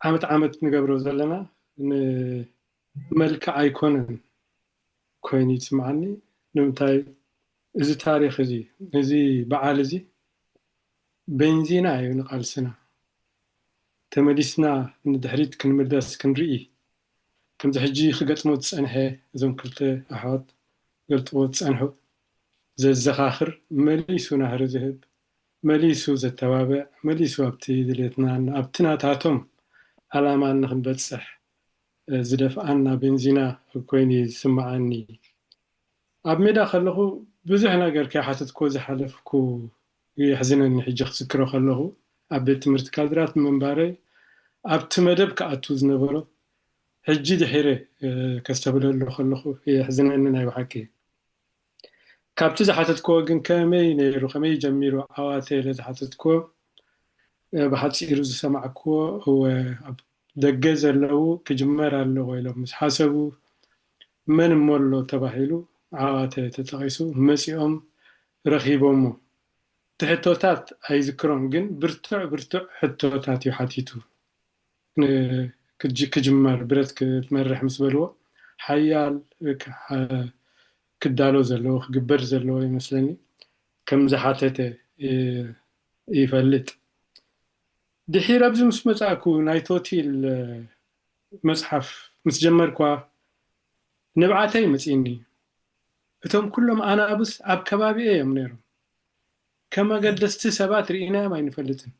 ዓመት ዓመት ንገብሮ ዘለና ንመልክዕ ኣይኮነን ኮይኑ ይስምዓኒ። ንምንታይ እዚ ታሪኽ እዚ፣ እዚ በዓል እዚ ቤንዚና እዩ ንቃልስና። ተመሊስና ንድሕሪት ክንምለስ ክንርኢ፣ ከምዚ ሕጂ ክገጥሞ ዝጸንሐ፣ እዞም ክልተ ኣሕዋት ገልጥዎ ዝጸንሑ፣ ዘዘኻኽር፣ መሊሱ ናህሪ ዝህብ፣ መሊሱ ዘተባብዕ፣ መሊሱ ኣብቲ ድሌትናን ኣብቲ ናታቶም ዓላማን ንኽንበጽሕ ዝደፍኣና ቤንዚና ኮይኑ ዝስምዓኒ። ኣብ ሜዳ ከለኹ ብዙሕ ነገር ከይሓተትኩ ዝሓለፍኩ የሕዝነኒ። ሕጂ ክዝክሮ ከለኹ ኣብ ቤት ትምህርቲ ካድራት ምንባረይ ኣብቲ መደብ ክኣቱ ዝነበሮ ሕጂ ድሒረ ከስተብለሉ ከለኹ የሕዝነኒ ናይ ብሓቂ። ካብቲ ዝሓተትክዎ ግን ከመይ ነይሩ፣ ከመይ ጀሚሩ ዓዋተ ኢለ ዝሓተትክዎ፣ ብሓፂሩ ዝሰማዕክዎ፣ እወ፣ ኣብ ደገ ዘለዉ ክጅመር ኣለዎ ኢሎም ምስ ሓሰቡ፣ መን እሞ ኣሎ ተባሂሉ ዓዋተ ተጠቒሱ፣ መፂኦም ረኺቦሞ። እቲ ሕቶታት ኣይዝክሮን፣ ግን ብርቱዕ ብርቱዕ ሕቶታት እዩ ሓቲቱ። ክጅመር ብረት ክትመርሕ ምስ በልዎ፣ ሓያል ክዳሎ ዘለዎ ክግበር ዘለዎ ይመስለኒ ከም ዝሓተተ ይፈልጥ። ድሒር ኣብዚ ምስ መጻእኩ ናይ ቶቲል መጽሓፍ ምስ ጀመርኳ ንብዓተይ መጺእኒ። እቶም ኩሎም ኣናብስ ኣብ ከባቢኤ እዮም ነይሮም። ከም ኣገደስቲ ሰባት ርኢናዮም ኣይንፈልጥን።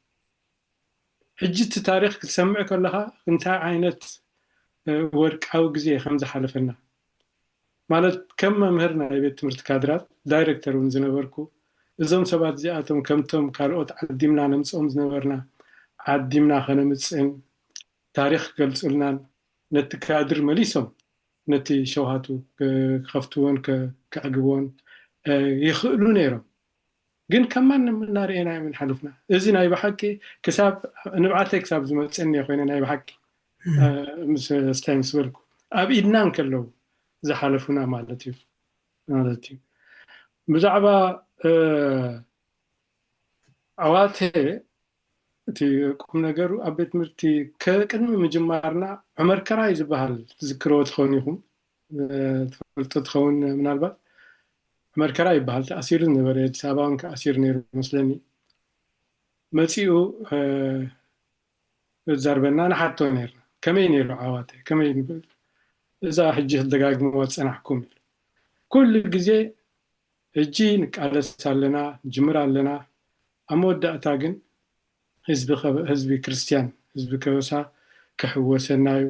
ሕጂ እቲ ታሪኽ ክትሰምዕ ከለኻ እንታይ ዓይነት ወርቃዊ ግዜ ከም ዝሓለፈና፣ ማለት ከም መምህር ናይ ቤት ትምህርቲ ካድራት ዳይሬክተር እውን ዝነበርኩ፣ እዞም ሰባት እዚኣቶም ከምቶም ካልኦት ዓዲምና ነምፅኦም ዝነበርና ዓዲምና ከነምፅእን ታሪኽ ክገልፁልናን ነቲ ካድር መሊሶም ነቲ ሸውሃቱ ክኸፍትዎን ከዕግብዎን ይኽእሉ ነይሮም። ግን ከም ማንም እናርኤና እዮም ሓሊፍና። እዚ ናይ ብሓቂ ክሳብ ንብዓተይ ክሳብ ዝመፀኒ ኮይነ ናይ ብሓቂ ምስ ስታይ ምስ በልኩ ኣብ ኢድና እንከለዉ ዝሓለፉና ማለት እዩ ማለት እዩ። ብዛዕባ ዓዋተ እቲ ቁም ነገሩ ኣብ ቤት ትምህርቲ ከቅድሚ ምጅማርና ዑመር ከራይ ዝበሃል ትዝክርዎ ትኸውን ኢኹም ትፈልጦ ትኸውን ምናልባት። ዑመር ከራይ ይበሃል። ተኣሲሩ ዝነበረ ኣዲስ ኣበባ እውን ከኣሲሩ ነይሩ መስለኒ። መፂኡ ዛርበና ንሓቶ ነርና ከመይ ነይሩ ዓዋተ ከመይ ንብል እዛ ሕጂ ክደጋግምዋ ዝፀናሕኩም ኢሉ ኩሉ ግዜ ሕጂ ንቃለስ ኣለና ንጅምር ኣለና ኣብ መወዳእታ ግን ህዝቢ ክርስትያን ህዝቢ ከበሳ ክሕወሰና እዩ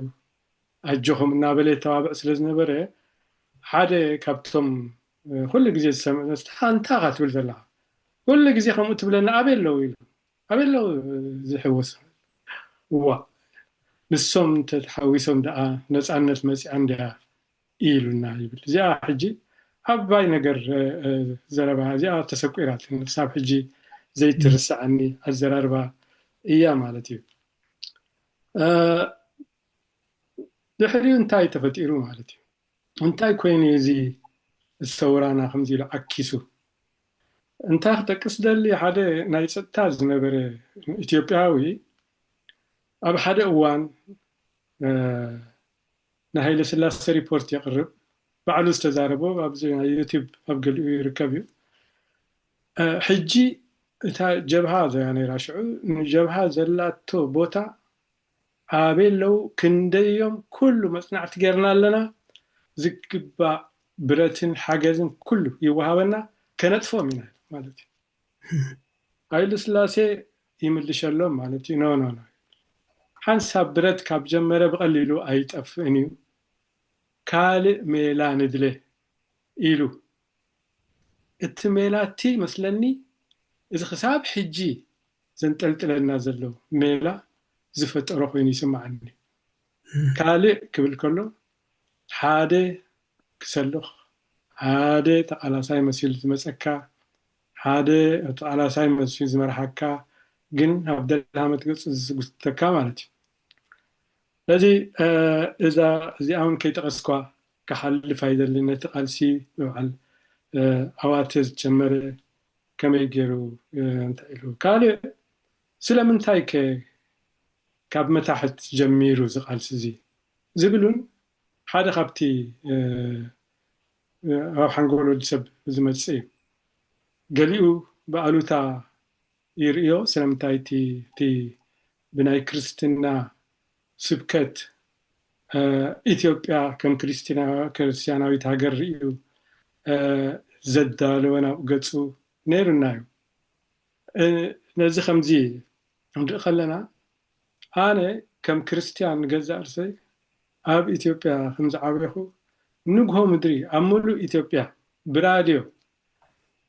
ኣጆኹም እናበለ የተባብዕ ስለ ዝነበረ ሓደ ካብቶም ኩሉ ግዜ ዝሰምዕ መስተ ኣንታ ኢኻ ትብል ዘለኻ ኩሉ ግዜ ከምኡ ትብለና ኣበይ ኣለዉ ኢሉ ኣበይ ኣለዉ ዝሕወስ እዋ ንሶም እንተተሓዊሶም ደኣ ነፃነት መፂኣ እንድያ ኢሉና ይብል እዚኣ ሕጂ ዓባይ ነገር ዘረባ እዚኣ ተሰቂራትኒ ክሳብ ሕጂ ዘይትርሰዐኒ ኣዘራርባ እያ ማለት እዩ ድሕሪኡ እንታይ ተፈጢሩ ማለት እዩ እንታይ ኮይኑ እዚ ሰውራና ከምዚ ኢሉ ዓኪሱ እንታይ ክጠቅስ ደሊ ሓደ ናይ ፀጥታ ዝነበረ ኢትዮጵያዊ ኣብ ሓደ እዋን ናይ ሃይለ ስላሴ ሪፖርት የቕርብ። ባዕሉ ዝተዛረቦ ኣብዚ ናይ ዩቲብ ኣብ ገሊኡ ይርከብ እዩ። ሕጂ እታ ጀብሃ ዘያ ነይራ ሽዑ፣ ንጀብሃ ዘላቶ ቦታ ኣበይ ኣለዉ፣ ክንደዮም፣ ኩሉ መፅናዕቲ ጌርና ኣለና። ዝግባእ ብረትን ሓገዝን ኩሉ ይወሃበና፣ ከነጥፎም ኢና ማለት እዩ። ሃይለ ስላሴ ይምልሸሎም ማለት እዩ። ኖ ኖ ኖ፣ ሓንሳብ ብረት ካብ ጀመረ ብቐሊሉ ኣይጠፍእን እዩ። ካልእ ሜላ ንድለ ኢሉ። እቲ ሜላ እቲ መስለኒ እዚ ክሳብ ሕጂ ዘንጠልጥለና ዘሎ ሜላ ዝፈጠሮ ኮይኑ ይስምዓኒ። ካልእ ክብል ከሎ ሓደ ክሰልኽ፣ ሓደ ተቓላሳይ መሲሉ ዝመፀካ፣ ሓደ ተቓላሳይ መሲሉ ዝመርሓካ፣ ግን ኣብ ደልሃመት ገፁ ዝጉተካ ማለት እዩ። ስለዚ እዛ እዚኣ እውን ከይጠቐስኳ ክሓልፍ ኣይደልን። ነቲ ቃልሲ ብበዓል ኣዋተ ዝጀመረ ከመይ ገይሩ እንታይ ኢሉ፣ ካልእ ስለምንታይ ከ ካብ መታሕት ጀሚሩ እዚ ቃልሲ እዚ ዝብል እውን ሓደ ካብቲ ኣብ ሓንጎል ወዲ ሰብ ዝመፅእ እዩ። ገሊኡ ብኣሉታ ይርእዮ። ስለምንታይ እቲ ብናይ ክርስትና ስብከት ኢትዮጵያ ከም ክርስትያናዊት ሃገር ርእዩ ዘዳለወ ናብ ገፁ ነይሩና እዩ። ነዚ ከምዚ ክንርኢ ከለና ኣነ ከም ክርስትያን ንገዛእ ርእሰይ ኣብ ኢትዮጵያ ከም ዝዓበኹ ንግሆ ምድሪ ኣብ ሙሉእ ኢትዮጵያ ብራድዮ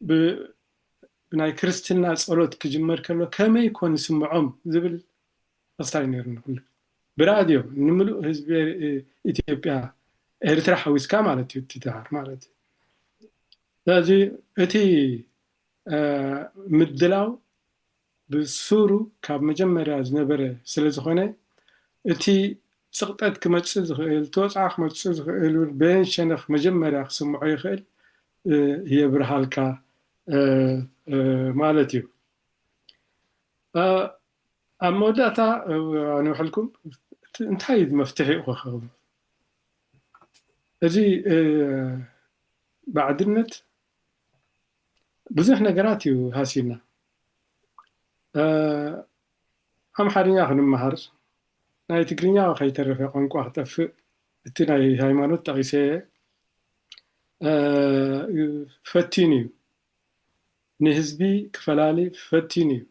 ብናይ ክርስትና ጸሎት ክጅመር ከሎ ከመይ ኮን ይስምዖም ዝብል ኣስታይ ነይሩ ንኩሉ ብራድዮ ንምሉእ ህዝቢ ኢትዮጵያ ኤርትራ ሓዊስካ ማለት እዩ። እቲ ድሃር ማለት እዩ። ስለዚ እቲ ምድላው ብሱሩ ካብ መጀመርያ ዝነበረ ስለ ዝኾነ እቲ ፅቕጠት ክመፅእ ዝኽእል፣ እቲ ወፅዓ ክመፅእ ዝኽእል፣ በየን ሸነኽ መጀመርያ ክስምዖ ይኽእል የብርሃልካ ማለት እዩ። ኣብ መወዳእታ ንውሕልኩም እንታይ መፍትሒ እዩ ክኸውን? እዚ ባዕድነት ብዙሕ ነገራት እዩ ሃሲና። ኣምሓርኛ ክንመሃር፣ ናይ ትግርኛ ከይተረፈ ቋንቋ ክጠፍእ፣ እቲ ናይ ሃይማኖት ጠቒሰ ፈቲኑ እዩ። ንህዝቢ ክፈላሊ ፈቲኑ እዩ።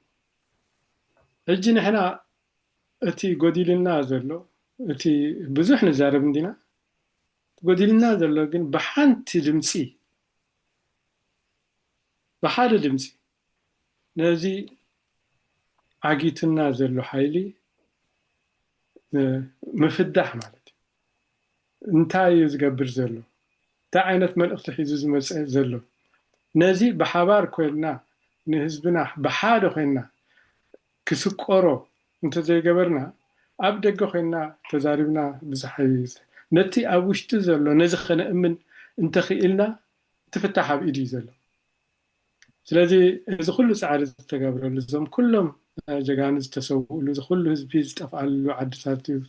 ሕጂ ንሕና እቲ ጎዲልና ዘሎ፣ እቲ ብዙሕ ንዛረብ እንዲና፣ ጎዲልና ዘሎ ግን ብሓንቲ ድምፂ፣ ብሓደ ድምፂ ነዚ ዓጊቱና ዘሎ ሓይሊ ምፍዳሕ ማለት እዩ። እንታይ እዩ ዝገብር ዘሎ? እንታይ ዓይነት መልእኽቲ ሒዙ ዝመፀ ዘሎ? ነዚ ብሓባር ኮይንና ንህዝብና ብሓደ ኮይንና ክስቆሮ እንተዘይገበርና ኣብ ደገ ኮይንና ተዛሪብና ብዙሕ ነቲ ኣብ ውሽጢ ዘሎ ነዚ ከነእምን እንተኽኢልና እቲ ፍታሕ ኣብ ኢዱ እዩ ዘሎ። ስለዚ እዚ ኩሉ ፃዕሪ ዝተገብረሉ እዞም ኩሎም ጀጋኑ ዝተሰውእሉ እዚ ኩሉ ህዝቢ ዝጠፍኣሉ ዓድታት እዩ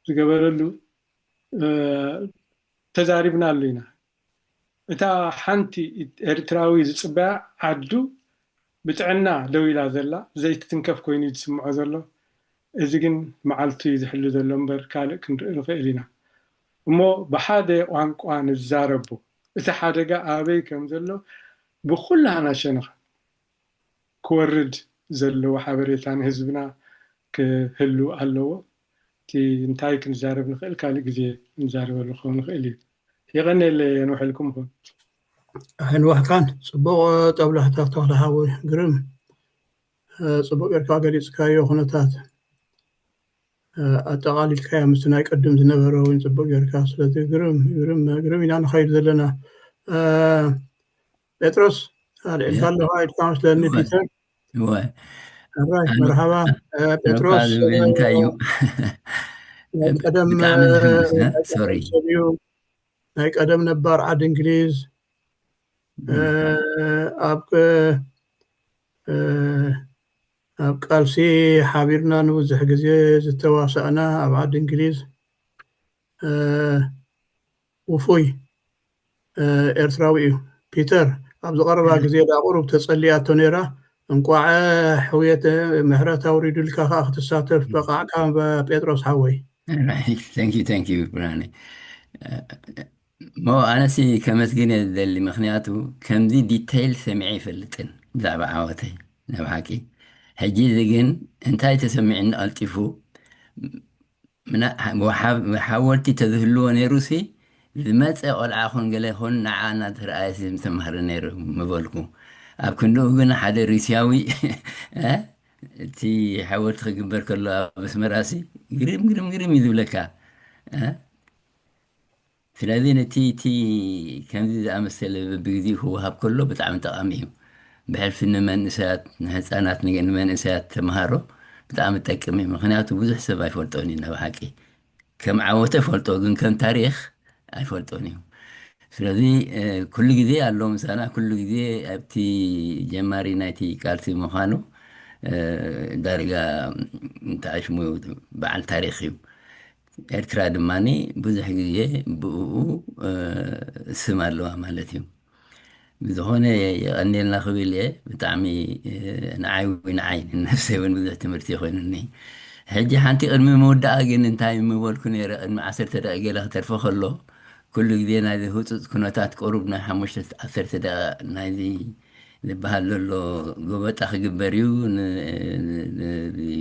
ዝገበረሉ ተዛሪብናሉ ኢና። እታ ሓንቲ ኤርትራዊ ዝፅበያ ዓዱ ብጥዕና ደው ኢላ ዘላ ዘይትትንከፍ ኮይኑ እዩ ዝስምዖ ዘሎ። እዚ ግን መዓልቱ እዩ ዝሕሉ ዘሎ እምበር ካልእ ክንርኢ ንኽእል ኢና። እሞ ብሓደ ቋንቋ ንዛረቦ። እቲ ሓደጋ ኣበይ ከም ዘሎ ብኩላህና ሸነኻ ክወርድ ዘለዎ ሓበሬታ ንህዝብና ክህሉ ኣለዎ። እቲ እንታይ ክንዛረብ ንኽእል ካልእ ግዜ ክንዛረበሉ ክኸውን ንኽእል እዩ። የቐንየለይ የንውሐልኩም ይኹን። ኣይንዋሕካን። ፅቡቕ ጠብላሕታ ተኽለ ሓወይ፣ ግርም። ፅቡቕ ጌርካ ገሊፅካዮ ኩነታት። ኣጠቓሊልካዮ ምስቲ ናይ ቅድም ዝነበረ እውን ፅቡቕ ጌርካ። ስለዚ ግርም ግርም ግርም ኢና ንኸይድ ዘለና። ጴጥሮስ ኣልዒልካ ኣለኻ ኢልካ መስለኒ ፒተር። እወ ራይ መርሓባ ጴጥሮስ እንታይ እዩ ቀደም ብጣዕሚ ዝሕምስ ሶሪ እዩ ናይ ቀደም ነባር ዓዲ እንግሊዝ ኣብ ኣብ ቃልሲ ሓቢርና ንብዙሕ ግዜ ዝተዋሳእና ኣብ ዓዲ እንግሊዝ ውፉይ ኤርትራዊ እዩ። ፒተር፣ ኣብ ዝቐረባ ግዜ ዳ ቁሩብ ተጸሊኣቶ ነይራ። እንቋዕ ሕውየት ምሕረት ኣውሪዱልካ ከኣ ክትሳተፍ በቃዕካ ጴጥሮስ ሓወይ። Thank you, thank you ብርሃነ። ሞ ኣነሲ ከመስግን እየ ዝደሊ፣ ምክንያቱ ከምዚ ዲተይል ሰሚዐ ይፈልጥን ብዛዕባ ዓወተይ። ናብ ሓቂ ሕጂ እዚ ግን እንታይ ተሰሚዕኒ ቀልጢፉ፣ ሓወልቲ ተዝህልዎ ነይሩሲ ዝመፀ ቆልዓ ኹን ገለ ኹን ንዓ እናተረኣየ ምተማህረ ነይሩ ምበልኩ። ኣብ ክንድኡ ግን ሓደ ሩስያዊ እቲ ሓወልቲ ክግበር ከሎ ኣብ ኣስመራሲ ግርም ግርም ግርም እዩ ዝብለካ። ስለዚ ነቲ እቲ ከምዚ ዝኣመሰለ በብግዜኡ ክወሃብ ከሎ ብጣዕሚ ጠቓሚ እዩ። ብሕልፊ ንመንእሰያት፣ ንህፃናት፣ ንመንእሰያት ተምሃሮ ብጣዕሚ ጠቅም እዩ። ምክንያቱ ብዙሕ ሰብ ኣይፈልጦን እዩ ናብ ሓቂ። ከም ዓወተ ፈልጦ ግን ከም ታሪክ ኣይፈልጦን እዩ። ስለዚ ኩሉ ግዜ ኣሎ ምሳና፣ ኩሉ ግዜ ኣብቲ ጀማሪ ናይቲ ቃልሲ ምዃኑ ዳርጋ እንተኣሽሙ በዓል ታሪክ እዩ። ኤርትራ ድማ ብዙሕ ግዜ ብኡ ስም ኣለዋ ማለት እዩ። ብዝኾነ የቐንየልና ክብል እየ። ብጣዕሚ ንዓይ ወይ ንዓይ ንነብሰይ እውን ብዙሕ ትምህርቲ ይኮይኑኒ። ሕጂ ሓንቲ ቅድሚ ምውዳኣ ግን እንታይ ምበልኩ ነይረ፣ ቅድሚ ዓሰርተ ደቂቕ ገለ ክተርፎ ከሎ ኩሉ ግዜ ናይዚ ህፁፅ ኩነታት ቁሩብ ናይ ሓሙሽተ ዓሰርተ ደቂቕ ናይዚ ዝበሃል ዘሎ ጎበጣ ክግበር እዩ።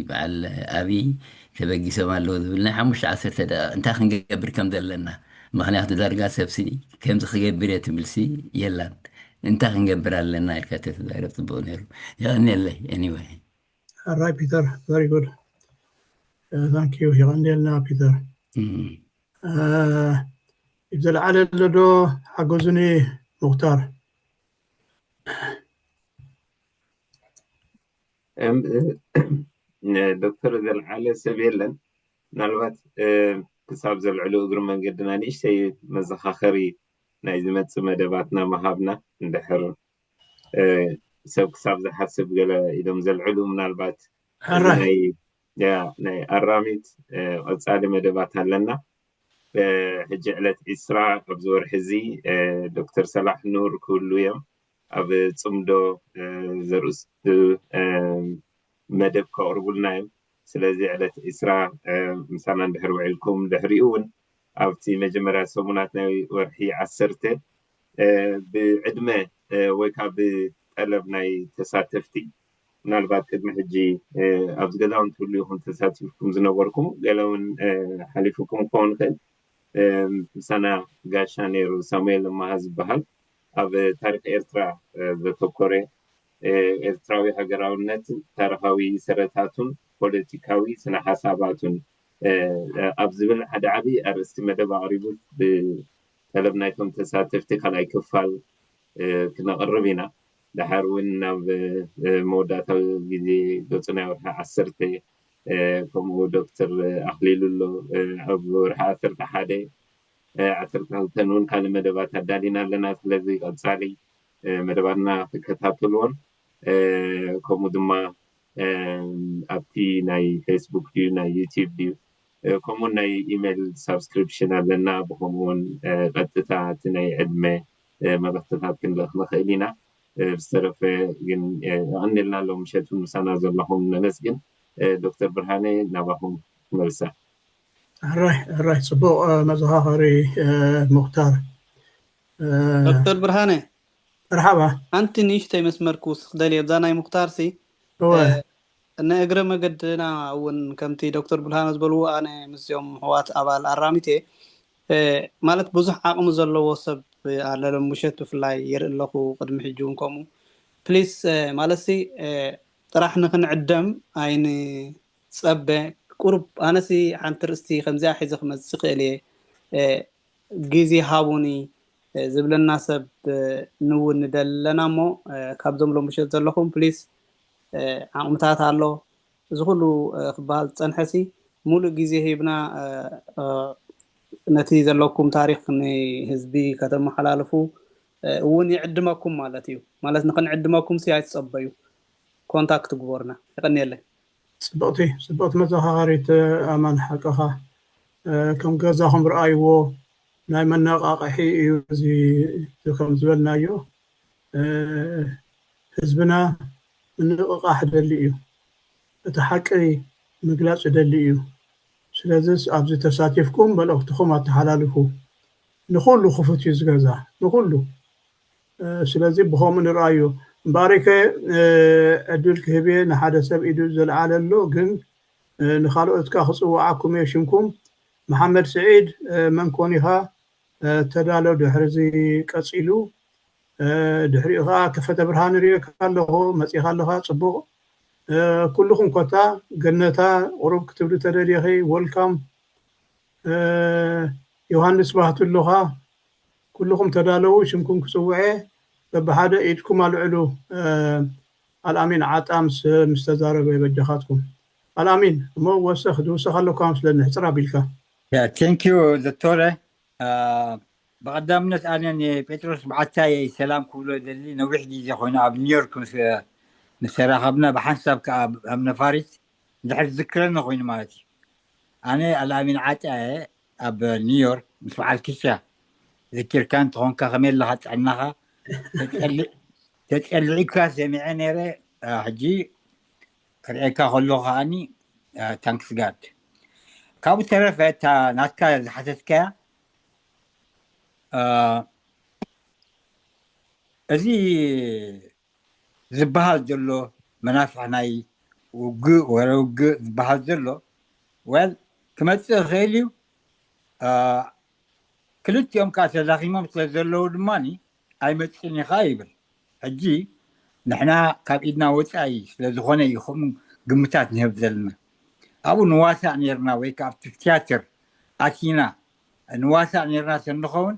በዓል ኣብይ ተበጊሶም ኣለዉ ዝብል ናይ ሓሙሽተ ዓሰርተ ደቂቕ እንታይ ክንገብር ከም ዘለና። ምክንያቱ ዳርጋ ሰብሲ ከምዚ ክገብር እየ ትብልሲ የላን። እንታይ ክንገብር ኣለና ኢልካ ተተዛረብ ፅቡቅ ነይሩ። የቀንየለይ። Anyway ሕራይ ፒተር፣ very good, thank you። የቀንየልና ፒተር። ዝለዓለ ኣሎ ዶ? ሓገዙኒ ሙክታር። ዶክተር፣ ዘልዓለ ሰብ የለን። ምናልባት ክሳብ ዘልዕሉ እግሪ መንገድና ንእሽተይ መዘኻኸሪ ናይ ዝመፅእ መደባትና ምሃብና፣ እንድሕር ሰብ ክሳብ ዝሓስብ ገለ ኢሎም ዘልዕሉ ምናልባት ናይ ኣራሚት ቀፃሊ መደባት ኣለና። ሕጂ ዕለት ዒስራ ኣብዚ ወርሒ እዚ ዶክተር ሰላሕ ኑር ክህሉ እዮም። ኣብ ፅምዶ ዘርእስቱ መደብ ከቕርቡልና እዮም። ስለዚ ዕለት ዒስራ ምሳና እንድሕር ውዒልኩም፣ ድሕሪኡ እውን ኣብቲ መጀመርያ ሰሙናት ናይ ወርሒ ዓሰርተ ብዕድመ ወይ ከዓ ብጠለብ ናይ ተሳተፍቲ፣ ምናልባት ቅድሚ ሕጂ ኣብዚ ገዛ እውን ትህሉ ይኹም ተሳቲፍኩም ዝነበርኩም፣ ገለ እውን ሓሊፉኩም ክኸውን ይኽእል። ምሳና ጋሻ ነይሩ፣ ሳሙኤል ለማሃ ዝበሃል፣ ኣብ ታሪክ ኤርትራ ዘተኮረ፣ ኤርትራዊ ሃገራውነት፣ ታሪኻዊ ሰረታቱን ፖለቲካዊ ስነ ሓሳባቱን ኣብ ዝብል ሓደ ዓብዪ ኣርእስቲ መደብ ኣቕሪቡ፣ ብጠለብ ናይቶም ተሳተፍቲ ካልኣይ ክፋል ክነቕርብ ኢና። ደሓር እውን ናብ መወዳእታዊ ግዜ ገፁ ናይ ወርሒ ዓሰርተ፣ ከምኡ ዶክተር ኣኽሊሉ ኣሎ፣ ኣብ ወርሒ ዓሰርተ ሓደ፣ ዓሰርተ ክልተ እውን ካልእ መደባት ኣዳሊና ኣለና። ስለዚ ቀፃሊ መደባትና ክትከታተልዎን፣ ከምኡ ድማ ኣብቲ ናይ ፌስቡክ ድዩ ናይ ዩቲዩብ ድዩ፣ ከምኡ ናይ ኢሜይል ሳብስክሪፕሽን ኣለና። ብከምኡ እውን ቀጥታ እቲ ናይ ዕድመ መልእክትታት ክንልእኽ ንኽእል ኢና። ብዝተረፈ ግን የቐንየልና፣ ሎም ምሸት እውን ምሳና ዘለኹም ነመስግን። ዶክተር ብርሃነ፣ ናባኹም ክመልሳ። ሕራይ ሕራይ፣ ፅቡቕ መዘኻኸሪ ሙክታር። ዶክተር ብርሃነ፣ መርሓባ። ሓንቲ ንእሽተይ መስመር ክውስኽ ደልየ ኣብዛ ናይ ሙክታር ሲ። እወ። ንእግረ መገድና እውን ከምቲ ዶክተር ብርሃነ ዝበልዎ፣ ኣነ ምስዚኦም ኣሕዋት ኣባል ኣራሚት እየ። ማለት ብዙሕ ዓቕሚ ዘለዎ ሰብ ኣሎ ሎም ምሸት ብፍላይ ይርኢ ኣለኹ፣ ቅድሚ ሕጂ እውን ከምኡ። ፕሊስ ማለትሲ ጥራሕ ንክንዕደም ኣይንፀበ። ቁሩብ ኣነሲ ሓንቲ ርእስቲ ከምዚኣ ሒዘ ክመፅእ ይኽእል እየ፣ ግዜ ሃቡኒ ዝብለና ሰብ ንውን ንደሊ ኣለና እሞ፣ ካብዞም ሎም ምሸት ዘለኹም ፕሊስ ዓቕምታት ኣሎ። እዚ ኩሉ ክበሃል ዝፀንሐሲ ሙሉእ ግዜ ሂብና ነቲ ዘለኩም ታሪክ ንህዝቢ ከተመሓላልፉ እውን ይዕድመኩም ማለት እዩ። ማለት ንክንዕድመኩም ሲ ኣይትፀበዩ። ኮንታክት ግበሩና። የቐንየለይ። ፅብቕቲ ፅብቕቲ መዘኻኸሪት ኣማን፣ ሓቅኻ። ከም ገዛኹም ረኣይዎ፣ ናይ መነቓቕሒ እዩ እዚ። ከም ዝበልናዮ ህዝብና ምንቕቓሕ ደሊ እዩ፣ እቲ ሓቂ ምግላፅ ደሊ እዩ። ስለዚስ ኣብዚ ተሳቲፍኩም መልእኽትኹም ኣተሓላልፉ። ንኹሉ ክፉት እዩ ዝገዛ፣ ንኹሉ። ስለዚ ብኸምኡ ንርኣዮ። እምበኣርከ ዕድል ክህብ እየ ንሓደ ሰብ ኢዱ ዘልዓለ ኣሎ፣ ግን ንኻልኦትካ ክፅውዓኩም እየ ሽምኩም። መሓመድ ስዒድ መን ኮን ኢኻ? ተዳሎ ድሕሪ እዚ ቀፂሉ። ድሕሪኡ ከዓ ከፈተ ብርሃን ርእየካ ኣለኹ፣ መፂኻ ኣለኻ፣ ፅቡቕ። ኩልኹም ኮታ ገነታ ቁሩብ ክትብሉ ተደሊኺ ወልካም። ዮሃንስ ባህቱ ኣለኻ፣ ኩልኹም ተዳለዉ፣ ሽምኩም ክፅውዐ በብሓደ ኢድኩም ኣልዕሉ። ኣልኣሚን ዓጣ ምስ ምስ ተዛረበ በጃኻትኩም። ኣልኣሚን እሞ ወሰኽ ድውሰኽ ኣለኳ መስለኒ፣ ሕፅር ኣቢልካ። ቴንኪዩ ዶክተረ። ብቐዳምነት ኣነ ንጴጥሮስ ብዓታየይ ሰላም ክብሎ ደሊ። ነዊሕ ግዜ ኮይኑ ኣብ ኒውዮርክ ምስ ምስ ተራኸብና ብሓንሳብ ከዓ ኣብ ነፋሪት እንድሕር ዝዝክረኒ ኮይኑ ማለት እዩ። ኣነ ኣልኣሚን ዓጣየ ኣብ ኒውዮርክ ምስ በዓል ኪሻ ዝኪርካ እንተኾንካ ከመይ ኣለኻ ጥዕናኻ? ተጸሊእካ ሰሚዐ ነይረ። ሕጂ ክርእየካ ከሎ ከዓኒ ታንክስ ጋድ። ካብኡ ተረፈ እታ ናትካ ዝሓተትካያ እዚ ዝበሃል ዘሎ መናፍሕ ናይ ውግእ ወረ ውግእ ዝበሃል ዘሎ ወል ክመፅእ ይኽእል እዩ። ክልቲኦም ከዓ ተዳኺሞም ስለ ዘለዉ ድማ ኣይመፅእን ኢኻ ይብል። ሕጂ ንሕና ካብ ኢድና ወፃኢ ስለ ዝኾነ እዩ ከምኡ ግምታት ንህብ ዘለና። ኣብኡ ንዋሳእ ነርና ወይ ከዓ ኣብቲ ትያትር ኣቲና ንዋሳእ ነርና ተንኸውን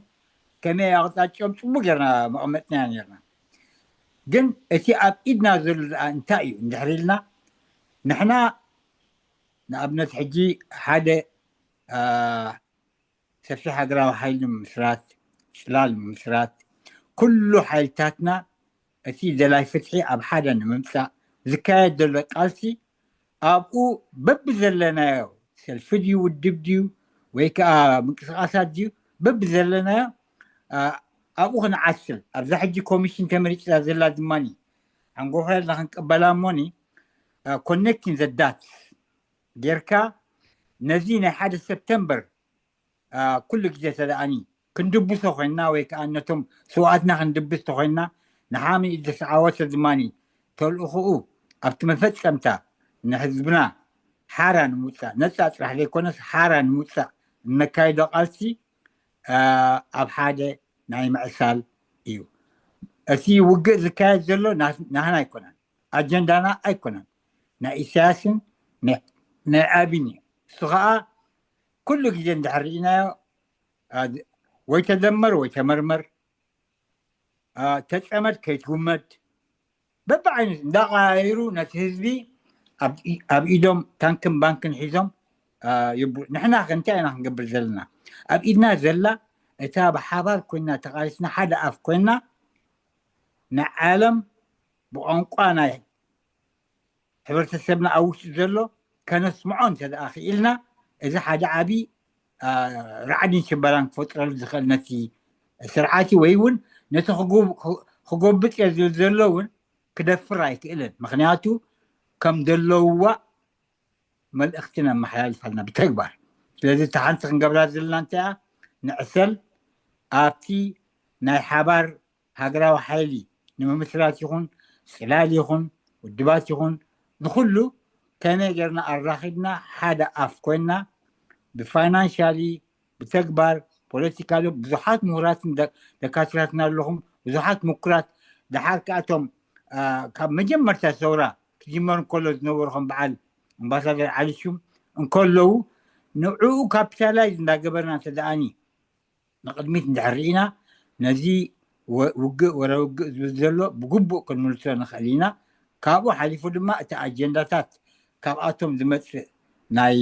ከመይ ኣቕጣጫኦም ፅቡቅ ጌርና መቐመጥናያ ነርና። ግን እቲ ኣብ ኢድና ዘሎ ደኣ እንታይ እዩ እንድሕር ኢልና ንሕና ንኣብነት ሕጂ ሓደ ሰፊሕ ሃገራዊ ሓይሊ ንምስራት፣ ፅላል ንምስራት፣ ኩሉ ሓይልታትና እቲ ደላይ ፍትሒ ኣብ ሓደ ንምምፃእ ዝካየድ ዘሎ ቃልሲ ኣብኡ በብዘለናዮ ሰልፊ ድዩ ውድብ ድዩ ወይ ከዓ ምንቅስቃሳት ድዩ በብዘለናዮ ኣብኡ ክንዓስል ኣብዛ ሕጂ ኮሚሽን ተመሪፅላ ዘላ ድማ ሓንጎፋልና ክንቀበላ እሞኒ ኮኔክቲን ዘዳት ጌርካ ነዚ ናይ ሓደ ሰፕተምበር ኩሉ ግዜ ተደኣኒ ክንድብሶ ኮይንና ወይ ከዓ ነቶም ስውኣትና ክንድብስ ተኮይንና ንሓሚድ ዝተዓወተ ድማ ተልእኽኡ ኣብቲ መፈፀምታ ንህዝብና ሓራ ንምውፃእ ነፃ ጥራሕ ዘይኮነስ ሓራ ንምውፃእ እነካይዶ ቃልሲ ኣብ ሓደ ናይ ምዕሳል እዩ። እቲ ውግእ ዝካየድ ዘሎ ናህና ኣይኮነን፣ ኣጀንዳና ኣይኮነን፣ ናይ ኢሳያስን ናይ ኣቢን እዩ። እሱ ከዓ ኩሉ ግዜ እንድሕር ርኢናዮ ወይ ተደመር ወይ ተመርመር ተፀመድ ከይትውመድ በብዓይነት እንዳቀያየሩ ነቲ ህዝቢ ኣብ ኢዶም ታንክን ባንክን ሒዞም ይቡ ንሕና ከ እንታይ ኢና ክንገብር ዘለና? ኣብ ኢድና ዘላ እታ ብሓባር ኮይና ተቃሊስና ሓደ ኣፍ ኮይና ንዓለም ብቋንቋ ናይ ሕብረተሰብና ኣብ ውሽጢ ዘሎ ከነስምዖ እንተ ደኣ ክኢልና እዚ ሓደ ዓቢ ራዕዲን ሽበራን ክፈጥረሉ ዝኽእል ነቲ ስርዓት ወይ እውን ነቲ ክጎብጥ እየ ዝብል ዘሎ እውን ክደፍር ኣይክእልን። ምክንያቱ ከም ዘለውዋ መልእኽቲ ነመሓላልፍ ኣለና ብተግባር። ስለዚ እቲ ሓንቲ ክንገብራ ዘለና እንታይ እያ? ንዕሰል ኣብቲ ናይ ሓባር ሃገራዊ ሓይሊ ንምምስራት ይኹን ፅላል ይኹን ውድባት ይኹን ንኩሉ ከመይ ጌርና ኣራኺብና ሓደ ኣፍ ኮይና ብፋይናንሻሊ ብተግባር ፖለቲካሊ ብዙሓት ምሁራትን ደካትራትን ኣለኹም ብዙሓት ምኩራት ደሓር ከኣቶም ካብ መጀመርታ ሰውራ ክጅመር እንከሎ ዝነበሩ ከም በዓል ኣምባሳደር ዓሊ ሹም እንከለዉ ንዕኡ ካፒታላይዝ እንዳገበርና እንተደኣኒ ንቕድሚት እንድሕር ርኢና ነዚ ውግእ ወረ ውግእ ዝብል ዘሎ ብግቡእ ክንምልሶ ንኽእል ኢና። ካብኡ ሓሊፉ ድማ እቲ ኣጀንዳታት ካብኣቶም ዝመፅእ ናይ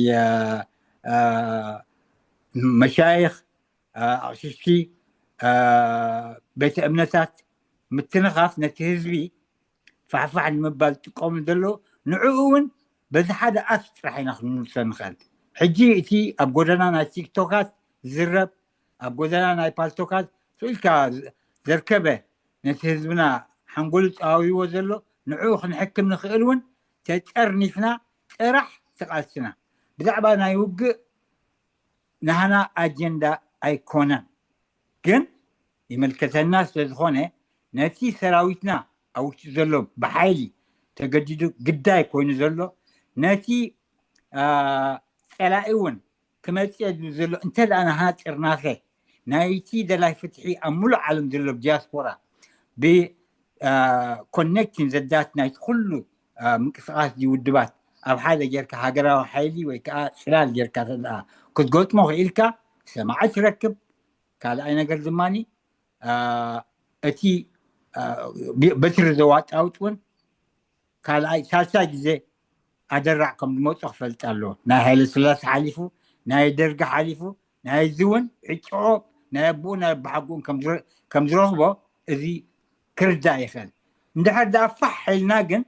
መሻይኽ ኣቕሽሽቲ ቤተ እምነታት ምትንኻፍ ነቲ ህዝቢ ፋሕፋሕ ንምባል ዝጥቀሙ ዘለዉ፣ ንዕኡ እውን በዚ ሓደ ኣፍ ጥራሕ ኢና ክንምልሶ ንኽእል። ሕጂ እቲ ኣብ ጎደና ናይ ቲክቶካት ዝረብ፣ ኣብ ጎደና ናይ ፓልቶካት ስኢልካ ዘርከበ፣ ነቲ ህዝብና ሓንጎሉ ጸዋዊዎ ዘሎ፣ ንዕኡ ክንሕክም ንኽእል እውን ተጠርኒፍና ጥራሕ ተቓልስና። ብዛዕባ ናይ ውግእ ናህና ኣጀንዳ ኣይኮነን፣ ግን ይምልከተና ስለ ዝኾነ ነቲ ሰራዊትና ኣብ ውሽጢ ዘሎ ብሓይሊ ተገዲዱ ግዳይ ኮይኑ ዘሎ ነቲ ጸላኢ እውን ክመጽእ ዝብል ዘሎ እንተ ደኣ ናህና ጥርናፈ ናይቲ ደላይ ፍትሒ ኣብ ሙሉእ ዓለም ዘሎ ዲያስፖራ ብኮኔክቲን ዘዳት ናይቲ ኩሉ ምንቅስቃስ ውድባት ኣብ ሓደ ጌርካ ሃገራዊ ሓይሊ ወይ ከዓ ፅላል ጌርካ ክትገጥሞ ክኢልካ ሰማዒ ትረክብ። ካልኣይ ነገር ድማ እቲ በትሪ ዘዋጣውጥ እውን ካልኣይ ሳልሳይ ግዜ ኣደራዕ ከም ዝመፁ ክፈልጥ ኣለዎ። ናይ ሃይለ ስላሴ ሓሊፉ፣ ናይ ደርጊ ሓሊፉ፣ ናይ እዚ እውን ዕጭቆ ናይ ኣቦኡ ናይ ኣቦሓጎኡን ከም ዝረኽቦ እዚ ክርዳእ ይኽእል። እንድሕር ደኣ ፋሕ ኢልና ግን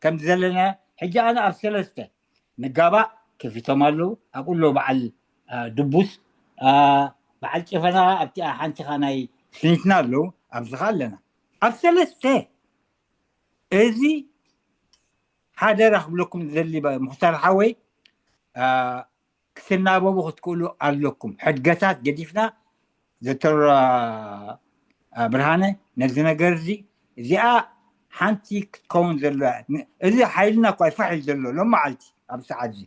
ከም ዘለና ሕጂ ኣነ ኣብ ሰለስተ ንጋባእ ከፊቶም ኣለዉ። ኣብኡ ኣለዉ በዓል ድቡስ፣ በዓል ጨፈና ኣብቲኣ ሓንቲኻ ናይ ስኒትና ኣለዉ። ኣብዚኻ ኣለና ኣብ ሰለስተ እዚ ሓደራ ክብለኩም ዝደሊ ሙክታር ሓወይ ክትናበቡ ክትክእሉ ኣለኩም። ሕድገታት ገዲፍና ዶክተር ብርሃነ ነዚ ነገር እዚ እዚኣ ሓንቲ ክትከውን ዘሎ እዚ ሓይልና እኳ ይፋሕ ኢሉ ዘሎ ሎም መዓልቲ ኣብ ሰዓት እዚ።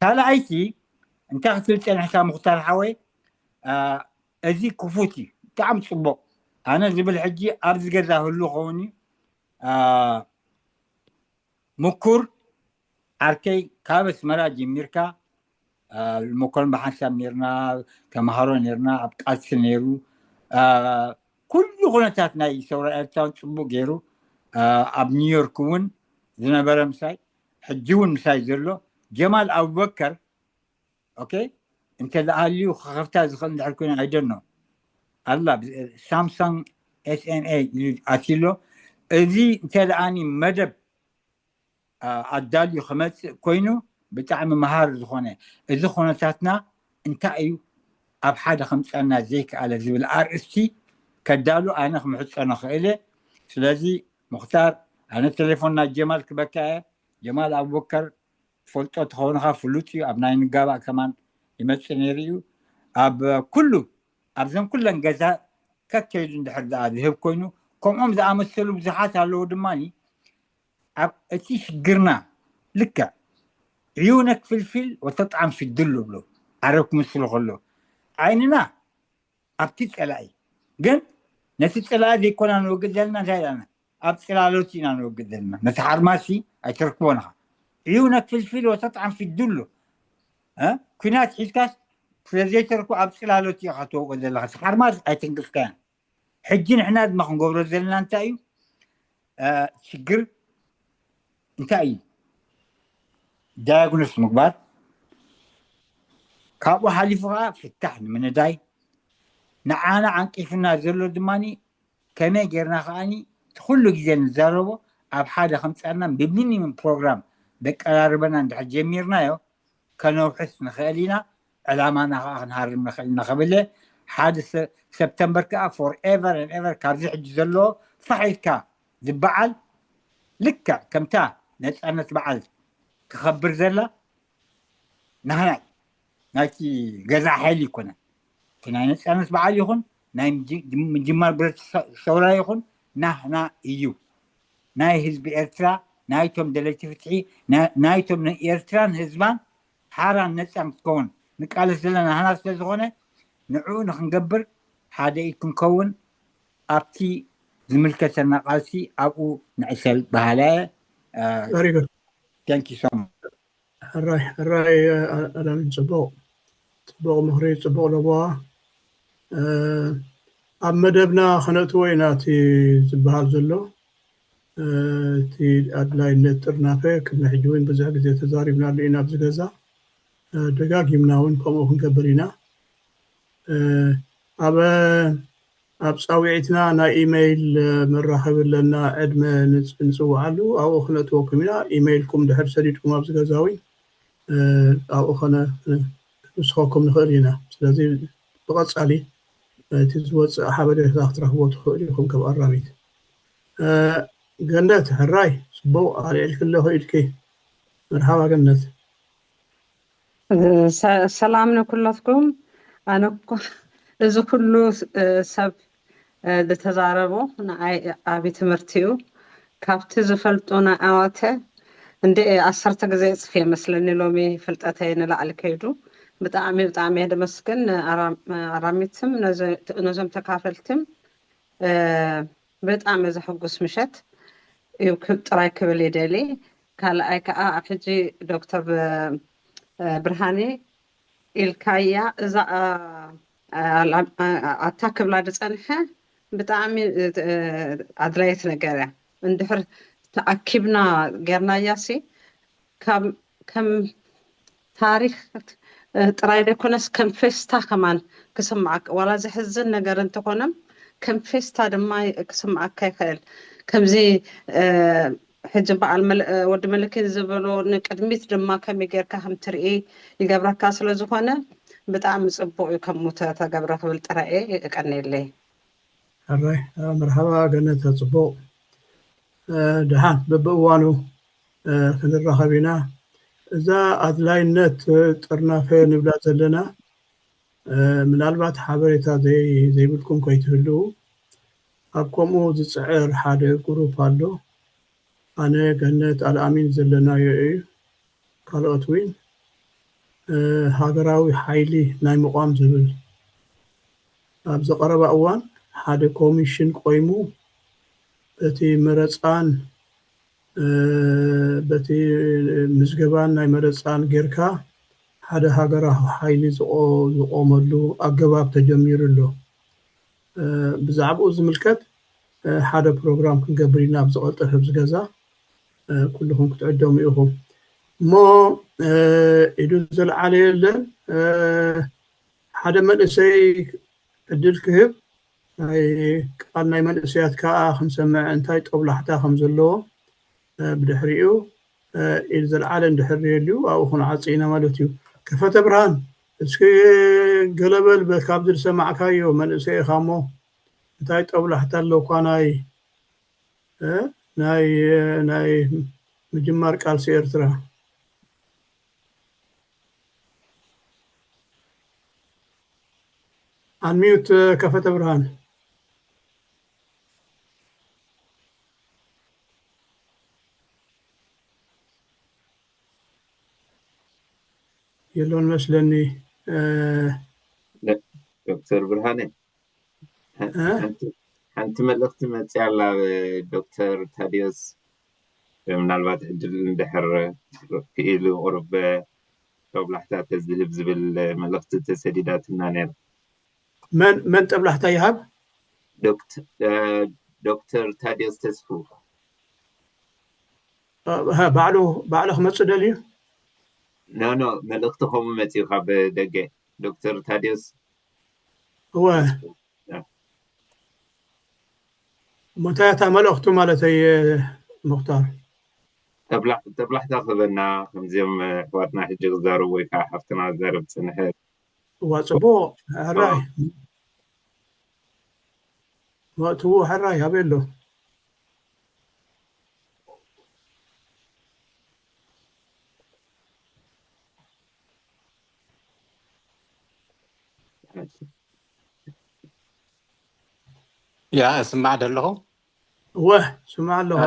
ካልኣይቲ እንታይ ክትብል ፀንሕካ ሙክታር ሓወይ እዚ ክፉት እዩ ብጣዕሚ ፅቡቅ። ኣነ ዝብል ሕጂ ኣብዚ ገዛ ህሉ ከውን እዩ ምኩር ዓርከይ ካብ ኣስመራ ጀሚርካ መኮረን ብሓንሳብ ነርና ተምሃሮ ነርና ኣብ ቃልሲ ነይሩ ኩሉ ኩነታት ናይ ሰውራ ኤርትራውን ፅቡቅ ገይሩ ኣብ ኒውዮርክ እውን ዝነበረ ምሳይ ሕጂ እውን ምሳይ ዘሎ ጀማል ኣቡበከር ኦኬ እንተ ደኣ ሃልዩ ክኸፍታ ዝኽእል እንድሕር ኮይኑ ኣይደኖ ኣላ ሳምሳንግ ኤስኤንኤ ኢሉ ኣትሎ እዚ እንተ ደኣኒ መደብ ኣዳልዩ ክመፅእ ኮይኑ ብጣዕሚ መሃር ዝኾነ እዚ ኩነታትና እንታይ እዩ ኣብ ሓደ ከምፀና ዘይከኣለ ዝብል ኣርእስቲ ከዳሉ ኣነ ክምሕፀኖ ክእለ። ስለዚ ሙክታር ኣነ ቴሌፎን ናይ ጀማል ክበካ እየ። ጀማል ኣቡበከር ትፈልጦ ተኸውንኻ ፍሉጥ እዩ። ኣብ ናይ ንጋባእ ከማን ይመፅእ ነይሩ እዩ። ኣብ ኩሉ ኣብዘን ኩለን ገዛ ከከይዱ እንድሕር ደኣ ዝህብ ኮይኑ ከምኦም ዝኣመሰሉ ብዙሓት ኣለዉ ድማ ኣብ እቲ ሽግርና ልክዕ ዕዩነ ክፍልፊል ወተጣዕም ፊድሉ ብሎ ዓረብ ክምስሉ ከሎ ዓይንና ኣብቲ ፀላኢ ግን ነቲ ፀላኢ ዘይኮና ንወግድ ዘለና እንታይ ደኣና ኣብ ፅላሎት ኢና ንወግድ ዘለና ነቲ ሓርማሲ ኣይትረክቦን ኢኻ ዕዩነ ክፍልፊል ወተጣዕም ፊድሉ ኩናት ሒዝካስ ስለዘይተርኩ ኣብ ፅላሎት ኢኻ ትወቅል ዘለኻ ሓርማዝ ኣይትንቅፍካያን ሕጂ ንሕና ድማ ክንገብሮ ዘለና እንታይ እዩ ችግር እንታይ እዩ ዳያግኖስ ምግባር ካብኡ ሓሊፉ ከዓ ፍታሕ ንምንዳይ ንዓና ዓንቂፍና ዘሎ ድማ ከመይ ጌርና ከዓኒ እቲ ኩሉ ግዜ ንዛረቦ ኣብ ሓደ ከምፀና ብሚኒመም ፕሮግራም ደቀራርበና እንድሕር ጀሚርናዮ ከነውሕስ ንኽእል ኢና ዕላማና ከዓ ክንሃርም ንኽእል ኢና ክብል ሓደ ሰፕተምበር ከዓ ፎርኤቨር ኤቨር ካብዚ ሕጂ ዘለዎ ፋሕ ኢልካ ዝበዓል ልክዕ ከምታ ነፃነት በዓል ክኸብር ዘላ ናህናይ ናይቲ ገዛ ሓይሊ ይኮነ እቲ ናይ ነፃነት በዓል ይኹን ናይ ምጅማር ብረት ሰውራ ይኹን ናህና እዩ ናይ ህዝቢ ኤርትራ ናይቶም ደለይቲ ፍትሒ ናይቶም ንኤርትራን ህዝባን ሓራን ነፃን ክትከውን ንቃለስ ዘለና ናህና ስለ ዝኾነ ንዕኡ ንክንገብር ሓደ ኢድ ክንከውን ኣብቲ ዝምልከተና ቃልሲ ኣብኡ ንዕሰል በሃላየ Very good. Thank you so much. ሕራይ ሕራይ ኣላሚን ፅቡቅ ፅቡቅ ምክሪ ፅቡቅ ለበዋ ኣብ መደብና ከነእትዎ ኢና እቲ ዝበሃል ዘሎ እቲ ኣድላይነት ጥርናፈ ቅድሚ ሕጂ እውን ብዙሕ ግዜ ተዛሪብናሉ ኢና ኣብዚ ገዛ ደጋጊምና እውን ከምኡ ክንገብር ኢና ኣብ ኣብ ጻውዒትና ናይ ኢመይል መራኸቢ ኣለና፣ ዕድመ ንጽውዓሉ ኣብኡ ክነእትወኩም ኢና። ኢመይልኩም ድሕር ሰዲድኩም ኣብዚ ገዛዊ ኣብኡ ክንውስኸኩም ንኽእል ኢና። ስለዚ ብቐጻሊ እቲ ዝወፅእ ሓበሬታ ክትረኽቦ ትኽእል ኢኹም። ከም ኣራሚት ገነት ሕራይ፣ ፅቡቕ ኣልዒልኪ ኣለኹ ኢድኪ። መርሓባ ገነት። ሰላም ንኩለትኩም። ኣነ እኮ እዚ ኩሉ ሰብ ዝተዛረቦ ንኣይ ዓቢ ትምህርቲ እዩ። ካብቲ ዝፈልጦ ንኣዋተ እንደ ዓሰርተ ግዜ እፅፍ የመስለኒ ሎሚ ፍልጠተይ ንላዕሊ ከይዱ። ብጣዕሚ ብጣዕሚ እየ ደመስግን ኣራሚትም ነዞም ተካፈልትም። ብጣዕሚ ዘሐጉስ ምሸት እዩ ጥራይ ክብል ይደሊ። ካልኣይ ከዓ ሕጂ ዶክተር ብርሃኔ ኢልካያ እዛ ኣታ ክብላ ዝፀንሐ ብጣዕሚ ኣድላየት ነገር እያ። እንድሕር ተኣኪብና ጌርናያ ሲ ከም ታሪክ ጥራይ ዘይኮነስ ከም ፌስታ ከማን ክስምዓካ ዋላ ዘሕዝን ነገር እንተኾነም ከም ፌስታ ድማ ክስምዓካ ይኽእል። ከምዚ ሕጂ በዓል ወዲ መለኪን ዝበሎ ንቅድሚት ድማ ከመይ ጌርካ ከም ትርኢ ይገብረካ ስለ ዝኾነ ብጣዕሚ ፅቡቅ እዩ ከምኡ ተተገብረ ክብል ጥራይ እየ። የቀንየለይ። ሕራይ መርሓባ ገነት። ፅቡቅ ድሓን በብእዋኑ ክንራኸብ ኢና። እዛ ኣድላይነት ጥርናፈ ንብላ ዘለና ምናልባት ሓበሬታ ዘይብልኩም ከይትህልው ኣብ ከምኡ ዝፅዕር ሓደ ግሩፕ ኣሎ። ኣነ ገነት ኣልኣሚን ዘለናዮ እዩ። ካልኦት እውን ሃገራዊ ሓይሊ ናይ ምቋም ዝብል ኣብዚ ቀረባ እዋን ሓደ ኮሚሽን ቆይሙ በቲ መረፃን በቲ ምዝገባን ናይ መረፃን ጌርካ ሓደ ሃገራዊ ሓይሊ ዝቆመሉ ኣገባብ ተጀሚሩ ኣሎ። ብዛዕባኡ ዝምልከት ሓደ ፕሮግራም ክንገብር ኢና ኣብ ዝቐልጠፍ ኣብዚ ገዛ ኩልኹም ክትዕደሙ ኢኹም። እሞ ኢዱ ዘልዓለ የለን። ሓደ መንእሰይ ዕድል ክህብ ናይ ቃል ናይ መንእሰያት ከዓ ክንሰምዕ እንታይ ጦብላሕታ ከም ዘለዎ ብድሕሪኡ ኢድ ዘልዓለ እንድሕር የልዩ ኣብኡ ክንዓፂ ኢና ማለት እዩ። ከፈተ ብርሃን እስኪ ገለበል ካብዚ ዝሰማዕካዮ መንእሰይ ኢኻ እሞ እንታይ ጦብላሕታ ኣለኳ ናይ ናይ ናይ ምጅማር ቃልሲ ኤርትራ። ኣንሚዩት ከፈተ ብርሃን። የሎን መስለኒ። ዶክተር ብርሃነ ሓንቲ መልእኽቲ መፅያ ኣላ ዶክተር ታዲዮስ ምናልባት ዕድል እንድሕር ክኢሉ ቁሩብ ጦብላሕታ ተዝህብ ዝብል መልእኽቲ ተሰዲዳትና ነይራ። መን መን ጠብላሕታ ይሃብ? ዶክተር ታዲዮስ ተስፉ ባዕሉ ባዕሉ ክመፅእ ደልዩ? ኖ ኖ መልእኽቲ ከምኡ መፅኡ ካብ ደገ ዶክተር ታዲዮስ እወ እሞ እንታይ እታ መልእኽቱ ማለተይ ሙክታር? ተብላሕታ ክበና ከምዚኦም ኣሕዋትና ሕጂ ክዛረቡ ወይ ከዓ ሓፍትና ክዛረብ ዝፀንሐ እዋ ፅቡቅ ሕራይ መእትዎ ሕራይ ኣበይ ኣሎ? ያ እስማዕ ደለኹ እወ ስማዕ ኣለኹ።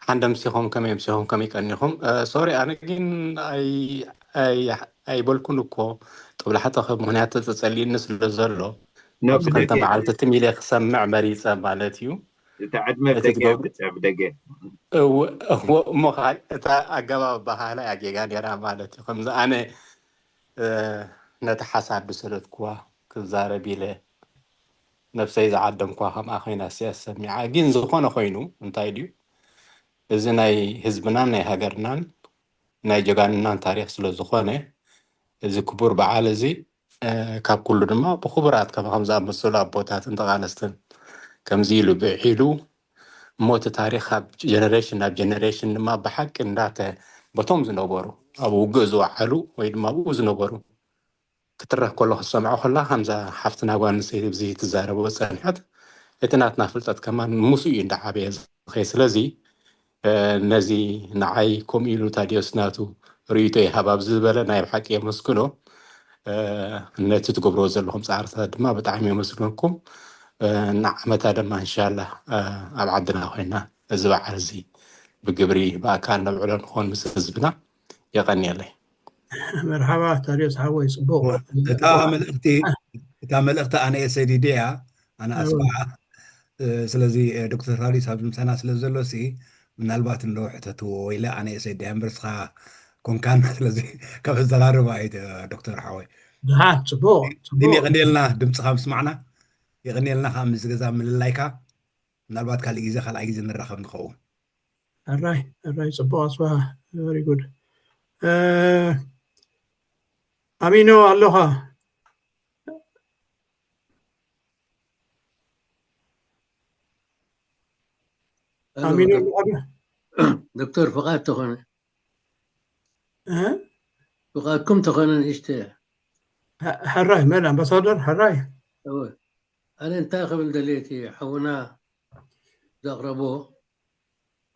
ሓንደ ምሲኹም ከመይ ምሲኹም ከመይ ቀኒኹም? ሶሪ ኣነ ግን ኣይበልኩን እኮ ጥብላሕተኸ ምክንያት ተፀሊእኒ ስለ ዘሎ ኣብዚ ክልተ መዓልቲ ትም ኢለ ክሰምዕ መሪፀ ማለት እዩ። እታ ዕድመ ብደገ ብደገ እሞ እታ ኣገባብ ኣባሃህላ እያ ጌጋ ነራ ማለት እዩ። ከምዚ ኣነ ነቲ ሓሳብ ዝሰደድክዋ ክዛረብ ኢለ ነብሰይ ዝዓደምኳ ከምኣ ኮይና ስያ ሰሚዓ ግን ዝኾነ ኮይኑ እንታይ ድዩ እዚ ናይ ህዝብናን ናይ ሃገርናን ናይ ጀጋንናን ታሪክ ስለ ዝኾነ እዚ ክቡር በዓል እዚ ካብ ኩሉ ድማ ብክቡራት ከም ከም ዝኣመሰሉ ኣቦታትን ተቓለስትን ከምዚ ኢሉ ብዒሉ እሞ እቲ ታሪኽ ካብ ጀነሬሽን ናብ ጀነሬሽን ድማ ብሓቂ እንዳተ በቶም ዝነበሩ ኣብ ውግእ ዝወዓሉ ወይ ድማ ኣብኡ ዝነበሩ ክትረኽ ከሎ ክትሰምዖ ከላ ከምዛ ሓፍትና ጓል ኣንስተይቲ ብዚ ትዛረቦ ጸንሐት እቲ ናትና ፍልጠት ከማን ምስኡ እዩ እንዳዓበየ ዝኸይ ስለዚ ነዚ ንዓይ ከምኡ ኢሉ ታዲዮስ ናቱ ርእይቶ ይሃብ ኣብዚ ዝበለ ናይ ብሓቂ የመስግኖ ነቲ ትገብርዎ ዘለኹም ፃዕርታት ድማ ብጣዕሚ የመስግነኩም ንዓመታ ድማ እንሻላ ኣብ ዓድና ኮይና እዚ በዓል እዚ ብግብሪ ብኣካል ነብዕሎ ንኾን ምስ ህዝብና የቐንየለይ መርሓባ ታዲዮስ ሓወይ ፅቡቅ እታ መልእክቲ እታ መልእክቲ ኣነ የሰዲድያ ኣነ ኣስፋሓ ስለዚ ዶክተር ፋሪስ ኣብዚ ምሳና ስለ ዘሎ ሲ ምናልባት እንዶ ሕተትዎ ወይለ ኣነ የሰዲያ እምበርስኻ ኮንካን ስለዚ ካብ ዘራርባ እዩ ዶክተር ሓወይ ድሓን ፅቡቅ ግን የቀንየልና ድምፅኻ ምስማዕና የቀንየልና ከዓ ምስ ገዛ ምልላይካ ምናልባት ካልእ ግዜ ካልኣይ ግዜ ንራኸብ ንኸውን ሕራይ ሕራይ ፅቡቅ ኣስፋሃ very good ኣሚኖ ኣለኻ ኣሚኖ ኣለኻ ዶክተር ፍቓድ ተኾነ ፍቓድኩም ተኾነ ንእሽተ ሕራይ መን ኣምባሳደር ሕራይ ኣነ እንታይ ክብል ደልየ እቲ ሓውና ዘቕረቦ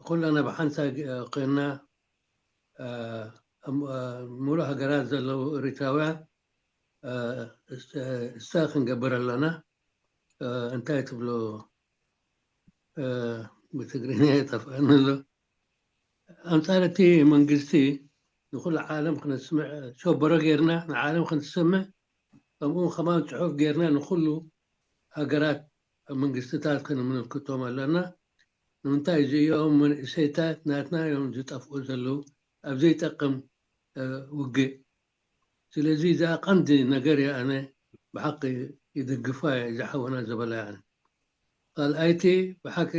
ኩላና ብሓንሳብ ኮይንና ሙሉእ ሃገራት ዘለዉ ኤሪትራውያን እሳ ክንገብር ኣለና እንታይ ትብሎ ብትግርኛ የጠፍኣኒ ኣሎ ኣንፃር እቲ መንግስቲ ንኩሉ ዓለም ክነስምዕ ሸበሮ ጌርና ንዓለም ክንስምዕ ከምኡ ከማን ፅሑፍ ጌርና ንኩሉ ሃገራት መንግስትታት ክንምልክቶም ኣለና ንምንታይ እዚኦም መንእሰይታት ናትና እዮም ዝጠፍኡ ዘለዉ ኣብ ዘይጠቅም ውግእ ስለዚ እዚኣ ቀንዲ ነገር እያ ኣነ ብሓቂ ይድግፋ እየ ዝሓወና ዝበላ ኣነ ካልኣይቲ ብሓቂ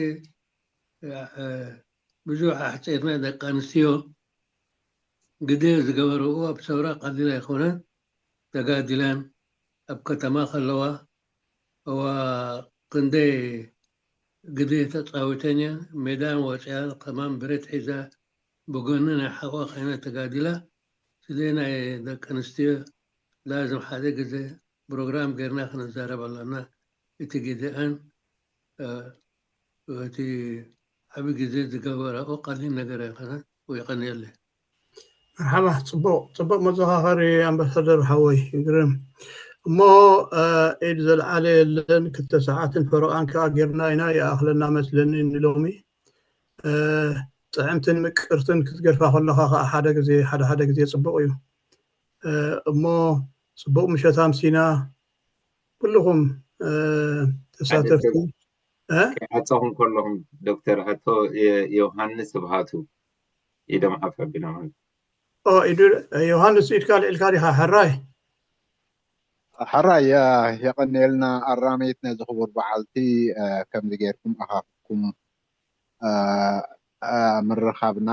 ብዙሕ ኣሕፂርና ደቂ ኣንስትዮ ግደ ዝገበረኡ ኣብ ሰውራ ቀሊል ኣይኮነን ተጋዲለን ኣብ ከተማ ከለዋ እዋ ክንደይ ግደ ተፃዊተን እየን ሜዳን ወፅያ ከማን ብረት ሒዛ ብጎኒ ናይ ሓዋ ኮይና ተጋዲላ ስለ ናይ ደቂ ኣንስትዮ ላዝም ሓደ ግዜ ፕሮግራም ጌርና ክንዛረብ ኣለና እቲ ግዜኣን እቲ ዓቢ ግዜ ዝገበራኦ ቀሊል ነገር ኣይኮነን። የቐንየለይ። መርሓባ፣ ጽቡቕ ጽቡቕ መዘኻኸሪ ኣምባሳደር ሓወይ ግርም። እሞ ኢድ ዘልዓለ የለን፣ ክልተ ሰዓትን ፈረቓን ከኣ ጌርና ኢና፣ ይኣኽለና መስለኒ ንሎሚ። ጥዕምትን ምቅርትን ክትገድፋ ከለኻ ከኣ ሓደ ግዜ ሓደ ሓደ ግዜ ጽቡቕ እዩ። እሞ ጽቡቕ ምሸት ኣምሲና ኩልኹም ተሳተፍቲ ዓፀኹም ከለኹም ዶክተር ኣቶ ዮሃንስ ስብሃቱ ኢዶም ዓፍ ኣቢሎም ኢዱ ዮሃንስ ኢድካ ልዒልካ ዲኻ ሕራይ ሕራይ የቐንየልና ኣራመይት ነዚ ክቡር በዓልቲ ከምዚ ጌርኩም ኣኻኽብኩም ምርኻብና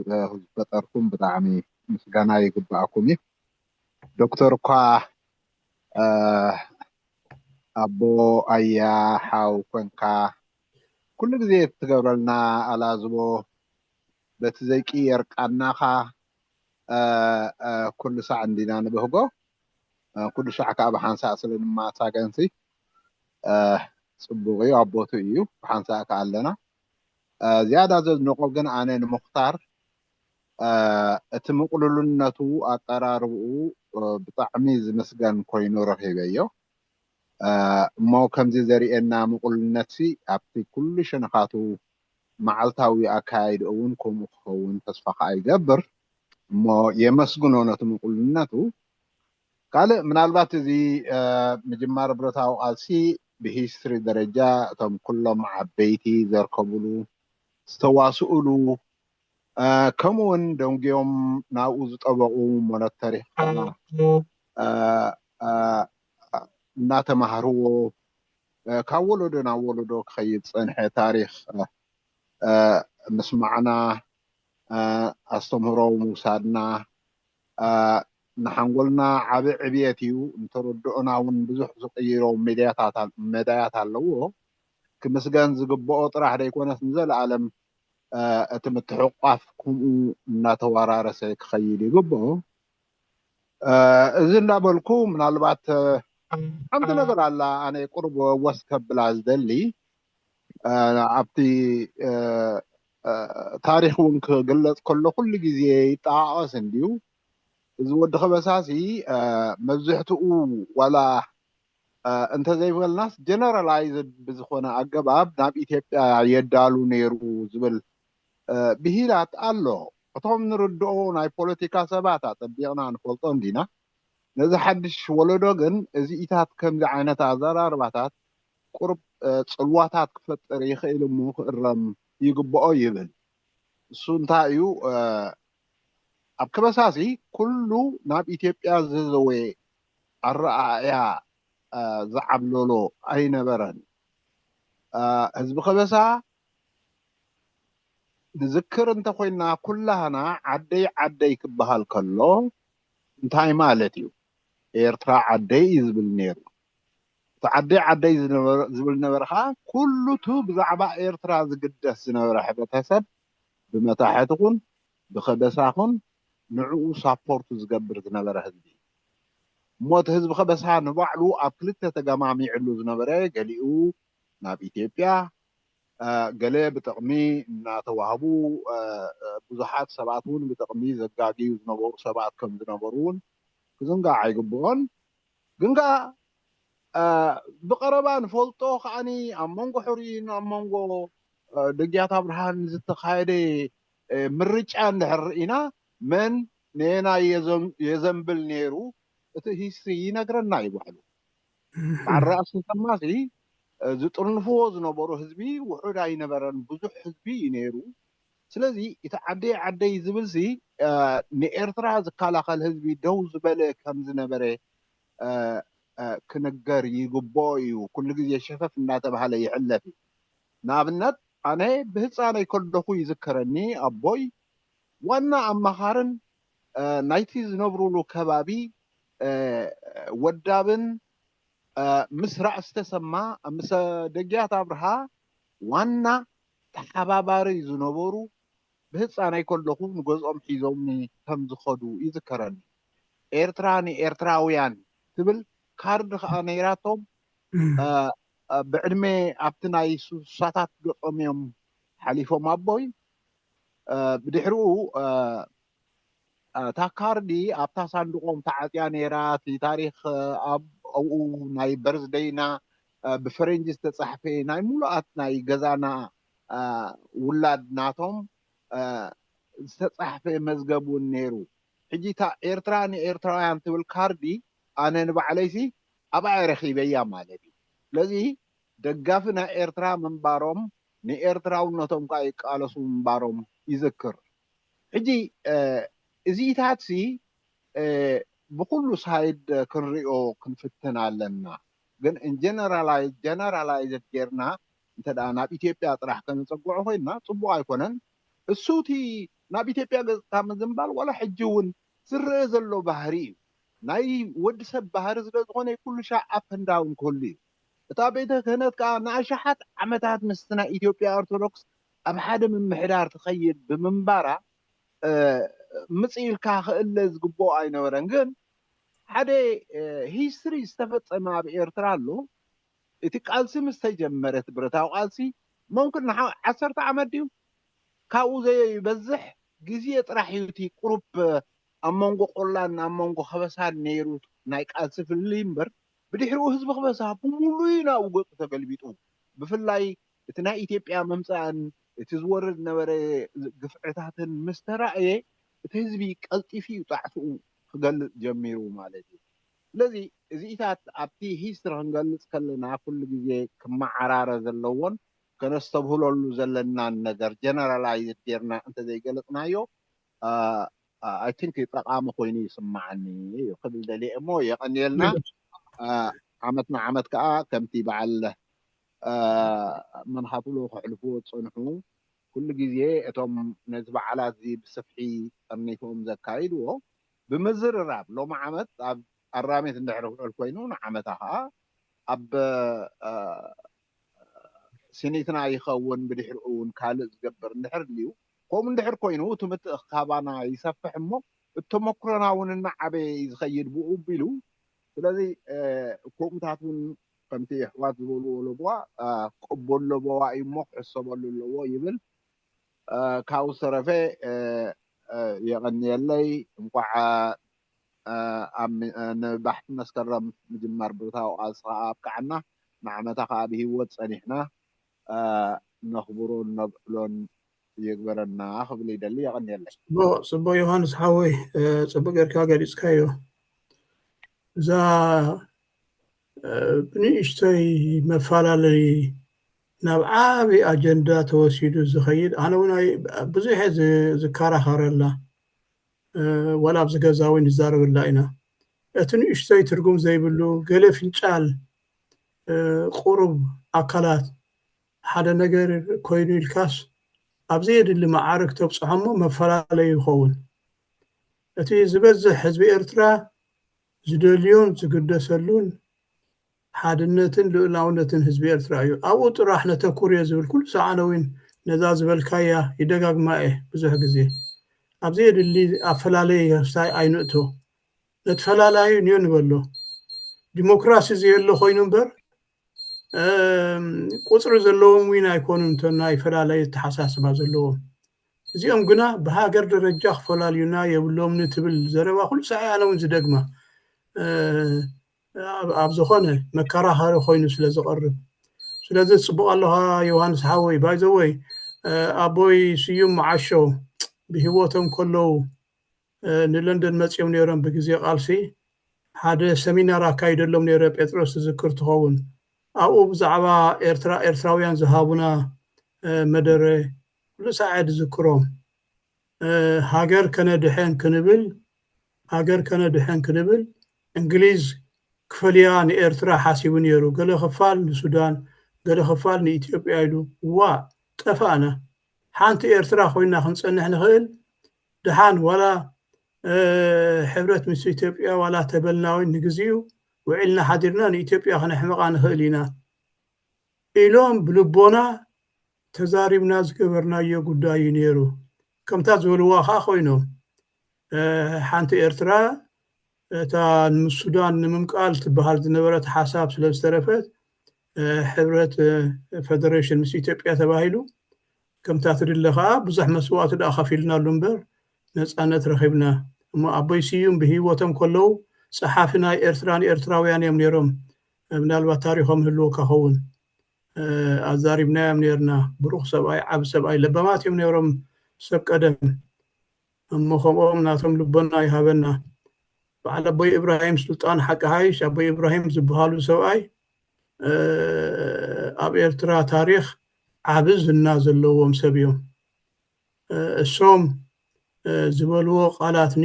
ዝፈጠርኩም ብጣዕሚ ምስጋና ይግባኣኩም እዩ ዶክተር እኳ ኣቦ ኣያ ሓው ኮንካ ኩሉ ግዜ ትገብረልና ኣላዝቦ በቲ ዘይቅየር ቃናኻ ኩሉ ሳዕ እንዲና ንበህጎ ኩሉ ሻዕ ከዓ ብሓንሳእ ስለ ንማሳገንሲ ፅቡቅ እዩ ኣብ ቦቱ እዩ ብሓንሳእ ከዓ ኣለና ዝያዳ ዘድንቆ ግን ኣነ ንምክታር እቲ ምቅሉልነቱ ኣቀራርብኡ ብጣዕሚ ዝምስገን ኮይኑ ረኺበዮ እሞ ከምዚ ዘርእየና ምቁልነት ሲ ኣብቲ ኩሉ ሸነኻቱ መዓልታዊ ኣካያይድኡ እውን ከምኡ ክኸውን ተስፋ ከዓ ይገብር እሞ የመስግኖ ነቲ ምቁልነቱ ካልእ ምናልባት እዚ ምጅማር ብረታዊ ቃልሲ ብሂስትሪ ደረጃ እቶም ኩሎም ዓበይቲ ዘርከብሉ ዝተዋስኡሉ ከምኡ እውን ደንጉዮም ናብኡ ዝጠበቁ ሞለት ተሪክና እናተማህርዎ ካብ ወለዶ ናብ ወለዶ ክኸይድ ዝፀንሐ ታሪክ ምስማዕና ኣስተምህሮ ምውሳድና ንሓንጎልና ዓቢ ዕብየት እዩ። ንተረድኦና እውን ብዙሕ ዝቕይሮ ሜዳያታት ኣል- መዳያት ኣለዎ። ክምስገን ዝግብኦ ጥራሕ ዘይኮነስ ንዘለኣለም እ፣ እቲ ምትሕቋፍ ከምኡ እናተወራረሰ ክኸይድ ይግብኦ። እ፣ እዚ እንዳበልኩ ምናልባት እ፣ ሓንቲ ነገር ኣላ ኣነ ቁርብ ወስ ከብላ ዝደሊ እ፣ ኣብቲ እ፣ እ፣ ታሪክ እውን ክግለፅ ከሎ ኩሉ ግዜ ይጠቃቀስ እንድዩ። እዚ ወዲ ከበሳሲ እ፣ መብዝሕትኡ ዋላ እ፣ እንተዘይበልናስ ጀነራላይዝድ ብዝኾነ ኣገባብ ናብ ኢትዮጵያ የዳሉ ነይሩ ዝብል እ፣ ብሂላት ኣሎ። እቶም ንርድኦ ናይ ፖለቲካ ሰባት ኣጸቢቕና ንፈልጦ እንዲና። ነዚ ሓድሽ ወለዶ ግን እዚኢታት ከምዚ ዓይነት ኣዘራርባታት ቁሩብ እ፣ ጽልዋታት ክፈጥር ይኽእል እሞ ክእረም ይግብኦ ይብል። እሱ እንታይ እዩ? እ፣ ኣብ ከበሳሲ ኩሉ ናብ ኢትዮጵያ ዘዘወ ኣረኣእያ እ፣ ዝዓብለሎ ኣይነበረን። እ፣ ህዝቢ ከበሳ ንዝክር እንተኮይና ኩላህና ዓደይ ዓደይ ክበሃል ከሎ እንታይ ማለት እዩ? ኤርትራ ዓደይ እዩ ዝብል ነይሩ። እቲ ዓደይ ዓደይ ዝነበረ- ዝብል ነበረ ከዓ ኩሉ እቲ ብዛዕባ ኤርትራ ዝግደስ ዝነበረ ሕብረተሰብ ብመታሕትኹን ብኸበሳኹን ንዕኡ ሳፖርት ዝገብር ዝነበረ ህዝቢ እዩ። እሞ እቲ ህዝቢ ከበሳ ንባዕሉ ኣብ ክልተ ተገማሚዕሉ ዝነበረ፣ ገሊኡ ናብ ኢትዮጵያ፣ እ፣ ገለ ብጥቕሚ እናተዋህቡ፣ እ፣ እ፣ ብዙሓት ሰባት እውን ብጥቕሚ ዘጋግዩ ዝነበሩ ሰባት ከም ዝነበሩ እውን ክዝንጋዕ ኣይግብኦን። ግን ከኣ እ፣ ብቐረባ ንፈልጦ ከኣኒ ኣብ መንጎ ሕሩይን ኣብ መንጎ እ፣ ደግያት ኣብርሃን ዝተኻየደ እ፣ ምርጫ እንድሕር ርኢና መን ነየናይ የዘም- የዘንብል ነይሩ እቲ ሂስትሪ ይነግረና እዩ ባዕሉ። በዓል ራእሲ ተማሲ እ፣ ዝጥርንፍዎ ዝነበሩ ህዝቢ ውሑድ ኣይነበረን፣ ብዙሕ ህዝቢ እዩ ነይሩ። ስለዚ እቲ ዓደይ ዓደይ ዝብልሲ እ፣ ንኤርትራ ዝከላኸል ህዝቢ ደው ዝበለ ከም ዝነበረ እ፣ እ፣ ክንገር ይግብኦ እዩ። ኩሉ ግዜ ሸፈፍ እናተባህለ ይሕለፍ እዩ። ንኣብነት ኣነ ብህፃነይ ከለኹ ይዝከረኒ ኣቦይ ዋና ኣማኻርን እ፣ ናይቲ ዝነብሩሉ ከባቢ እ፣ ወዳብን እ፣ ምስ ራእሲ ተሰማ ምስ ደግያት ኣብርሃ ዋና ተሓባባሪ ዝነበሩ ብህፃነይ ከለኹ ንገዝኦም ሒዞምኒ ከም ዝኸዱ ይዝከረኒ። ኤርትራ ንኤርትራውያን ትብል ካርድ ከዓ ነይራቶም። እ፣ እ፣ ብዕድመ ኣብቲ ናይ ሱሳታት ገጾም እዮም ሓሊፎም ኣቦይ። እ፣ ብድሕሪኡ እ፣ እታ ካርዲ ኣብታ ሳንዱቆም ተዓፅያ ነይራ። እቲ ታሪክ እ፣ ኣብ ኣብኡ ናይ በርዝደይና እ፣ ብፈረንጂ ዝተፃሕፈ ናይ ሙሉኣት ናይ ገዛና እ፣ ውላድ ናቶም እ፣ ዝተፃሕፈ መዝገብ እውን ነይሩ። ሕጂ እታ ኤርትራ ንኤርትራውያን ትብል ካርዲ ኣነ ንባዕለይሲ ኣብኣ እየ ረኺበያ ማለት እዩ። ስለዚ ደጋፊ ናይ ኤርትራ ምንባሮም ንኤርትራውነቶም ከዓ ይቃለሱ ምንባሮም ይዝክር። ሕጂ እ፣ እዚኢታትሲ እ፣ ብኩሉ ሳይድ ክንሪኦ ክንፍትን ኣለና። ግን ጀነራላይዝ ጀነራላይዝድ ጌርና እንተ ደኣ ናብ ኢትዮጵያ ጥራሕ ከነጸግዖ ኮይንና ጽቡቕ ኣይኮነን። እሱ እቲ ናብ ኢትዮጵያ ገጽካ ምዝንባል ዋላ ሕጂ እውን ዝረአ ዘሎ ባህሪ እዩ። ናይ ወዲ ሰብ ባህሪ ስለ ዝኾነ ኩሉ ሻዕ ኣፕ ኤንድ ዳውን ክህሉ እዩ። እታ ቤተ ክህነት ከዓ ንኣሽሓት ዓመታት ምስቲ ናይ ኢትዮጵያ ኦርቶዶክስ ኣብ ሓደ ምምሕዳር ትኸይድ ብምንባራ እ፣ ምጽእ ኢልካ ክእለ ዝግብኦ ኣይነበረን። ግን ሓደ እ፣ ሂስትሪ ዝተፈጸመ ኣብ ኤርትራ ኣሎ። እቲ ቃልሲ ምስ ተጀመረ እቲ ብረታዊ ቃልሲ መምክን ንሓ ዓሰርተ ዓመት ድዩ ካብኡ ዘይበዝሕ ግዜ ጥራሕ እዩ እቲ ቁሩብ ኣብ መንጎ ቆላን ኣብ መንጎ ከበሳን ነይሩ ናይ ቃልሲ ፍልልይ እምበር ብድሕሪኡ ህዝቢ ከበሳ ብምሉኡ እዩ ናብኡ ገጹ ተገልቢጡ። ብፍላይ እቲ ናይ ኢትዮጵያ ምምጻእን እቲ ዝወርድ ነበረ ግፍዕታትን ምስ ተራእየ እቲ ህዝቢ ቀልጢፉ እዩ ጣዕስኡ ክገልጽ ጀሚሩ ማለት እዩ። ስለዚ እዚኢታት ኣብቲ ሂስትሪ ክንገልጽ ከለና ኩሉ ግዜ ክመዓራረ ዘለዎን ከነስተብህለሉ ዘለናን ነገር ጀነራላይዝ ጌርና እንተዘይገለጽናዮ I think ጠቓሚ ኮይኑ ይስማዓኒ እዩ ክብል ደልየ እሞ የቐንየልና። ዓመት ንዓመት ከዓ ከምቲ በዓል መንሃፍሎ ከሕልፍዎ ዝፀንሑ ኩሉ ግዜ እቶም ነዚ በዓላት እዚ ብስፍሒ ጠርኒፎም ዘካይድዎ ብምዝርራብ ሎሚ ዓመት ኣብ ኣራሜት እንድሕር ክውዕል ኮይኑ ንዓመታ ከዓ ኣብ ሲኒትና ይኸውን፣ ብድሕሪኡ እውን ካልእ ዝገብር እንድሕር ድልዩ፣ ከምኡ እንድሕር ኮይኑ እቲ ምትእኽኻባና ይሰፍሕ እሞ እቲ ተመክሮና እውን እናዓበየ እዩ ዝኸይድ ብኡ ቢሉ። ስለዚ ከምኡታት እውን ከምቲ ኣሕዋት ዝበልዎ ለበዋ ቅቡል ለበዋ እዩ እሞ ክሕሰበሉ ኣለዎ ይብል። ካብኡ ዝተረፈ የቐንየለይ። እንኳዕ ንባሕቲ መስከረም ምጅማር ብረታዊ ቃልሲ ከዓ ኣብቅዓና። ንዓመታ ከዓ ብህይወት ፀኒሕና ነኽብሮን ነብዕሎን ይግበረና ክብል ይደሊ። የቐንየለይ። ፅቡቅ ዮሃንስ ሓወይ፣ ፅቡቅ ጌርካ ገሊፅካዮ። እዛ ብንእሽተይ መፈላለይ ናብ ዓብዪ ኣጀንዳ ተወሲዱ ዝኸይድ፣ ኣነ እውን ብዙሕ ዝከራኸረላ፣ ዋላ ኣብዚ ገዛ እውን ይዛረብላ ኢና። እቲ ንእሽተይ ትርጉም ዘይብሉ ገለ ፍንጫል ቁሩብ ኣካላት ሓደ ነገር ኮይኑ ኢልካስ ኣብ ዘየድሊ መዓርግ ተብፅሖ እሞ መፈላለዩ ይኸውን። እቲ ዝበዝሕ ህዝቢ ኤርትራ ዝደልዮን ዝግደሰሉን ሓድነትን ልኡላውነትን ህዝቢ ኤርትራ እዩ። ኣብኡ ጥራሕ ነተኩር እየ ዝብል ኩሉ ሰዓነ እውን ነዛ ዝበልካያ ይደጋግማ እየ ብዙሕ ግዜ። ኣብ ዘየድሊ ኣፈላለየ ክስታይ ኣይንእቶ። ነቲ ፈላላዩ ንዮ ንበሎ። ዲሞክራሲ ዘየሎ ኮይኑ እምበር ቁፅሪ ዘለዎም እውን ኣይኮኑን እቶም ናይ ፈላለየ ኣተሓሳስባ ዘለዎም። እዚኦም ግና ብሃገር ደረጃ ክፈላልዩና የብሎምን ትብል ዘረባ ኩሉ ሰዓይ ኣነ እውን ዝደግማ። ኣብ ዝኾነ መከራኸሪ ኮይኑ ስለ ዝቐርብ። ስለዚ ፅቡቕ ኣለኻ ዮሃንስ ሓወይ። ባይዘወይ ኣቦይ ስዩም መዓሾ ብህይወቶም ከለዉ ንለንደን መፂኦም ነይሮም ብግዜ ቃልሲ ሓደ ሰሚናር ኣካይደሎም ነይረ። ጴጥሮስ ትዝክር ትኸውን። ኣብኡ ብዛዕባ ኤርትራ ኤርትራውያን ዝሃቡና መደረ ኩሉ ሰዓት ዝዝክሮም። ሃገር ከነድሕን ክንብል ሃገር ከነድሕን ክንብል እንግሊዝ ክፈልያ ንኤርትራ ሓሲቡ ነይሩ። ገለ ክፋል ንሱዳን፣ ገለ ክፋል ንኢትዮጵያ ኢሉ። ዋ ጠፋእና። ሓንቲ ኤርትራ ኮይና ክንጸንሕ ንኽእል ድሓን ዋላ ሕብረት ምስ ኢትዮጵያ ዋላ ተበልና ወይ ንግዚኡ ውዒልና ሓዲርና ንኢትዮጵያ ክነሕምቓ ንኽእል ኢና ኢሎም ብልቦና ተዛሪብና ዝገበርናዮ ጉዳይ እዩ ነይሩ። ከምታ ዝበልዋ ከዓ ኮይኖም ሓንቲ ኤርትራ እታ ምስ ሱዳን ንምምቃል ትበሃል ዝነበረት ሓሳብ ስለ ዝተረፈት ሕብረት ፈደሬሽን ምስ ኢትዮጵያ ተባሂሉ ከምታ ትድለ ከዓ ብዙሕ መስዋእቲ ደኣ ከፊልናሉ እምበር ነፃነት ረኺብና። እሞ ኣቦይ ስዩም ብህይወቶም ከለዉ ፀሓፊ ናይ ኤርትራን ኤርትራውያን እዮም ነይሮም። ምናልባት ታሪኾም ህልወካ ኸውን ኣዛሪብናዮም ነርና። ብሩኽ ሰብኣይ፣ ዓብ ሰብኣይ፣ ለባማት እዮም ነሮም ሰብ ቀደም። እሞ ከምኦም ናቶም ልቦና ይሃበና። በዓል ኣቦይ እብራሂም ሱልጣን ሓቂ ሓይሽ ኣቦይ እብራሂም ዝበሃሉ ሰብኣይ ኣብ ኤርትራ ታሪኽ ዓብ ዝና ዘለዎም ሰብ እዮም። እሶም ዝበልዎ ቃላትኒ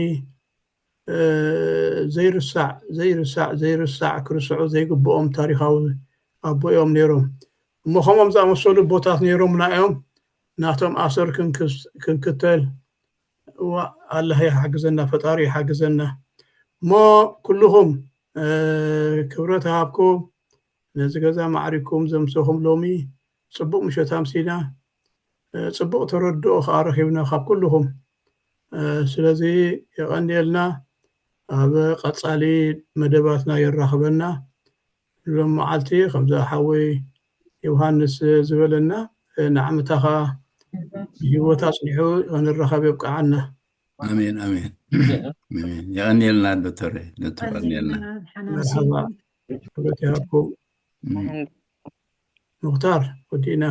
ዘይርሳዕ ዘይርሳዕ ዘይርሳዕ ክርስዑ ዘይግብኦም ታሪኻዊ ኣቦ እዮም ነይሮም። እሞ ከምኦም ዝኣመሰሉ ኣቦታት ነይሮምና እዮም። ናቶም ኣሰር ክንክተል ኣላህ ይሓግዘና፣ ፈጣሪ ይሓግዘና። እሞ ኩልኹም ክብረት ሃብኩም ነዚ ገዛ ማዕሪኩም ዘምሰኹም ሎሚ ፅቡቕ ምሸት ኣምሲና፣ ፅቡቕ ተረድኦ ከዓ ረኺብና ካብ ኩልኹም። ስለዚ የቐንየልና። ኣብ ቀፃሊ መደባትና የራኽበና። ሎም መዓልቲ ከምዚ ሓወይ ዮሃንስ ዝበለና ንዓመታ ከዓ ብህይወት ኣፅኒሑ ክንራኸብ የብቅዓና። ኣሜን ኣሜን ኣሜን። የቐንየልና ዶክተር ዶክተር የቐንየልና። መርሓባ። ክብረት ይሃብኩም። ሙክታር ወዲእና።